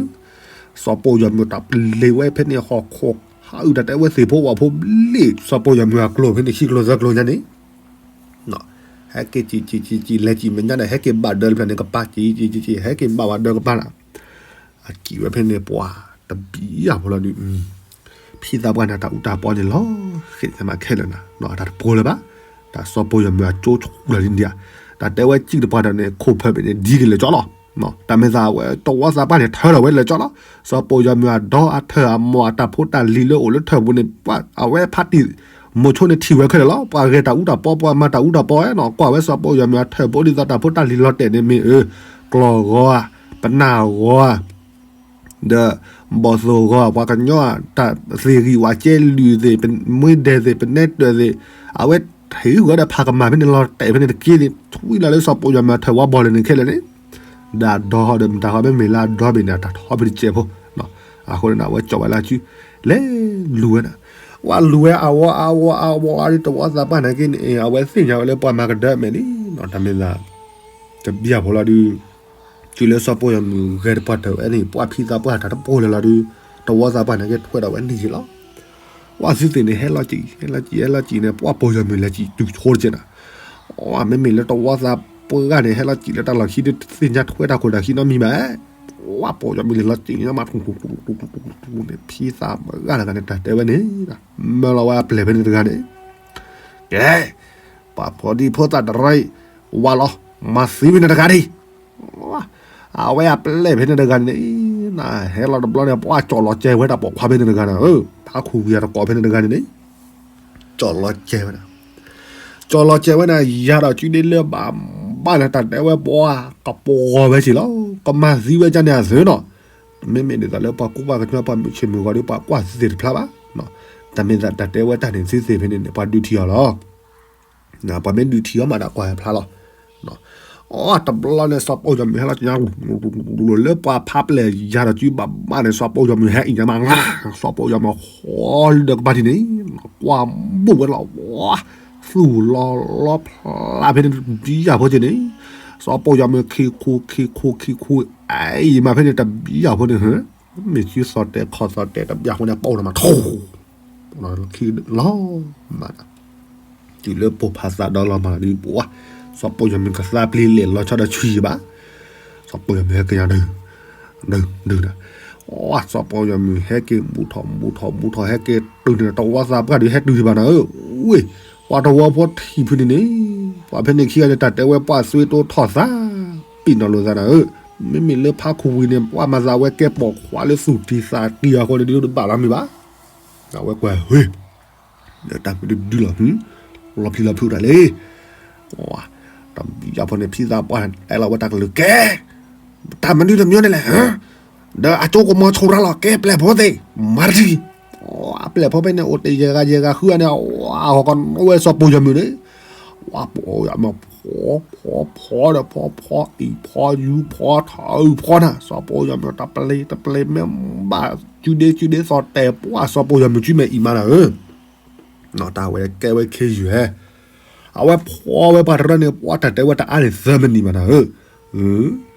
စီၤပိၢ်ယီၤမုၢ်တၢ်ပျ့ၤဝဲဖဲန့ၣ်ဟီၣ်ခိၣ်, ဟးအုၣ်တၢ်တဲဝဲသ့ၣ်ဖိဝၣ်ဖိဘျ့ၣ် စီၤပိၢ်ယီၤမုၢ်အကျိၤဖဲန့ၣ် ခံကျိၤသၢကျိၤညါန့ၣ် ဟဲက့ၤစံၣ်စံၣ်စံၣ်စံၣ် လဲၤစံၣ်မဲာ်ညါဒီး ဟဲက့ၤဘၣ်ဒၢလၢဖျၢၣ်န့ၣ် ကပၤစံၣ်စံၣ်စံၣ်စံၣ် ဟဲက့ၤဘၣ်ဝဲဒၢကပၤနၤ, အစံၣ်ဝဲဖဲန့ၣ် ပှၤတဘံၣ်ယၤဖိလီၤဒုး, ဖံသးပှၢ်န့ၣ် တၢ်အူတၢ်ပီန့ၣ်လီၤ, ဃ့သးမးခဲလၢာ်နၤ, အတၢ်တပိၤလၢၤဘၣ်, တၢ်စီၤပိၢ်ယီၤမုၢ်အကၠိဆူၣ်လီၤဒ်န့ၣ်ဧါ, တၢ်တဲဝဲစံၣ်တပှၢ်တၢ်န့ၣ် ခိၣ်ဖၢဘ့ၣ်န့ၣ် ဒ်က့ၤလၢာ်ကၠီလီၤ တၢ်မ့ၢ်သးဝဲ တဝီသးပှၢ်န့ၣ် ထၢထီၣ်ဝဲလၢာ်ကၠီလီၤ, စီၤပိၢ်ယီၤမုၢ်အဒီအထၢၣ်အမိၢ်အတၢ်ဖိတၢ်လံၤလၢအိၣ်လၢထၢၣ်ပူၤန့ၣ် အဝဲဖါတံၢ်မိၤဆိန့ၣ်ထံၣ်ဝဲခဲလၢာ်လီၤ, ပှၤဂဲၤတၢ်အူတၢ်ပီ ပှၤမၤတၢ်အူတၢ်ပီဝဲနီၤ, ကွၢ်ဝဲစီၤပိၢ်ယီၤမုၢ်အထၢၣ်ဖိဒ်သိးတၢ်ဖိတၢ်လံၤလီၤတဲာ်န့ၣ်မ့ၢ်အၢ, ကျီၢ်ဂီၤဧါ, ပနၢ်ဂီၤဧါ ဒီး ဘီၣ်သိၣ်ဂီၤ ပှၤကညီ တၢ်သ့ၣ်ဂံၢ်ဝးကဲလုၢ်သ့ၣ် မွ့ဒဲးသ့ၣ် ပနဲတၢၢ်သ့ၣ် အဝဲထံၣ်ဂီၤဒီးဖးကမၢ်ဖဲန့ၣ် လီၤတဲာ်ဖဲန့ၣ်တက့ၢ်န့ၣ် ထွံၣ်လီၤလၢစီၤပိၢ်ယီၤမုၢ်အထၢၣ်ဝါဘီၣ်လဲၣ်န့ၣ်ခဲလၢာ်န့ၣ်, ဒီးအဒီဟီဒီးမတၤဟီမ့မ့ၢ်လၢအဒီဘ့ၣ်န့ၣ် အတၢ်ထီဖဲတစဲးဖိ, အဃိန့ၣ် အဝဲကၠီၣ်ဝဲလၢအစု လဲၤလူၤဝဲဒၣ် ဝဲလူၤဝဲအဝီအဝီအဝီအဒီး တဝီသးပှၢ်န့ၣ်က့န့ၣ် အဝဲသ့ၣ်ညါဝဲလၢပှၤမၤကဒၢမဲာ်လံနီၤ. တၢ်မ့ၢ်သး တဘျီဖိလီၤဒုး တုၤလၢစီၤပီၢ်ယီၤမုၢ်ဂဲၤတပှၢ်တၢၢ်ဝဲန့ၣ် ပှၢ်ဖံသးပှၢ်တၢ်တပိၢ်လၢာ်လီၤဒုး တဝီသးပှၢ်န့ၣ်က့ထွဲဒီးဝဲန့ၣ်က့လီၤ. ဝဲသုသ့ၣ်န့ၣ် ဟဲလီၤကံၣ် ဟဲလီၤကံၣ် ဟဲလီၤကံၣ်န့ၣ် ပှၢ်ပီၢ်ယီၤမုၢ်လဲၤကံၣ်တုၤဆိတကဲးနီၤ. မ့မ့ၢ်လၢတဝီသးပှၢ်န့ၣ် ဟဲလီၤကံၣ်လၢတၢ်လီၢ်ခံဒုး တသ့ၣ်ညါထွဲတၢ်ခိၣ်တၢ်ခံနီတမံၤဘၣ်. ပှၢ်ပီၢ်ယီၤမုၢ်လဲၤလီၤကံၣ်န့ၣ် မၤထူၣ်ထူၣ်ထူၣ်ထူၣ်ထူၣ်န့ၣ် ဖံသးပှၢ်တဂၤန့ၣ် တၢ်တဲဝဲန့ၣ် မၢလီၤဝဲအပျဲၢ်ဖဲန့ၣ်တဂၤန့ၣ် ကဲ ပှၤဖိဒံဖိသၣ်တရံး ဝါလီၤ မၤသံဝဲန့ၣ်တဂၤဒံး. အဝဲအပျဲၢ်ဖဲန့ၣ်တဂၤန့ၣ် ဟဲလီၤတဘျီန့ၣ် ပှၢ်ကၠီၣ်လီၤကဲဝဲတၢ်ပိာ်ခွါဖဲန့ၣ်တဂၤန့ၣ် ဖးခူဝံၤအတကိးဖဲန့ၣ်တဂၤန့ၣ်န့ၣ် ကၠီၣ်လီၤကဲဝဲဒၣ် ကၠီၣ်လီၤကဲဝဲန့ၣ် ယၤဒီးကုဒ့လၢဘၣ်ဘၣ်န့ၣ် တၢ်တဲဝဲပှၤကပှီၤဝဲက့ၤလီၤ ကမၤသံဝဲကန့ၣ်အသုနီၤ. မ့မ့ၢ်ဒ်သိးလၢပှၤကူပှၤကညီပှၤမုၢ်ဆ့ၣ်မုၢ်ဂီၤဒီး ပှၤကွၢ်သ့ၣ်တဖျါဘၣ်. တၢ်မ့ၢ်သးတၢ်တဲဝဲတၢ်န့ၣ်သ့သ့ၣ်ဖဲန့ၣ်န့ၣ် ပှၤဒုးထံၣ်အီၤလီၤ. ပှၤမ့ၢ်ဒုးထံၣ်အီၤမးဒီးကွၢ်ဖျါလီၤ. အတဘျီန့ၣ် စီၤပီၢ်ယီၤမုၢ်ဟဲလီၤကညါ လၢပှၤဖးပျဲၢ်ယၤဒီးကုဘၣ်ဘၣ်န့ၣ် စီၤပီၢ်ယီၤမုၢ်ဟဲအံၤညါမး စီၤပီၢ်ယီၤမုၢ်ဃီလၢဒီးကဘၣ်ထံးန့ၣ် ကွၢ်ဘူးဝဲလီၤ သူၣ်လီၤလီၤဖျါဖဲန့ၣ်တဘျီယၤဖိက့ၤန့ၣ် စီၤပီၢ်ယီၤမုၢ်ခံခူခံခူခံခူ အံၤမးဖဲန့ၣ်တဘျီယၤဖိန့ၣ် မ့ၢ်စုသီၣ်တဲာ်ခီၣ်သီၣ်တဲာ်တဘျီဖိန့ၣ် ပအိၣ်ဒီးမးထီၣ် လီၤမး တုၤလၢပိာ်ဖးသးဒီးလီၤမးလီၤဒုးပှၤ စီၤပီၢ်ယီၤမုၢ်ကသါပျံၤလဲာ်လီၤဆီဒီးဆံးဘၣ် စီၤပီၢ်ယီၤမုၢ်ဟဲကညါဒုး ဒုး ဒုး စီၤပီၢ်ယီၤမုၢ်ဟဲက့ၤဘူးထီၣ်ဘူးထီၣ်ဘူးထီၣ်ဟဲက့ၤတုၤန့ၣ် တဝီသးပှၢ်ဒုးဟဲတုၤဒံးဘၣ်နၤဧၢ ဝ့ၢ် ပှၤတဝီဖိထံၣ်ဖုန့ၣ်န့ၣ် ပှၤဖဲန့ၣ်ခံဂၤန့ၣ် တၢ်တဲဝဲပှၤသွံတိထီၣ်သး ပံာ်နီၣ်လိာ်သးနၤဧၢ မ့မ့ၢ်လၢဖးခူဝံၤန့ၣ် ပှၤမၤသးဝဲကဲပိာ်ခွါလၢသူၣ်တံၢ်သးတံၢ်အဃိန့ၣ် ဒုးတဘၣ်လီၤမ့ၢ်ဘၣ် အဝဲကွၢ်ဟ့ၣ် ဒီးတၢ်မနုၤဒုးလီၤ လီၤဖံးလီၤဖုးတၢ်လံ တဘျီဖိန့ၣ် ဖံသးပှၢ်တဲလီၤဝဲတၢ်ကလုၢ်ကဲ တၢ်မနုၤတမံၤန့ၣ်လဲၣ် ဒီးအကၠိကမီၤဆိရၣ်လီၤ ကဲပျဲၢ်ဖိသ့ၣ် မၤတထံၣ် အပျဲၢ်ဖိဖဲန့ၣ် အိၣ်တ့ၢ်ယဲၢ်ဂၤယဲၢ်ဂၤဃုဂၤန့ၣ် အဝဲစီၤပီၢ်ယီၤမုၢ်န့ၣ် ပှၤပီၢ်ယီၤမုၢ်ဖီဖီဖီဒီးဖီဖီအံၤဖီယူၤဖီထီၣ်အုးဖီနၤ စီၤပီၢ်ယီၤမုၢ်တပျ့ၤတပျ့ၤမ့ၢ်ဘၣ် ကုဒ့ကုဒ့သီၣ်တဲာ်ပှၢ် စီၤပီၢ်ယီၤမုၢ်ကုမဲာ်အံၤမးနၤဧၢ တၢ်ဝဲကဲဝဲခ့ယုၢ်ဟဲ အဝဲဖီဝဲပှၤတရၢန့ၣ် ပှၤတၢ်တဲဝဲတအါန့ၣ်သၢမံးနံးဘၣ်နၤဧၢ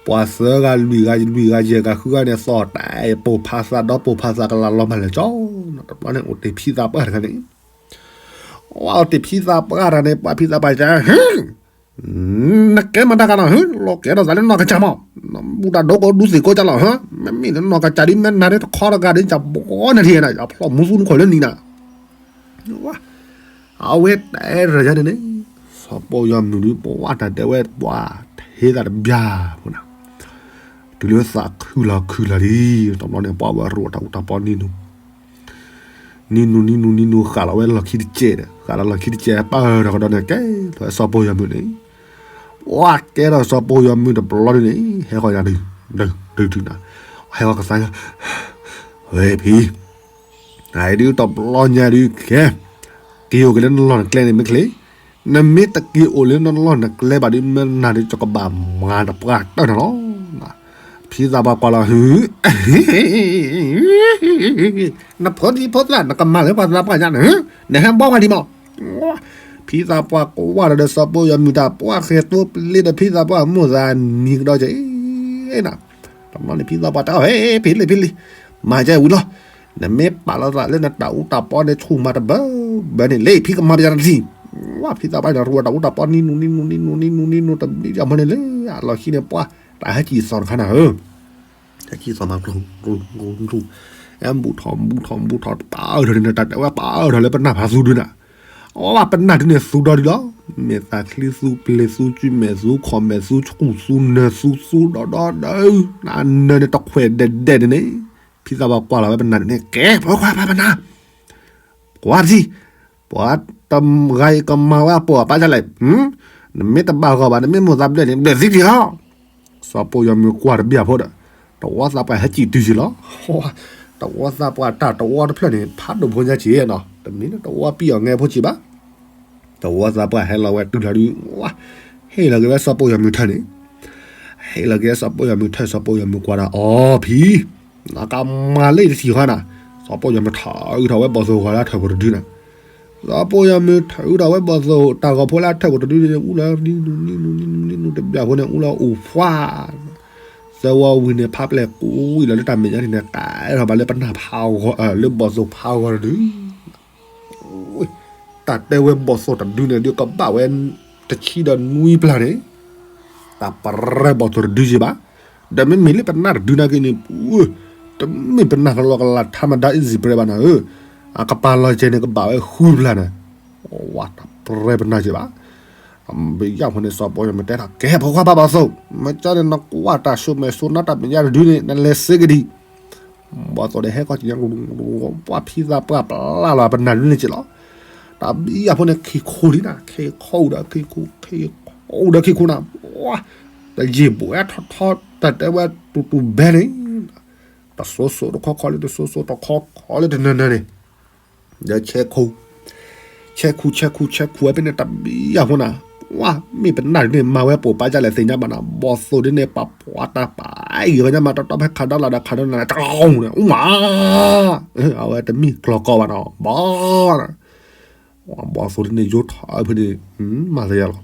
ပှၤသၢဂၤလွံၢ်ဂၤလွံၢ်ဂၤယဲၢ်ဂၤဃုဂၤန့ၣ် သီၣ်တဲာ်ပိာ်ဖးသးဒီးပိာ်ဖးသးကလၤလီၤမးလဲၣ်ကၠီ တဘျီန့ၣ် အိၣ်တ့ၢ်ဖံသးပှၢ်တဂၤန့ၣ် အိၣ်တ့ၢ်ဖံသးပှၢ်တဂၤန့ၣ် ပှၤဖံသးပှၢ်က နကဲမတၤဂၤနီၤ လီၤကဲထီၣ်သးလၢနီၢ်ကစၢ်မး နဘူၣ်တၢ်ဒိကိးဒူသ့ၣ်ကိးကၢ်လီၤ မ့မ့ၢ်လၢနီၢ်ကစၢ်ဒ်မ့ၢ်နၤဒ်တခီတဂၤဒ် ယဘီနထံၣ်နၤ ယဖျီၣ်မူသူနခီၣ်လၢနံၤနၤ အဝဲတဲရၢယါန့ၣ်န့ၣ် စီၤပီၢ်ယီၤမုၢ်ဒုး ပဝဲတၢ်တဲဝဲပှၤထ့သးတဘျါဖိနၤ တုၤလၢသးခုလီၤခုလီၤလံ တဘျီန့ၣ် ပှၤဝဲရိတၢ်အူတၢ်ပီနံၤနူ နံၤနူနံၤနူနံၤနူ ဃၣ်လီၤဝဲလီၢ်ခံတကဲးဒီး ဃၣ်လီၤလီၢ်ခံတကဲး ပၢၢ်ဒီးကဒီးန့ၣ် ကဲထီၣ်စီၤပီၢ်ယီၤမုၢ်န့ၣ် ပှၤကဲထီၣ်စီၤပီၢ်ယီၤမုၢ်တဘျီဒုးန့ၣ် ဟဲဃီၤယၤဒုး ဒုး ဒုး ဒုးနၤ ဟဲဃီၤကသါယၤ ဝဲဖံ အဒုးတဘျီညါဒုးကဲ က့ၤအိၣ်က့ၤလၢနလီၢ်နကျဲန့ၣ်မ့ၢ်ချ့ နမ့ၢ်တက့ၤအိၣ်လၢနလီၢ်နကျဲဘၣ်ဒုး မ့ၢ်နၤဒုး ကဘၣ်မၤတပှၢ်တၢၢ်နၤလီၤ ဖံသးပှၢ်ကွၢ်လီၤဟု နဖိဒံဖိသၣ် နကမၤလၢပှၤသးပှၢ်ညါန့ၣ် နဟဲဘီပှၤဒံးမး ဖံသးပှၢ်ကွၢ်ဒီးစီၤပီၢ်ယီၤမုၢ်တၢ်ပှၢ်ဃဲၤသိပလ့ဒီး ဖံသးပှၢ်မိၢ်သးနံၤကဒီးက့ၤနၤ တဘျီန့ၣ် ဖံသးပှၢ်တဲအီၤ ဟဲ ဖံလံ ဖံလံ မၤကဲဝံၤလီၤ နမ့ၢ်ပာ်လီၤသးလၢနတၢ်အူတၢ်ပီန့ၣ် ဆူၣ်မၤတဘၢဘၢန့ၣ် လၢဖံကမၤပယီၤတထံၣ် ဝဲဖံသးပှၢ်န့ၣ် ရူတၢ်အူတၢ်ပီနံၤနူနံၤနူနံၤနူနံၤနူနံၤနူ တဘျီယၤမီၢ်န့ၣ်လၢ အလီၢ်ခံန့ၣ် ပှၤတၢ်ဟဲကံၣ်သီၣ်တခါနၤဧၢ ဟဲကံၣ်သီၣ်မၤကျိၤကျိၤကျိၤ အဲဘူးထီၣ်ဘူးထီၣ်ဘူးထီၣ် ပာ်အၢၣ်ထီၣ်န့ၣ် တၢ်တဲဝဲပာ်အၢၣ်ထီၣ်လၢပနၢ်ဖးသူဒုနၤ အဝဲပနၢ်ဒုန့ၣ်သူဒီဒုလီၤ မ့ၢ်သးချံသူပျ့ၤသူကုမဲာ်သူခီၣ်မဲာ်သူဆူၣ်သူနၢၤသူသူဒီဒီဒီး နနၢၤန့ၣ်တခွဲးဒဲးဒဲးန့ၣ်န့ၣ် ဖံသးပှၢ်ကွၢ်လီၤဝဲပနၢ်န့ၣ် ကဲ ပှၤကွၢ်ပှၤပနၢ် ကွၢ်ထံၣ် ပှၤတဂၤအံၤကမၤဝဲအပိာ်အပၢ်ဒ်လဲၣ် နမ့ၢ်တဘၣ်ဂီၤဘၣ် နမ့ၢ်မိၢ်သးဘျဲၣ်န့ၣ် ဘျဲၣ်သံတ့ၢ်လီၤ စီၤပီၢ်ယီၤမုၢ်ကွၢ်တဘျီဖိဒီး တဝီသးပှၢ်ဟဲကံၣ်တုၤက့ၤလီၤ တဝီသးပှၢ်တၢ်တဝီတဖျၢၣ်န့ၣ် ဖးဒိၣ်ဖိညါက့ၤနီၤ တမ့ၢ်လၢတဝီပံၣ်အီၤငဲဖိက့ၤဘၣ် တဝီသးပှၢ်ဟဲလီၤဝဲတုၤလီၤဒုး ဟ့ၣ်လီၤက့ၤဝဲစီၤပီၢ်ယီၤမုၢ်ထၢၣ်န့ၣ် ဟ့ၣ်လီၤက့ၤစီၤပီၢ်ယီၤမုၢ်ထၢၣ် စီၤပီၢ်ယီၤမုၢ်ကွၢ်ဒီး အီ ဖံ နကမၤလၢတထံၣ်ဃီနၤ စီၤပီၣ်ယီၤမုၣ်ထးအုးထီၣ်ဝဲဘီၣ်သိၣ်ဂီၤလၢအထၢၣ်ပူၤတဒုန့ၣ်, စီၤပီၣ်ယီၤမုၣ်ထးအုးထီၣ်ဝဲဘီၣ်သိၣ်တၢ်ဂီၤဖိလၢအထၢၣ်ပူၤတဒုန့ၣ် အူလီၤနံနူနံနူနံနူတဘျီအဃိန့ၣ် အူလီၤအိၣ်ဖှါ, သၢဝီဝံၤန့ၣ် ဖးပျဲၢ်ကွံာ်လီၤလၢတၢ်မဲာ်ညါန့ၣ် ကဲထီၣ်ဘၣ်လၢပနၢ်ဖးဂီၤ လၢဘီၣ်သိၣ်ဖးဂီၤတဒု တၢ်တဲဝဲဘီၣ်သိၣ်တဒုန့ၣ် ဒုးကဘၣ်ဝဲတဆံဒီးနွံပျၢ်န့ၣ်, တၢ်ပရဲဘီၣ်သိၣ်တဒုက့ဘၣ်. ဒီးမ့မ့ၢ်လၢပနၢ်တဒုနာ်က့န့ၣ်, တမ့ၢ်ပနၢ်ကလီကလးထါမဒါအံၣ်စံးပြဲဘၣ်နၤဧၢ, အကပၤလီၤကဲန့ၣ် ကဘၣ်ဝဲဃုပျၢ်န့ၣ်, ဝါတၢ်ပရဲပနၢ်က့ဘၣ်. ဘၣ်ယၢ်ဖိန့ၣ် စီၤပီၣ်ယီၤမုၣ်တဲထီၣ် ကဲ ဖိခွါပၢ်ဘီၣ်သိၣ်, မ့ၢ်ကန့ၣ် နကွၢ်တၢ်စိၤမဲာ်စိၤနါတၢ်မဲာ်ညါတဒုန့ၣ် နလဲၤစ့ကဒံး ဘီၣ်သိၣ်ဒီးဟဲကီၢ်ကံၣ်ညါ ပှၢ်ဖံသးပှၢ်ပျၢ်လီၤပနၢ်ဒုန့ၣ်က့လီၤ. တၢ်ဘံယၢ်ဖိန့ၣ် ခံခိလံနၤ, ခံခိဒီးခံခိ, ခံခိဒီးခံခိနၤ, တယံာ်ဘှဲထီထီ တၢ်တဲဝဲတူတူဘဲန့ၣ်, တစိၤစိၤတခီခီလၢ တစိၤစိၤတခီခီလၢတနၢၤနၢၤန့ၣ်, ဒီးဆဲခူ ဆဲခူ ဆဲခူ ဆဲခူဝဲဖဲန့ၣ် တၢ်ဘံယၢ်ဖိနၤ, ဝါ မ့ၢ်ပနၢ်ဒုန့ၣ် မၤဝဲပိာ်ပာ်ဒ်လဲၣ်သ့ၣ်ညါဘၣ်နၤ, ဘီၣ်သိၣ်ဒုန့ၣ် ပာ်ဖှိၣ်တၢ်ပာ်အံၤကညါမး တီတီဖဲခးဒီလၢ်ဒီးခးဒီနၤ တကီၢ်န့ၣ် အူမး, အဝဲတမ့ၢ်ကျီၢ်ကီၢ်ဘၣ်နၤ, ဘီၣ် ဘီၣ်သိၣ်ဒုန့ၣ် ယိထီၣ်ဖဲန့ၣ် မၤသယၤလီၤ.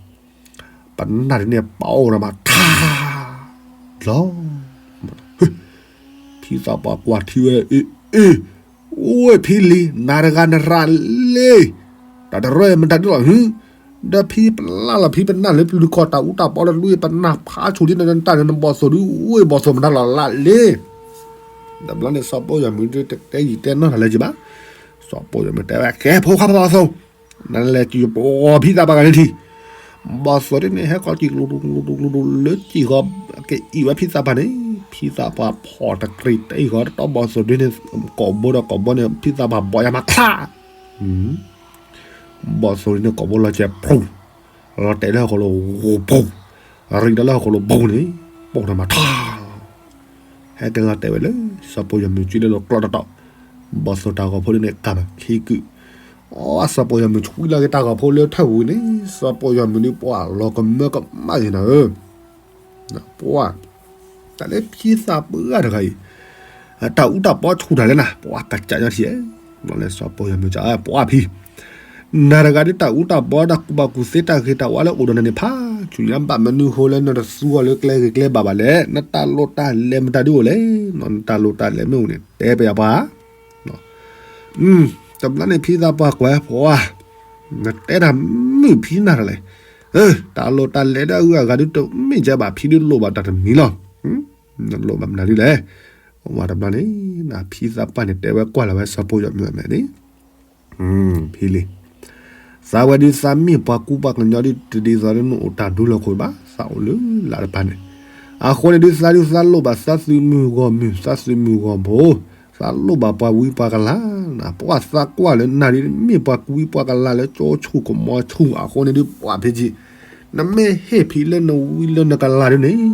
ပနၢ်ဒုန့ၣ် ပအိၣ်ဒီးမးထါ လီၤ. ဖံသးပှၢ်ကွၢ်ထံဝဲ အ့ အ့ အိၣ်ဖံလံၤ နၤတဂၤနရၤလံ, တၢ်တရၢမတၤဒုလီၤဟူ, ဒီးဖံပလၢ်လီၤ ဖံပနၢ်လၢပျုၤတကီၢ် တၢ်အူတၢ်ပီလၢတဒူၣ်အံၤ ပနၢ်ဖးဆူၣ်ဒ်နတၢ်န့ၣ် နဘီၣ်သိၣ်ဒု အိၣ်ဘီၣ်သိၣ်မတၤလီၤလၢ်လံ. တဘျီန့ၣ် စီၤပီၣ်ယီၤမုၣ်ဒုတဲယံာ်တဲနီၢ်တၢ်လၢက့ဘၣ်. စီၤပီၣ်ယီၤမုၣ်တဲဝဲ ကဲ ဖိခွါပၢ်ဘီၣ်သိၣ်, နလဲၤကပီၤဖံသးပှၢ်ဂၤန့ၣ်ထံ ဘီၣ်သိၣ်ဒုန့ၣ် ဟဲကီၢ်ကံၣ်ကလူၤကလူၤကလူၤကလူၤလၢကံၣ်ဃီ ကအံၣ်ဝဲဖံသးပှၢ်န့ၣ် ဖံသးပှၢ်ဖီၣ်တကြံးတအံၣ်ဃီတတီဘီၣ်သိၣ်ဒုန့ၣ် ကိာ်ဘိဒီးကိာ်ဘိန့ၣ် ဖံသးပှၢ်ဘီၣ်ယါမးချါ ဘီၣ်သိၣ်ဒုန့ၣ် ကိာ်ဘိလီၤစဲးဖူ လီၤတဲာ်လၢဟီၣ်ခိၣ်လိၤဂိၤပူၤ ရံးဒီးလၢဟီၣ်ခိၣ်လိၤဘိန့ၣ် ပိၢ်ထီၣ်မးထါ ဟဲက့ၤလီၤတဲာ်ဝဲလၢ စီၤပီၣ်ယီၤမုၣ်စုလၢလိၤကျီတတီၤ ဘီၣ်သိၣ်တၢ်ဂီၤဖိဒုန့ၣ် ကၢ်မးခံကုာ် အစီၤပီၣ်ယီၤမုၣ်ဆှံလီၤက့ၤတၢ်ဂီၤဖိလၢ ထၢၣ်ဝံၤန့ၣ် စီၤပီၣ်ယီၤမုၣ်ဒုးပှၢ်လီၤကမၢကမၣ်ယဲနၤဧၢ ပှၢ် တၢ်လၢဖံသးပှၢ်တဂၤအံၤ တၢ်အူတၢ်ပီဆူၣ်တၢ်လဲၣ်နၤ ပှၢ်ကစၢ်ညီထံဧဲ ဘျီလဲၤစီၤပီၣ်ယီၤမုၣ်ကပှၢ်ဖံ နၤတဂၤဒုးတၢ်အူတၢ်ပီတၢ်ကူၣ်ဘၣ်ကူၣ်သ့တၢ်ဂ့ၤတၢ်ဝါလၢအိၣ်ဒီးနၤန့ၣ် ဖးဆူၣ်ညါဘၣ်မနုၤဃိလၢ နတသူအီၤလၢကျဲဂ့ၤကျဲဘၣ်ဘၣ်လဲၣ် နတၢ်လိၣ်တၢ်လဲၤမတၤဒုအိၣ်လဲၣ် နတၢ်လိၣ်တၢ်လဲၤမ့ၢ်အိၣ်န့ၣ် တဲပယၤပှၢ် တဘျီန့ၣ် ဖံသးပှၢ်ကွဲးပှၢ် နတဲတၢ်မုာ်ဖံနၤတလဲၣ်, တၢ်လိၣ်တၢ်လဲၤဒၣ်အဂၤဒုးတမ့ၢ်ကဲဘၣ် ဖံဒုးလိၣ်ဘၣ်တၢ်တမံၤလီၤ, နလိၣ်ဘၣ်မနုၤဒုလဲၣ်, ဝဲတဘျီန့ၣ် ဖံသးပှၢ်န့ၣ်တဲဝဲကွၢ်လီၤဝဲစီၤပီၣ်ယီၤမုၣ်အမဲာ်န့ၣ် ဖံလံၤ သးဝဲဒုးသးမ့ၢ်ပှၤကူပှၤကညီဒုး တဒ်သိးလၢနအိၣ်တၢ်ဒူလၢၢ်ခိၣ်ဘၣ် သးအိၣ်လၢလၢ်တဖၣ်န့ၣ်, အဃိန့ၣ်ဒုးသးဒုးသးလိၣ်ဘၣ်သးသုးမုၢ်ဂီၢ်မုၢ် သးသုးမုၢ်ဂီၢ်ဖိ, သးလိၣ်ဘၣ်ပှၤဝံပှၤကလၤ, ပှၤသးကွၢ်လၢနၤဒုးမ့ၢ်ပှၤကူဝံပှၤကလၤလၢကၠိဆူၣ်ကမီၤဆူၣ် အဃိန့ၣ်ဒုးပှၢ်ဖံကံ, နမ့ၢ်ဟ့ၣ်ဖံလၢနဝံလၢနကလၤဒုးန့ၣ်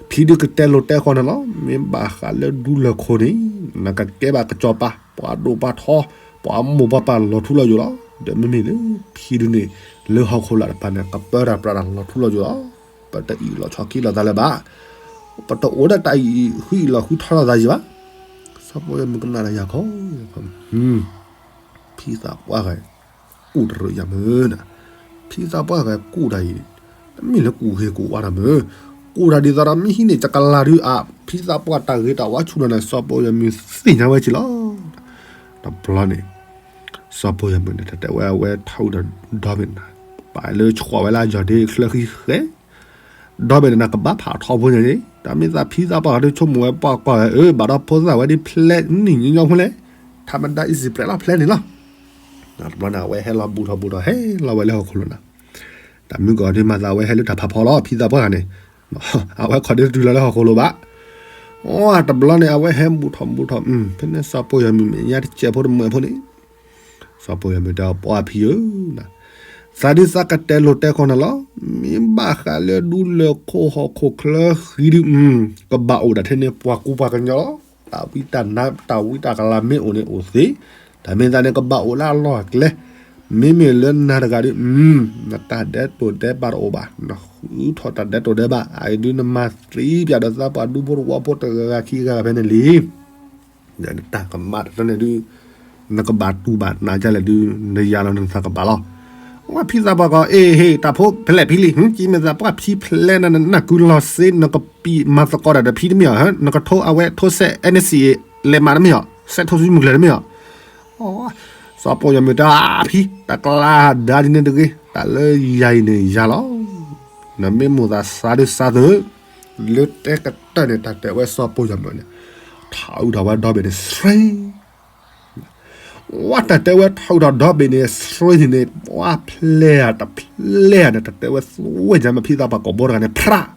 ဖံဒုးကတဲလိာ်တဲဃီနၤလီၤ, မ့ၢ်ဘၣ်ဃးလၢဒူလၢၢ်ခိၣ်န့ၣ် နကကဲဘၣ်ကစီၤပၤ ပှၤဒိၣ်ပှၤထီ, ပှၤမိၢ်ပှၤပၢ်လီၤထူလီၤယိာ်လီၤ, ဒီးမ့မ့ၢ်လၢဖံဒုးန့ၣ် လၢဟီၣ်ခိၣ်လာ်တဖၣ်န့ၣ် ကပၢတၢ်ပြးတၢ်လီၤထူလီၤယိာ်လီၤ, ပတအံၣ်လီၤဆီခံလီၤသးလၢၤဘၣ်, ပတအိၣ်ဒၣ်တၢ်အံၣ်ဃံအံၣ်လီၤဃုထီလီၤသးယံၤဘၣ်, စီၤပီၣ်ယီၤမုၣ်ကနၣ်ဒီးယၤခီ, ဖံသးပှၢ်ဂၤ ကူၣ်တရၢယၤမုၢ်နၤ, ဖံသးပှၢ်ဂၤကူၣ်တၢ်အံၤ, တမ့ၢ်လၢကူၣ်ဂ့ၤကူၣ်ဝါတၢ်မုၢ်, ကူၣ်တၢ်ဒ်သိးဒီးမ့ၢ်ဟံးန့ၢ်ကကလၤဒုးအါ, ဖံသးပှၢ်တၢ်ဂ့ၤတၢ်ဝါဆူၣ်နၤန့ၣ် စီၤပီၣ်ယီၤမုၢ်သ့ၣ်ညါဝဲက့လီၤ, တဘျီန့ၣ် စီၤပီၣ်ယီၤမုၢ်န့ၣ် တၢ်တဲဝဲအဝဲထီၣ်ဝံၤဒီးဒီဘ့ၣ်နၤ, ပာ်လၢဆှီဝဲလၢအယီၤဒ့ချၢဃံဃဲ ဒီဘ့ၣ်နၤကဘၣ်ဖးထီဖိညါန့ၣ် တၢ်မ့ၢ်သးဖံသးပှၢ်ဂၤဒုးဆိကမိၣ်ဝဲပှၢ်ကွၢ်ဝဲ အၢ ဘၣ်ဒီးဖိသၣ်ဝဲဒ်ဖျဲးနံၣ်ညီညီဖိလဲၣ်, ထါမဒါအံၣ်စံးပြဲးလီၤဖျဲးန့ၣ်လီၤ, တဘျီန့ၣ် အဝဲဟဲလီၤဘူးထီၣ်ဘူးထီၣ်ဟဲလီၤဝဲလၢဟီၣ်ခိၣ်လိၤနၤ, တၢ်မုၢ်ကီၤဒုးမၤသးဝဲဟဲလၢတၢ်ဖးဖီလီၤ ဖံသးပှၢ်ဂၤန့ၣ်, အဝဲခီဒုးတတုၤလီၤလၢဟီၣ်ခိၣ်လိၤဘၣ်, အတဘျီန့ၣ် အဝဲဟဲဘူးထီၣ်ဘူးထီၣ် ဖဲန့ၣ်စီၤပီၣ်ယီၤမုၢ်မဲာ်ညါတစဲးဖိတမှဲးဖိန့ၣ် စီၤပီၣ်ယီၤမုၢ်တဲအီၤ ပှၢ်ဖံဧၢ, သးဒုးသးကတဲလိာ်တဲဃီနၤလီၤ, မ့ၢ်ဘၣ်ဃးလၢဒူလၢၢ်ခိၣ်ဟီၣ်ခိၣ်ချၢဃံဒုး, ကဘၣ်အိၣ်ဒၣ်ထဲန့ၣ် ပှၤကူပှၤကညီလီၤ, တၢ်ဝံတၢ်နါ တၢ်ဝံတၢ်ကလၤမ့ၢ်အိၣ်န့ၣ်အိၣ်သ့, တၢ်မ့ၢ်သးန့ၣ်ကဘၣ်အိၣ်လၢအလီၢ်အကျဲ, မ့မ့ၢ်လၢနၤတဂၤဒုး, နတၢ်ဒဲးတိာ်ဒဲးဘးတအိၣ်ဘၣ်, နဃုထီၣ်တၢ်ဒဲးတိာ်ဒဲးဘး, အအံၤဒုးနမၤသံပၠးဒီးသးပှၢ်ဒူဖိတဝီဖိတဂၤဂၤခံဂၤဂၤဖဲန့ၣ်လံ. တၢ်ကမၣ်တၢ်န့ၣ်ဒုး နကဘၣ်တူၢ်ဘၣ်နးဒ်လဲၣ်ဒုး နယၤလီၤနသးကဘၣ်လီၤ. ဝဲဖံသးပှၢ်ကီး အ့ဟ့ တၢ်ဖိဖဲလဲၣ်ဖံလံ ဟ့ၣ်က့ၤမ့ၢ်သးပှၢ်ဖံဖဲလဲၣ်နနၢ်ကုလီၤစ့ နကပံာ်မၤသကိးတၢ်ဒီးဖံတမ့ၢ်အီၤ, နကထိအဝဲထိစဲး NCA လဲၤမးတမ့ၢ်အီၤ, စဲးထိးစုမုၢ်ကျၢၤတမ့ၢ်အီၤ. စီၤပိာ်ယီၤမုၢ်တၢ်ဖံ တၢ်ကျါဒါဒ်န့ၣ်တဂ့ၤ, တၢ်လၢယၤအံၤန့ၣ်ယၤလီၤ. နမ့ၢ်မိၣ်သးစးဒုးစးသု, လၢတဲကတၢၢ်န့ၣ် တၢ်တဲဝဲစီၤပိာ်ယီၤမုၢ်န့ၣ် ထီၣ်အုးထီၣ်ဝဲဒီဘ့ၣ်န့ၣ် ဆှ့ ဝဲတၢ်တဲဝဲထီၣ်အုးထီၣ်ဒီဘ့ၣ်န့ၣ် ဆှ့န့ၣ် ပှၤဖျဲၣ်ဧါတဖျဲၣ်ဧါန့ၣ် တၢ်တဲဝဲသွဲၣ်ညါမး ဖံသးပှၢ်ကိာ်ဘိတဂၤန့ၣ် ဖြး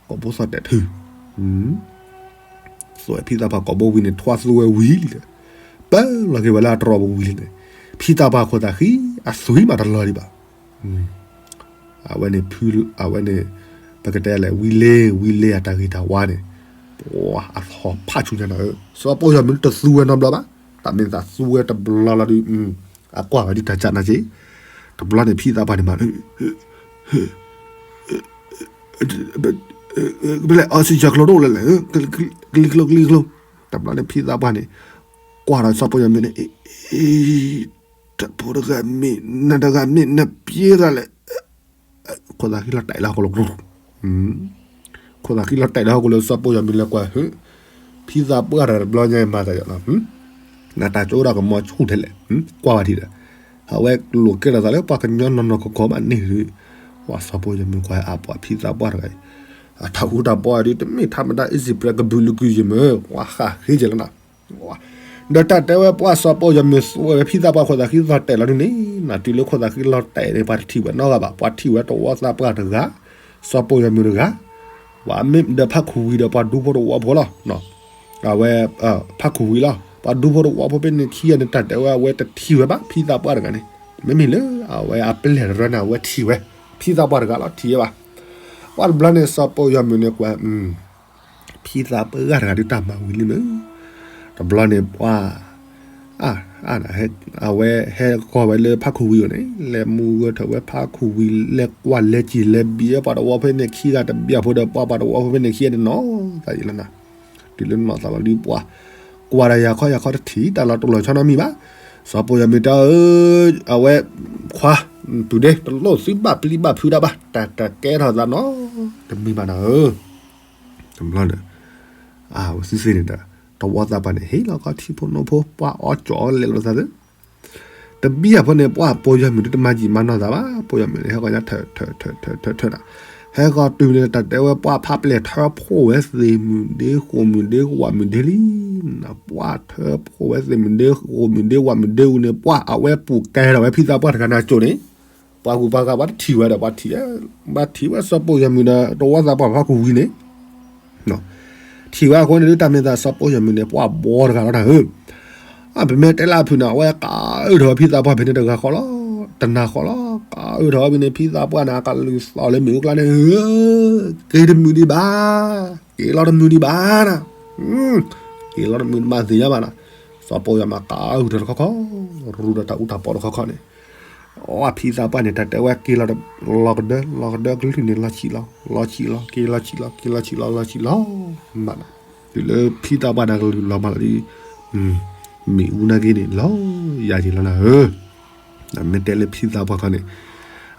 ကိာ်ဘိသီၣ်တဲာ်ထု, သွဲၣ်ဖံသးပှၢ်ကိာ်ဘိဝံၤန့ၣ် ထွါသူဝဲဝံၤလံ, ပၢလီၤက့ၤဝဲလၢအတြီပူၤဝံၤလံန့ၣ်, ဖံသးပှၢ်ခိၣ်သးဃံ အသွံၣ်မးတလီၤဒံးဘၣ်. အဝဲန့ၣ်ဖု အဝဲန့ၣ် ပကတဲလဲၣ် ဝံလ့ ဝံလ့အတၢ်ဂ့ၤတၢ်ဝါန့ၣ် ပှၤအသီၣ်ဖးဆူညါနၤဧၢ, စီၤပိာ်ယီၤမုၢ်တသူဝဲနီတဘျီဘၣ်, တၢ်မ့ၢ်သးသူဝဲတဘျီလီၤဒုး အကွၢ်ဝဲဒ်တၢ်ကၢ်နၤက့ၤ, တဘျီန့ၣ်ဖံသးပှၢ်န့ၣ်မး ဖဲလဲၣ် oxygen ကျိတအိၣ်လၢၤလဲၣ်, ကလံၤကျိ ကလံၤကျိ, တဘျီန့ၣ်ဖံသးပှၢ်န့ၣ် ကွၢ်ဒီးစီၤပိာ်ယီၤမုၢ်န့ၣ် တၢ်ဖိတဂၤမ့ၢ် နတဂၤမ့ၢ် နပျဲတၢ်လဲၣ်, ခိၣ်သးဃံလီၤတဲာ်လၢဟီၣ်ခိၣ်လိၤ, ခိၣ်သးဃံလီၤတဲာ်လၢဟီၣ်ခိၣ်လိၤ စီၤပိာ်ယီၤမုၢ်လဲၤကွၢ် ဖံသးပှၢ်တဂၤတဘျီညါမၤသးယီၤလီၤ, နတၢ်ကၠိဒၣ်ကမီၤဆူၣ်ထဲလဲၣ်, ကွၢ်ဝဲထံဒီး အဝဲလိာ်ကဲထီၣ်သးလၢပှၤကညီနီၢ်နီၢ်ကီၢ်ကီၢ်ဘၣ်န့ၣ်, ပှၤစီၤပိာ်ယီၤမုၢ်ကွၢ်အပှၤဖံသးပှၢ်တဂၤအံၤ, အတၢ်ဃူတၢ်ဖိးအံၤဒုး တမ့ၢ်ထးမတၤ easy break ကဘုးလုာ်ကွံာ်ယမုၢ် ပှၤဃၣ်ဃ့ကဲလီၤနၤ ဒီးတၢ်တဲဝဲပှၤစီၤပိာ်ယီၤမုၢ်သွဲၣ်ဝဲ ဖံသးပှၢ်ခိၣ်သးဃံလီၤတဲာ်လီၤဒုးန့ၣ်, နတုၤလၢခိၣ်သးဃံလီၤတဲာ်န့ၣ် ပှၤတထံၣ်ဝဲနီတဂၤဘၣ်, ပှၤထံၣ်ဝဲတဝီသးပှၢ်တဂၤ, စီၤပိာ်ယီၤမုၢ်တဂၤ, ပှၤမ့ၢ်ဒီးဖးခူၣ်ဝံၤဒီးပှၤဒူဖိတဝီဖိလီၤ. အဝဲ ဖးခူၣ်ဝံၤလီၤ. ပှၤဒူဖိတဝီဖိဖဲန့ၣ်ခံဂၤန့ၣ် တၢ်တဲဝဲအဝဲတထံၣ်ဝဲဘၣ် ဖံသးပှၢ်တဂၤန့ၣ်, မ့မ့ၢ်လၢအဝဲအပလဲၢ်တရၢန့ၣ် အဝဲထံၣ်ဝဲ, ဖံသးပှၢ်တဂၤလီၤ ထံၣ်ဝဲဘၣ်. ပှၤတဘျီန့ၣ် စီၤပိာ်ယီၤမုၢ်န့ၣ်ကွၢ် ဖံသးပှၢ်တဂၤဒုးတၢ်မၤဝံၤလံမုၢ်, တဘျီန့ၣ်ပှၤ အဝဲဟဲကီၢ်ဝဲလၢဖးခူၣ်ဝံၤအအိၣ်န့ၣ် လဲၤမူဂဲၤထၢၣ်ဝဲဖးခူၣ်ဝံၤ လဲၤကွၢ်လဲၤစံၣ်လဲၤဘံးဝဲပှၤတဝီဖိန့ၣ်ခံဂၤတဘံၣ်အဖိဒီး ပှၤပှၤတဝီဖိဖဲန့ၣ်ခံဂၤန့ၣ်နီၤသးယံာ်လီၤနၤ, တုၤလၢနီၢ်သးလီၤဒုးပှၤ ကွၢ်ဒီးယၤခီယၤခီတထံၣ်တၢ်လီၤတိၢ်လီၤဆီနီတမံၤဘၣ်. စီၤပိာ်ယီၤမုၢ်တဲအီၤ အဝဲ ခွါ ပုၢ်ဒ့ တလိၣ်သုဘၣ်ပျံၤဘၣ်ဖုးတၢ်ဘၣ် တၢ်တကဲထီၣ်သးနီတမံၤဘၣ်နၤဧၢ, တဘျီန့ၣ် အဝဲသ့ၣ်န့ၣ်ဒီး တဝီသးပှၢ်န့ၣ် ဟ့ၣ်လီၤခီထံဖိနိဖိ ပှၤအီၣ်ကၠီၣ်လဲၤလိာ်သးသ့, တဘံၣ်အဖိန့ၣ် ပှၤပိာ်ယီၤမုၢ်ဒုးတမၤယံာ်မၤနီၢ်သးဘၣ်, ပိာ်ယီၤမုၢ်န့ၣ် ဟဲဃီၤညါထၢၣ်ထၢၣ်ထၢၣ်ထၢၣ်ထၢၣ်ထၢၣ်နၤ, ဟဲဃီၤတုၤန့ၣ် တၢ်တဲဝဲပှၤဖးပျဲၢ်ထၢဖှိၣ်ဝဲသ့ၣ်မုၢ်ဒ့ ဃိာ်မုၢ်ဒ့ ဝၣ်မုၢ်ဒ့လံ, ပှၤထၢဖှိၣ်ဝဲသ့ၣ်မုၢ်ဒ့ ဃိာ်မုၢ်ဒ့ ဝၣ်မုၢ်ဒ့အူန့ၣ် ပှၤအဝဲပူၤကဲထီၣ်ဝဲဖံသးပှၢ်တဂၤန့ၣ်အစိၤန့ၣ် ပှၤဂုၤပှၤဂၤပှၤတထံၣ်ဝဲဒီး ပှၤထံၣ်ဝဲ ပှၤထံၣ်ဝဲစီၤပိာ်ယီၤမုၢ်ဒီး တဝီသးပှၢ်ဖးခူၣ်ဝံၤန့ၣ် ထံၣ်ဝဲအဃိန့ၣ်ဒုး တၢ်မ့ၢ်သးစီၤပိာ်ယီၤမုၢ်န့ၣ် ပှၤဘီတဂၤလီၤနၤဧၢ, အပမ့ၢ်တဲလၢအဖုၣ်န့ၣ် အဝဲကအုၣ်ထီၣ်ဝဲဖံသးပှၢ်ဖဲန့ၣ်တဂၤဃီလီၤ, တနၤဃီလီၤ, ကအုၣ်ထီၣ်ဝဲဖဲန့ၣ် ဖံသးပှၢ်န့ၣ် အကလုၢ်သီၣ်လၢမ့ၣ်အူကျါန့ၣ် က့ၤတမုာ်ဒံးဘၣ်, က့ၤလီၤတမုာ်ဒံးဘၣ်နၤ, က့ၤလီၤတမုာ်တဘၣ်သ့ၣ်ညါဘၣ်နၤ, စီၤပိာ်ယီၤမုၢ်ကအုၣ်ထီၣ်တခီခီ, ရူဒီးတၢ်အူတၢ်ပီတခီခီန့ၣ် အဖံသးပှၢ်န့ၣ် တၢ်တဲဝဲက့ၤလီၤ လီၤကဒၢ လီၤကဒၢကလုၢ်န့ၣ် လီၤဆံးလီၤ လီၤဆံးလီၤ က့ၤလီၤဆံးလီၤ က့ၤလီၤဆံးလီၤ လီၤဆံးလီၤ မးနၤ, တုၤလၢဖံသးပှၢ်န့ၣ်ကလုၢ်လီၤမးလီၤဒ် မ့ၣ်အူနာ်က့န့ၣ် လီၤယၤက့ၤလီၤနၤဧၢ, မ့ၢ်တဲလၢဖံသးပှၢ်ခီန့ၣ်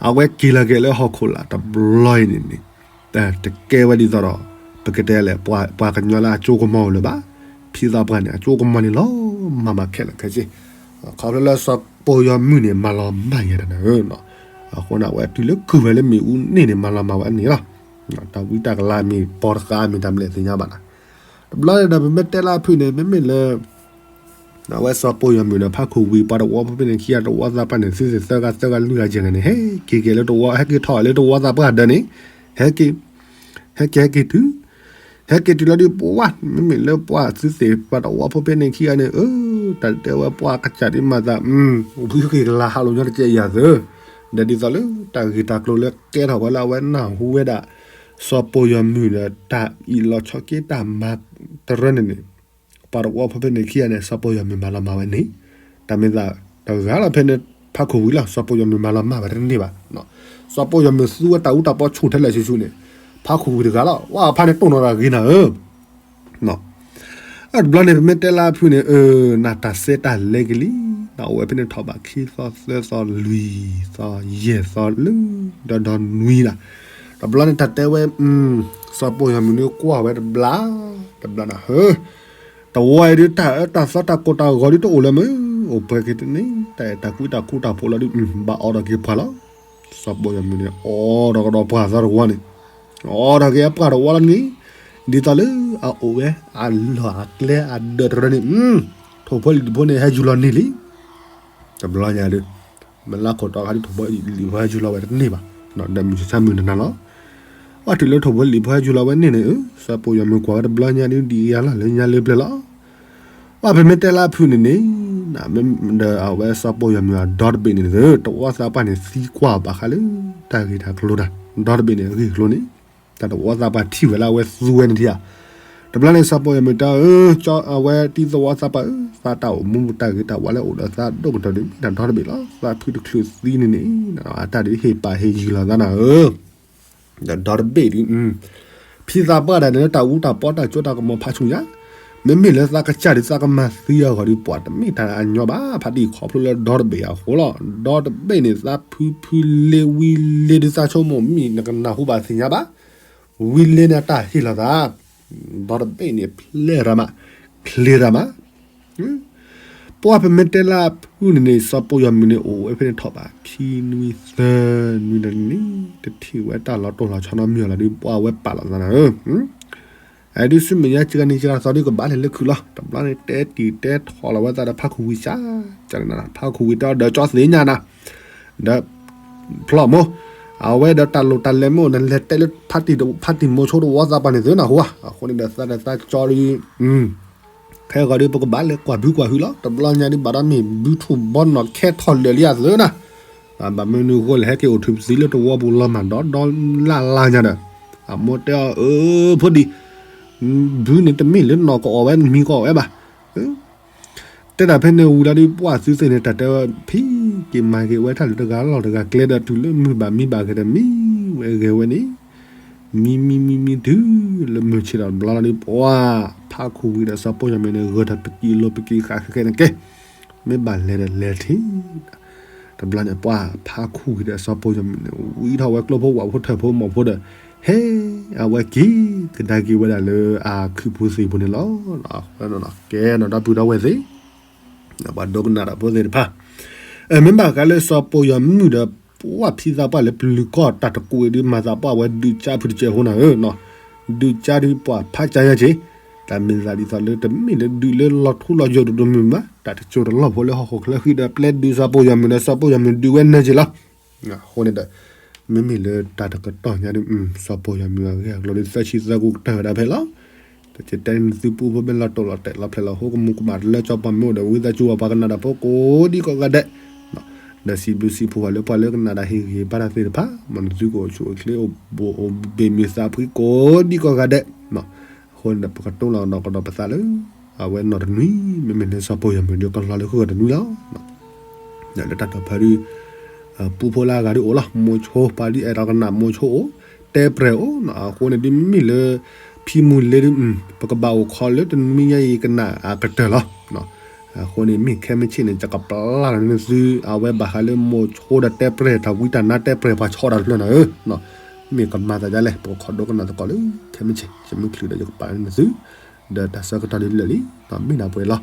အဝဲက့ၤလီၤက့ၤလၢဟီၣ်ခိၣ်လာ်တဘျီအံၤန့ၣ်န့ၣ် တကဲဝဲဒ်သိးဒီး ပကတဲလဲၣ် ပှၤကညီလၢအကၠိကမီၤအိၣ်လၢၤဘၣ်, ဖံသးပှၢ်န့ၣ် အကၠိကမီၤန့ၣ်လီၤမၢ်မးခဲလၢာ်ခဲဆ့, ခီဖျိလၢစီၤပိာ်ယီၤမုၢ်န့ၣ် မၤလီၤမၢ်ယၤတနၤဧၢ, အဃိန့ၣ် အဝဲတုၤလၢကုၢ်ဝဲလၢမ့ၣ်အူန့ၣ်န့ၣ် မၤလီၤမၢ်ဝဲန့ၣ်လီၤ, တၢ်ဝံတၢ်ကလၤမ့ၢ်ပီတဃာ်မ့ၢ်တၢ်မနုၤသ့ၣ်ညါဘၣ်နၤ, တဘျီန့ၣ်ဒီး ပမ့ၢ်တဲလၢအဖုၣ်န့ၣ် မ့မ့ၢ်လၢ အဝဲစီၤပိာ်ယီၤမုၢ်ဒီးဖးခူၣ်ဝံၤ ပှၤတဝီဖိဖဲန့ၣ်ခံဂၤတဝီသးပှၢ်န့ၣ် သုသ့ၣ်သၢဂၤသၢဂၤလွံၢ်ဂၤယဲၢ်ဂၤန့ၣ် ဟဲက့ၤက့ၤလၢတဝီ ဟဲက့ၤထီၣ်လၢတဝီသးပှၢ်ဒၢးန့ၣ် ဟဲက့ၤ ဟဲက့ၤဟဲက့ၤတုၤ ဟဲက့ၤတုၤလီၤဒုးပှၤ မ့မ့ၢ်လၢပှၤသုသ့ၣ်ပှၤတဝီဖိဖဲန့ၣ်ခံဂၤန့ၣ် အၢ တၢ်တဲဝဲပှၤကစၢ်ဒ်မၤသး ဝံၤက့ၤကလၤဟးလိာ်ညီတကဲယၤသၢ ဒီးဒ်သိးလၢတၢ်ဂ့ၢ်တၢ်ကျိၤလၢကဲထီၣ်ဝဲလၢအဝဲနၢ်ဟူဝဲဒၣ် စီၤပိာ်ယီၤမုၢ်ဒီးတၢ်အံးလီၤဆီက့တၢ်မၤတရၢန့ၣ်န့ၣ် ပှၤတဝီဖိဖဲန့ၣ်ခံဂၤန့ၣ် စီၤပိာ်ယီၤမုၢ်မၤလီၤမၢ်ဝဲန့ၣ် တၢ်မ့ၢ်သးတဂၤလီၤဖဲန့ၣ် ဖးခူၣ်ဝံၤလီၤ စီၤပိာ်ယီၤမုၢ်မၤလီၤမၢ်ဝဲတန့ၢ်ဘၣ် စီၤပိာ်ယီၤမုၢ်သူဝဲတၢ်အူတၢ်ပီဆူၣ်ထဲလဲၣ်ဆူၣ်ဆူၣ်န့ၣ် ဖးခူၣ်ဝံၤတဂၤလီၤ ဝဲဖးန့ၣ်တိၢ်နီၣ်တၢ်ဂ့ၤနၤဧၢ အ တဘျီန့ၣ် ပမ့ၢ်တဲလၢအဖုၣ်န့ၣ် နတၢ်စဲတၢ်လဲကလံ, နအိၣ်ဝဲဖဲန့ၣ်ထီၣ်ဘးခံသီသၢသီလွံၢ်သီယဲၢ်သီလၢ ဒီဒီနွံလီၤ. တဘျီန့ၣ်တၢ်တဲဝဲ စီၤပိာ်ယီၤမုၣ်န့ၣ်ကွၢ်ဝဲတဘျီ, တဘျီန့ၣ် တဝီအံၤဒုး တၢ်အၢတၢ်သီတၢ်ကိၢ်တၢ်ဂီၤဒုးတအိၣ်လၢၤမုၢ်, အိၣ်ပှဲၤက့ၤတန့ၢ် တၢ်အဲၣ်တၢ်ကွံတၢ်ဃူတၢ်ဖိးလီၤဒုး ဘၣ်အိးထီၣ်က့ၤပှၢ်လီၤ. စီၤပိာ်ယီၤမုၣ်န့ၣ် အိးထီၣ်ကဒီးပှၢ်သီတဝီန့ၣ်, အိးထီၣ်က့ၤအပှၢ်တဝီလီၤန့ၣ်, ဒ်သိးလၢအအိၣ်ဝဲ အလီၢ်အကျဲအဒၢးတရၢန့ၣ်, ထိၣ်ဖိလံၣ်ဖိန့ၣ်ဟဲယူၤလီၤန့ၢ်လံ. တဘျီညါဒုး မ့ၢ်လၢခိၣ်တီခါဒုး ထိၣ်ဖိလံၣ်ဖိဟဲယူၤလီၤဝဲတန့ၢ်ဘၣ်, ဒီးမုၢ်ဆါမုၢ်နၤနၤလီၤ. ဘၣ်တုၤလၢထိၣ်ဖိလံၣ်ဖိဟဲယူၤလီၤဝဲန့ၢ်န့ၣ်, စီၤပိာ်ယီၤမုၣ်ကွၢ်ဝဲတဘျီညါဒုး ဒံးယၤလီၤလၢညါလၢပျၢၤလီၤ. ဘၣ်ဖဲမ့ၢ်တဲလၢအဖုၣ်န့ၣ်န့ၣ်, ဒီးအဝဲစီၤပိာ်ယီၤမုၣ်အဒီတဘ့ၣ်န့ၣ် တဝီသးပှၢ်န့ၣ်သံကွၢ်ဘၣ်ဃးလၢ တၢ်ဂ့ၢ်တၢ်ကျိၤတၢ်, ဒီတဘ့ၣ်န့ၣ်အဂ့ၢ်အကျိၤန့ၣ်, တၢ်တဝီသးပှၢ်ထံၣ်ဝဲလၢအဝဲသူဝဲန့ၣ်ထံဧါ. တဘျီန့ၣ် စီၤပိာ်ယီၤမုၣ်တဲအီၤ, အဝဲတံၤသဝီသးပှၢ်ဧၢ, သးတၢ်အိၣ်မူတၢ်ဂ့ၤတၢ်ဝါလၢအိၣ်ဒီးသးဒိၣ်ကတၢၢ်ဒုး မ့ၢ်တၢ်ဒီတဘ့ၣ်လီၤ. သးဖုတချုးသံန့ၣ်န့ၣ်, အတၢ်ဒုးဟ့ၣ်ပာ်ဟ့ၣ်ယုၢ်လီၤသးနၤဧၢ ဒီတဘ့ၣ်ဒုး, ဖံသးပှၢ်ဒၣ်န့ၣ်လၢတၢ်အူတၢ်ပီတၢ်ကၠိတၢ်ကမီၤဖးဆူညါ, မ့မ့ၢ်လၢသးကစၢ်ဒုးသးကမၤသံအဂီၢ်ဒုး ပှၤတမ့ၢ်တၢ်အညီဘၣ်, ဖးတံၢ်ခီဖျိလၢဒီတဘ့ၣ်အဃိလီၤ. ဒီတဘ့ၣ်န့ၣ် သးဖုဖုလ့ဝံလ့ဒုးသးဆိကမိၣ်မ့ၢ်နကနၢ်ဟူဘၣ်သ့ၣ်ညါဘၣ်, ဝံလ့န့ၣ်တၢ်ဟ့ၣ်လီၤသး, ဒီတဘ့ၣ်န့ၣ် ဖျဲၣ်ရၤမး, ချ့ရၤမး ပှၢ်ဖဲမ့ၢ်တဲလၢအဖုၣ်န့ၣ်န့ၣ် စီၤပိာ်ယီၤမုၣ်န့ၣ် အိၣ်ဝဲဖဲန့ၣ်ထီၣ်ဘးခံနွံသၢနွံဒီးန့ၣ် တထံၣ်ဝဲတၢ်လီၤတိၢ်လီၤဆီနီတမံၤလီၤဒုး ပှၢ်ဝဲပာ်လီၤသးနၤဧၢ, အဒုးဆူမဲာ်ညါစှၤနံၤစှၤသီဒုးကဘၣ်လဲၤလၢခုၣ်လီၤ. တဘျီန့ၣ်တဲတံၢ်တဲထီၣ်လီၤဝဲသးဒီးဖါခူဝံစၢ်, ဖါခူဝံတဲအီၤဒီးကၠီသ့ၣ်ညါနၤ, ဒီး ဖျီၣ်မိၢ်, အဝဲဒီးတၢ်လိၣ်တၢ်လဲၤမ့ၢ်အိၣ် နလဲၤတဲလၢ ဖါတံၢ်မိၤဆိတဝီသးပှၢ်န့ၣ်သုနၢ်ဟူဧါ. အဃိန့ၣ်ဒီးသးဒီးသးကၠီဒုး ခဲဂီၤဒုး ပကဘၣ်လဲၤကွၢ်ဘုကွၢ်ဟုလီၤ. တဘျီညါဒုး ဘၣ်ဒီးမ့ၢ်ဘုထူၣ်ဘီနီၣ်ခဲထီၣ်လၢာ်လံအသုနၤ, ဘၣ်မနုၤအဃိလဲၣ် ဟဲက့ၤအိၣ်ထုးပသံလၢတဝီပူၤလီၤမၢ်ဒီဒီလၢ်လၢ်ညါဒီး, အမိၢ်တဲအီၤ အၢ ဖိဒံး, ဘုန့ၣ်တမ့ၢ်လၢနီၢ်ကအီၣ်ဝဲ မံၤကအီၣ်ဝဲဘၣ် တဲတၢ်ဖဲန့ၣ်ဝံၤလီၤဒုး ပှၢ်သုသ့ၣ်န့ၣ် တၢ်တဲဝဲဖံးက့ၤမၤက့ၤဝဲတၢ်လၢတဂၤလီၢ်တဂၤကျဲဒီး တုၤလၢမုၢ်ဘၣ်မံဘၣ်ဂဲၤဒီး မံဝဲဂဲၤဝဲန့ၣ်, မံမံမံမံတုၤလၢမုၢ်ဆ့ၣ်ဒီးတဘျီလီၤဒုး ပှၢ်ဖါခူဝံဒီးစီၤပိာ်ယီၤမုၣ်န့ၣ် ဂၢၢ်ထီၣ်ပကံလိၤပကံဃာ်ခဲခဲန့ၣ်ကဲ, မ့ၢ်ဘၣ်လဲၤဒီးလဲၤထံၣ် တဘျီန့ၣ် ပှၢ်ဖါခူဝံဒီးစီၤပိာ်ယီၤမုၣ်န့ၣ် ဝံထီၣ်ဝဲကျိဖိဝၣ်ဖိထၢၣ်ဖိမီၤဖိဒီး ဟဲအဝဲက့ၤကဒါက့ၤဝဲဒၣ်လၢအခူၣ်ဖိသ့ၣ်ဖိန့ၣ်လီၤ. ကဲနီၤ ဒီပုၢ်ဒီဝဲၢ်သ့ၣ်, ပှၤဒိကနၣ်တၢ်ဖိသ့ၣ်တဖၣ်, မ့ၢ်ဘၣ်ဃးလၢစီၤပိာ်ယီၤမုၣ်ဒီး ပှၢ်ဖံသးပှၢ်လၢပျုၤကီၢ်တၢ်တကူၣ်အံၤဒုး မၤသးပှၢ်ဝဲဒုးကၠါဖုတကဲးဖိနၤဧၢ, ဒုးကၠါဒုးပှၢ်ဖးကၠါညါက့ၤ, တၢ်မ့ၢ်သးဒ်သိးလၢတမ့ၢ်လၢဒုးလၢလီၤထူလီၤယိာ်ဒိၣ်ဒိၣ်မုၢ်မုၢ်ဘၣ်, တၢ်တစိၤတလီၢ်ဖိလၢဟီၣ်ခိၣ်ချၢဃံဒီး ပျဲဒုးစီၤပိာ်ယီၤမုၣ်ဒီး စီၤပိာ်ယီၤမုၣ်ဒုးဝဲနၢၤက့ၤလီၤ. အဃိန့ၣ်ဒီး မ့မ့ၢ်လၢတၢ်တကတီၢ်ညါဒုး စီၤပိာ်ယီၤမုၣ်အဂ့ၢ်အကျိၤဒုး သၢဆံသၢကူကတၢၢ်ဝဲဒၣ်ဖဲလီၤ. တကတဲနသုပူဖိမ့ၢ်လီၤတိာ်လီၤတဲာ်လီၤဖျဲးလီၤဟိ ကမူးကမၣ်တလၢကၠီပှၤမ့ၢ်အိၣ်ဒီး ဝံသးစူၤပှၤကနၣ်တၢ်ဖိကိးဒံကိးဂၤဒဲး, ဒီးစံးဘျုးစံးဖှိၣ်လၢပှၤလၢကနၣ်တၢ်ဟ့ၣ်ဂံၢ်ဘါတၢ်သ့ၣ်တဖၣ်, မ်နသုကအိၣ်ဆူၣ်အိၣ်ချ့အိၣ်ဘှံးအိၣ်ဘ့ၣ်မုာ်သးဖှံကိးဒံကိးဂၤဒဲး, အဃိန့ၣ်ဒီး ပကတိၤလီၤဒီးကဒီးပသးလၢ အဝဲနီၢ်တနွံ မ့မ့ၢ်လၢစီၤပိာ်ယီၤမုၣ်ဒီးကလီၤလၢဃုာ်တနွံလီၤ. ဒီးလၢတၢ်တီၢ်ဖဲဒုး ပူဖိလၢအဂၤဒုးအိၣ်လီၤ မိၤဆိ ပှၤဒ်အဲၣ်ဒိးကနၣ်မိၤဆိအိၣ် တဲပြဲၢ်အိၣ်, အဃိန့ၣ်ဒုးမ့မ့ၢ်လၢ ဖံမုၢ်လ့ဒုး ပကဘၣ်အိၣ်ခိးလၢတနွံညါအံၤကနၣ်အကတၢၢ်လီၤ. အဃိန့ၣ်မ့ၢ်ခဲမုၢ်ဆ့ၣ်န့ၣ် ယကပျၢ်လီၤန့ၢ်သု အဝဲဘၣ်ဃးလၢမိၤဆိဒီးတဲပြဲၢ် တၢ်ဝံတၢ်နါတဲပြဲၢ်ပှၤဆီတၢ်တဖျၢၣ်နၤဧၢ, မ့ၢ်ကမၤသးဒ်လဲၣ် ပကခိးဒိကနၣ်သကိးလၢ ခဲမုၢ်ဆ့ၣ် ယမုၢ်ချုးဒီးယကပာ်လီၤန့ၢ်သု ဒီးတၢ်ဆၢကတီၢ်လံလၢာ်လံ, မ့ၢ်ဒၣ်ပှဲၤလီၤ,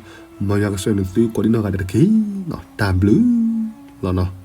မ်ယွၤကဆိၣ်ဂ့ၤန့ၢ်သုကိးဒံနီၢ်ဂၤဒဲးတက့ၢ်, တၢ်ဘျုးလီၤနီၤ.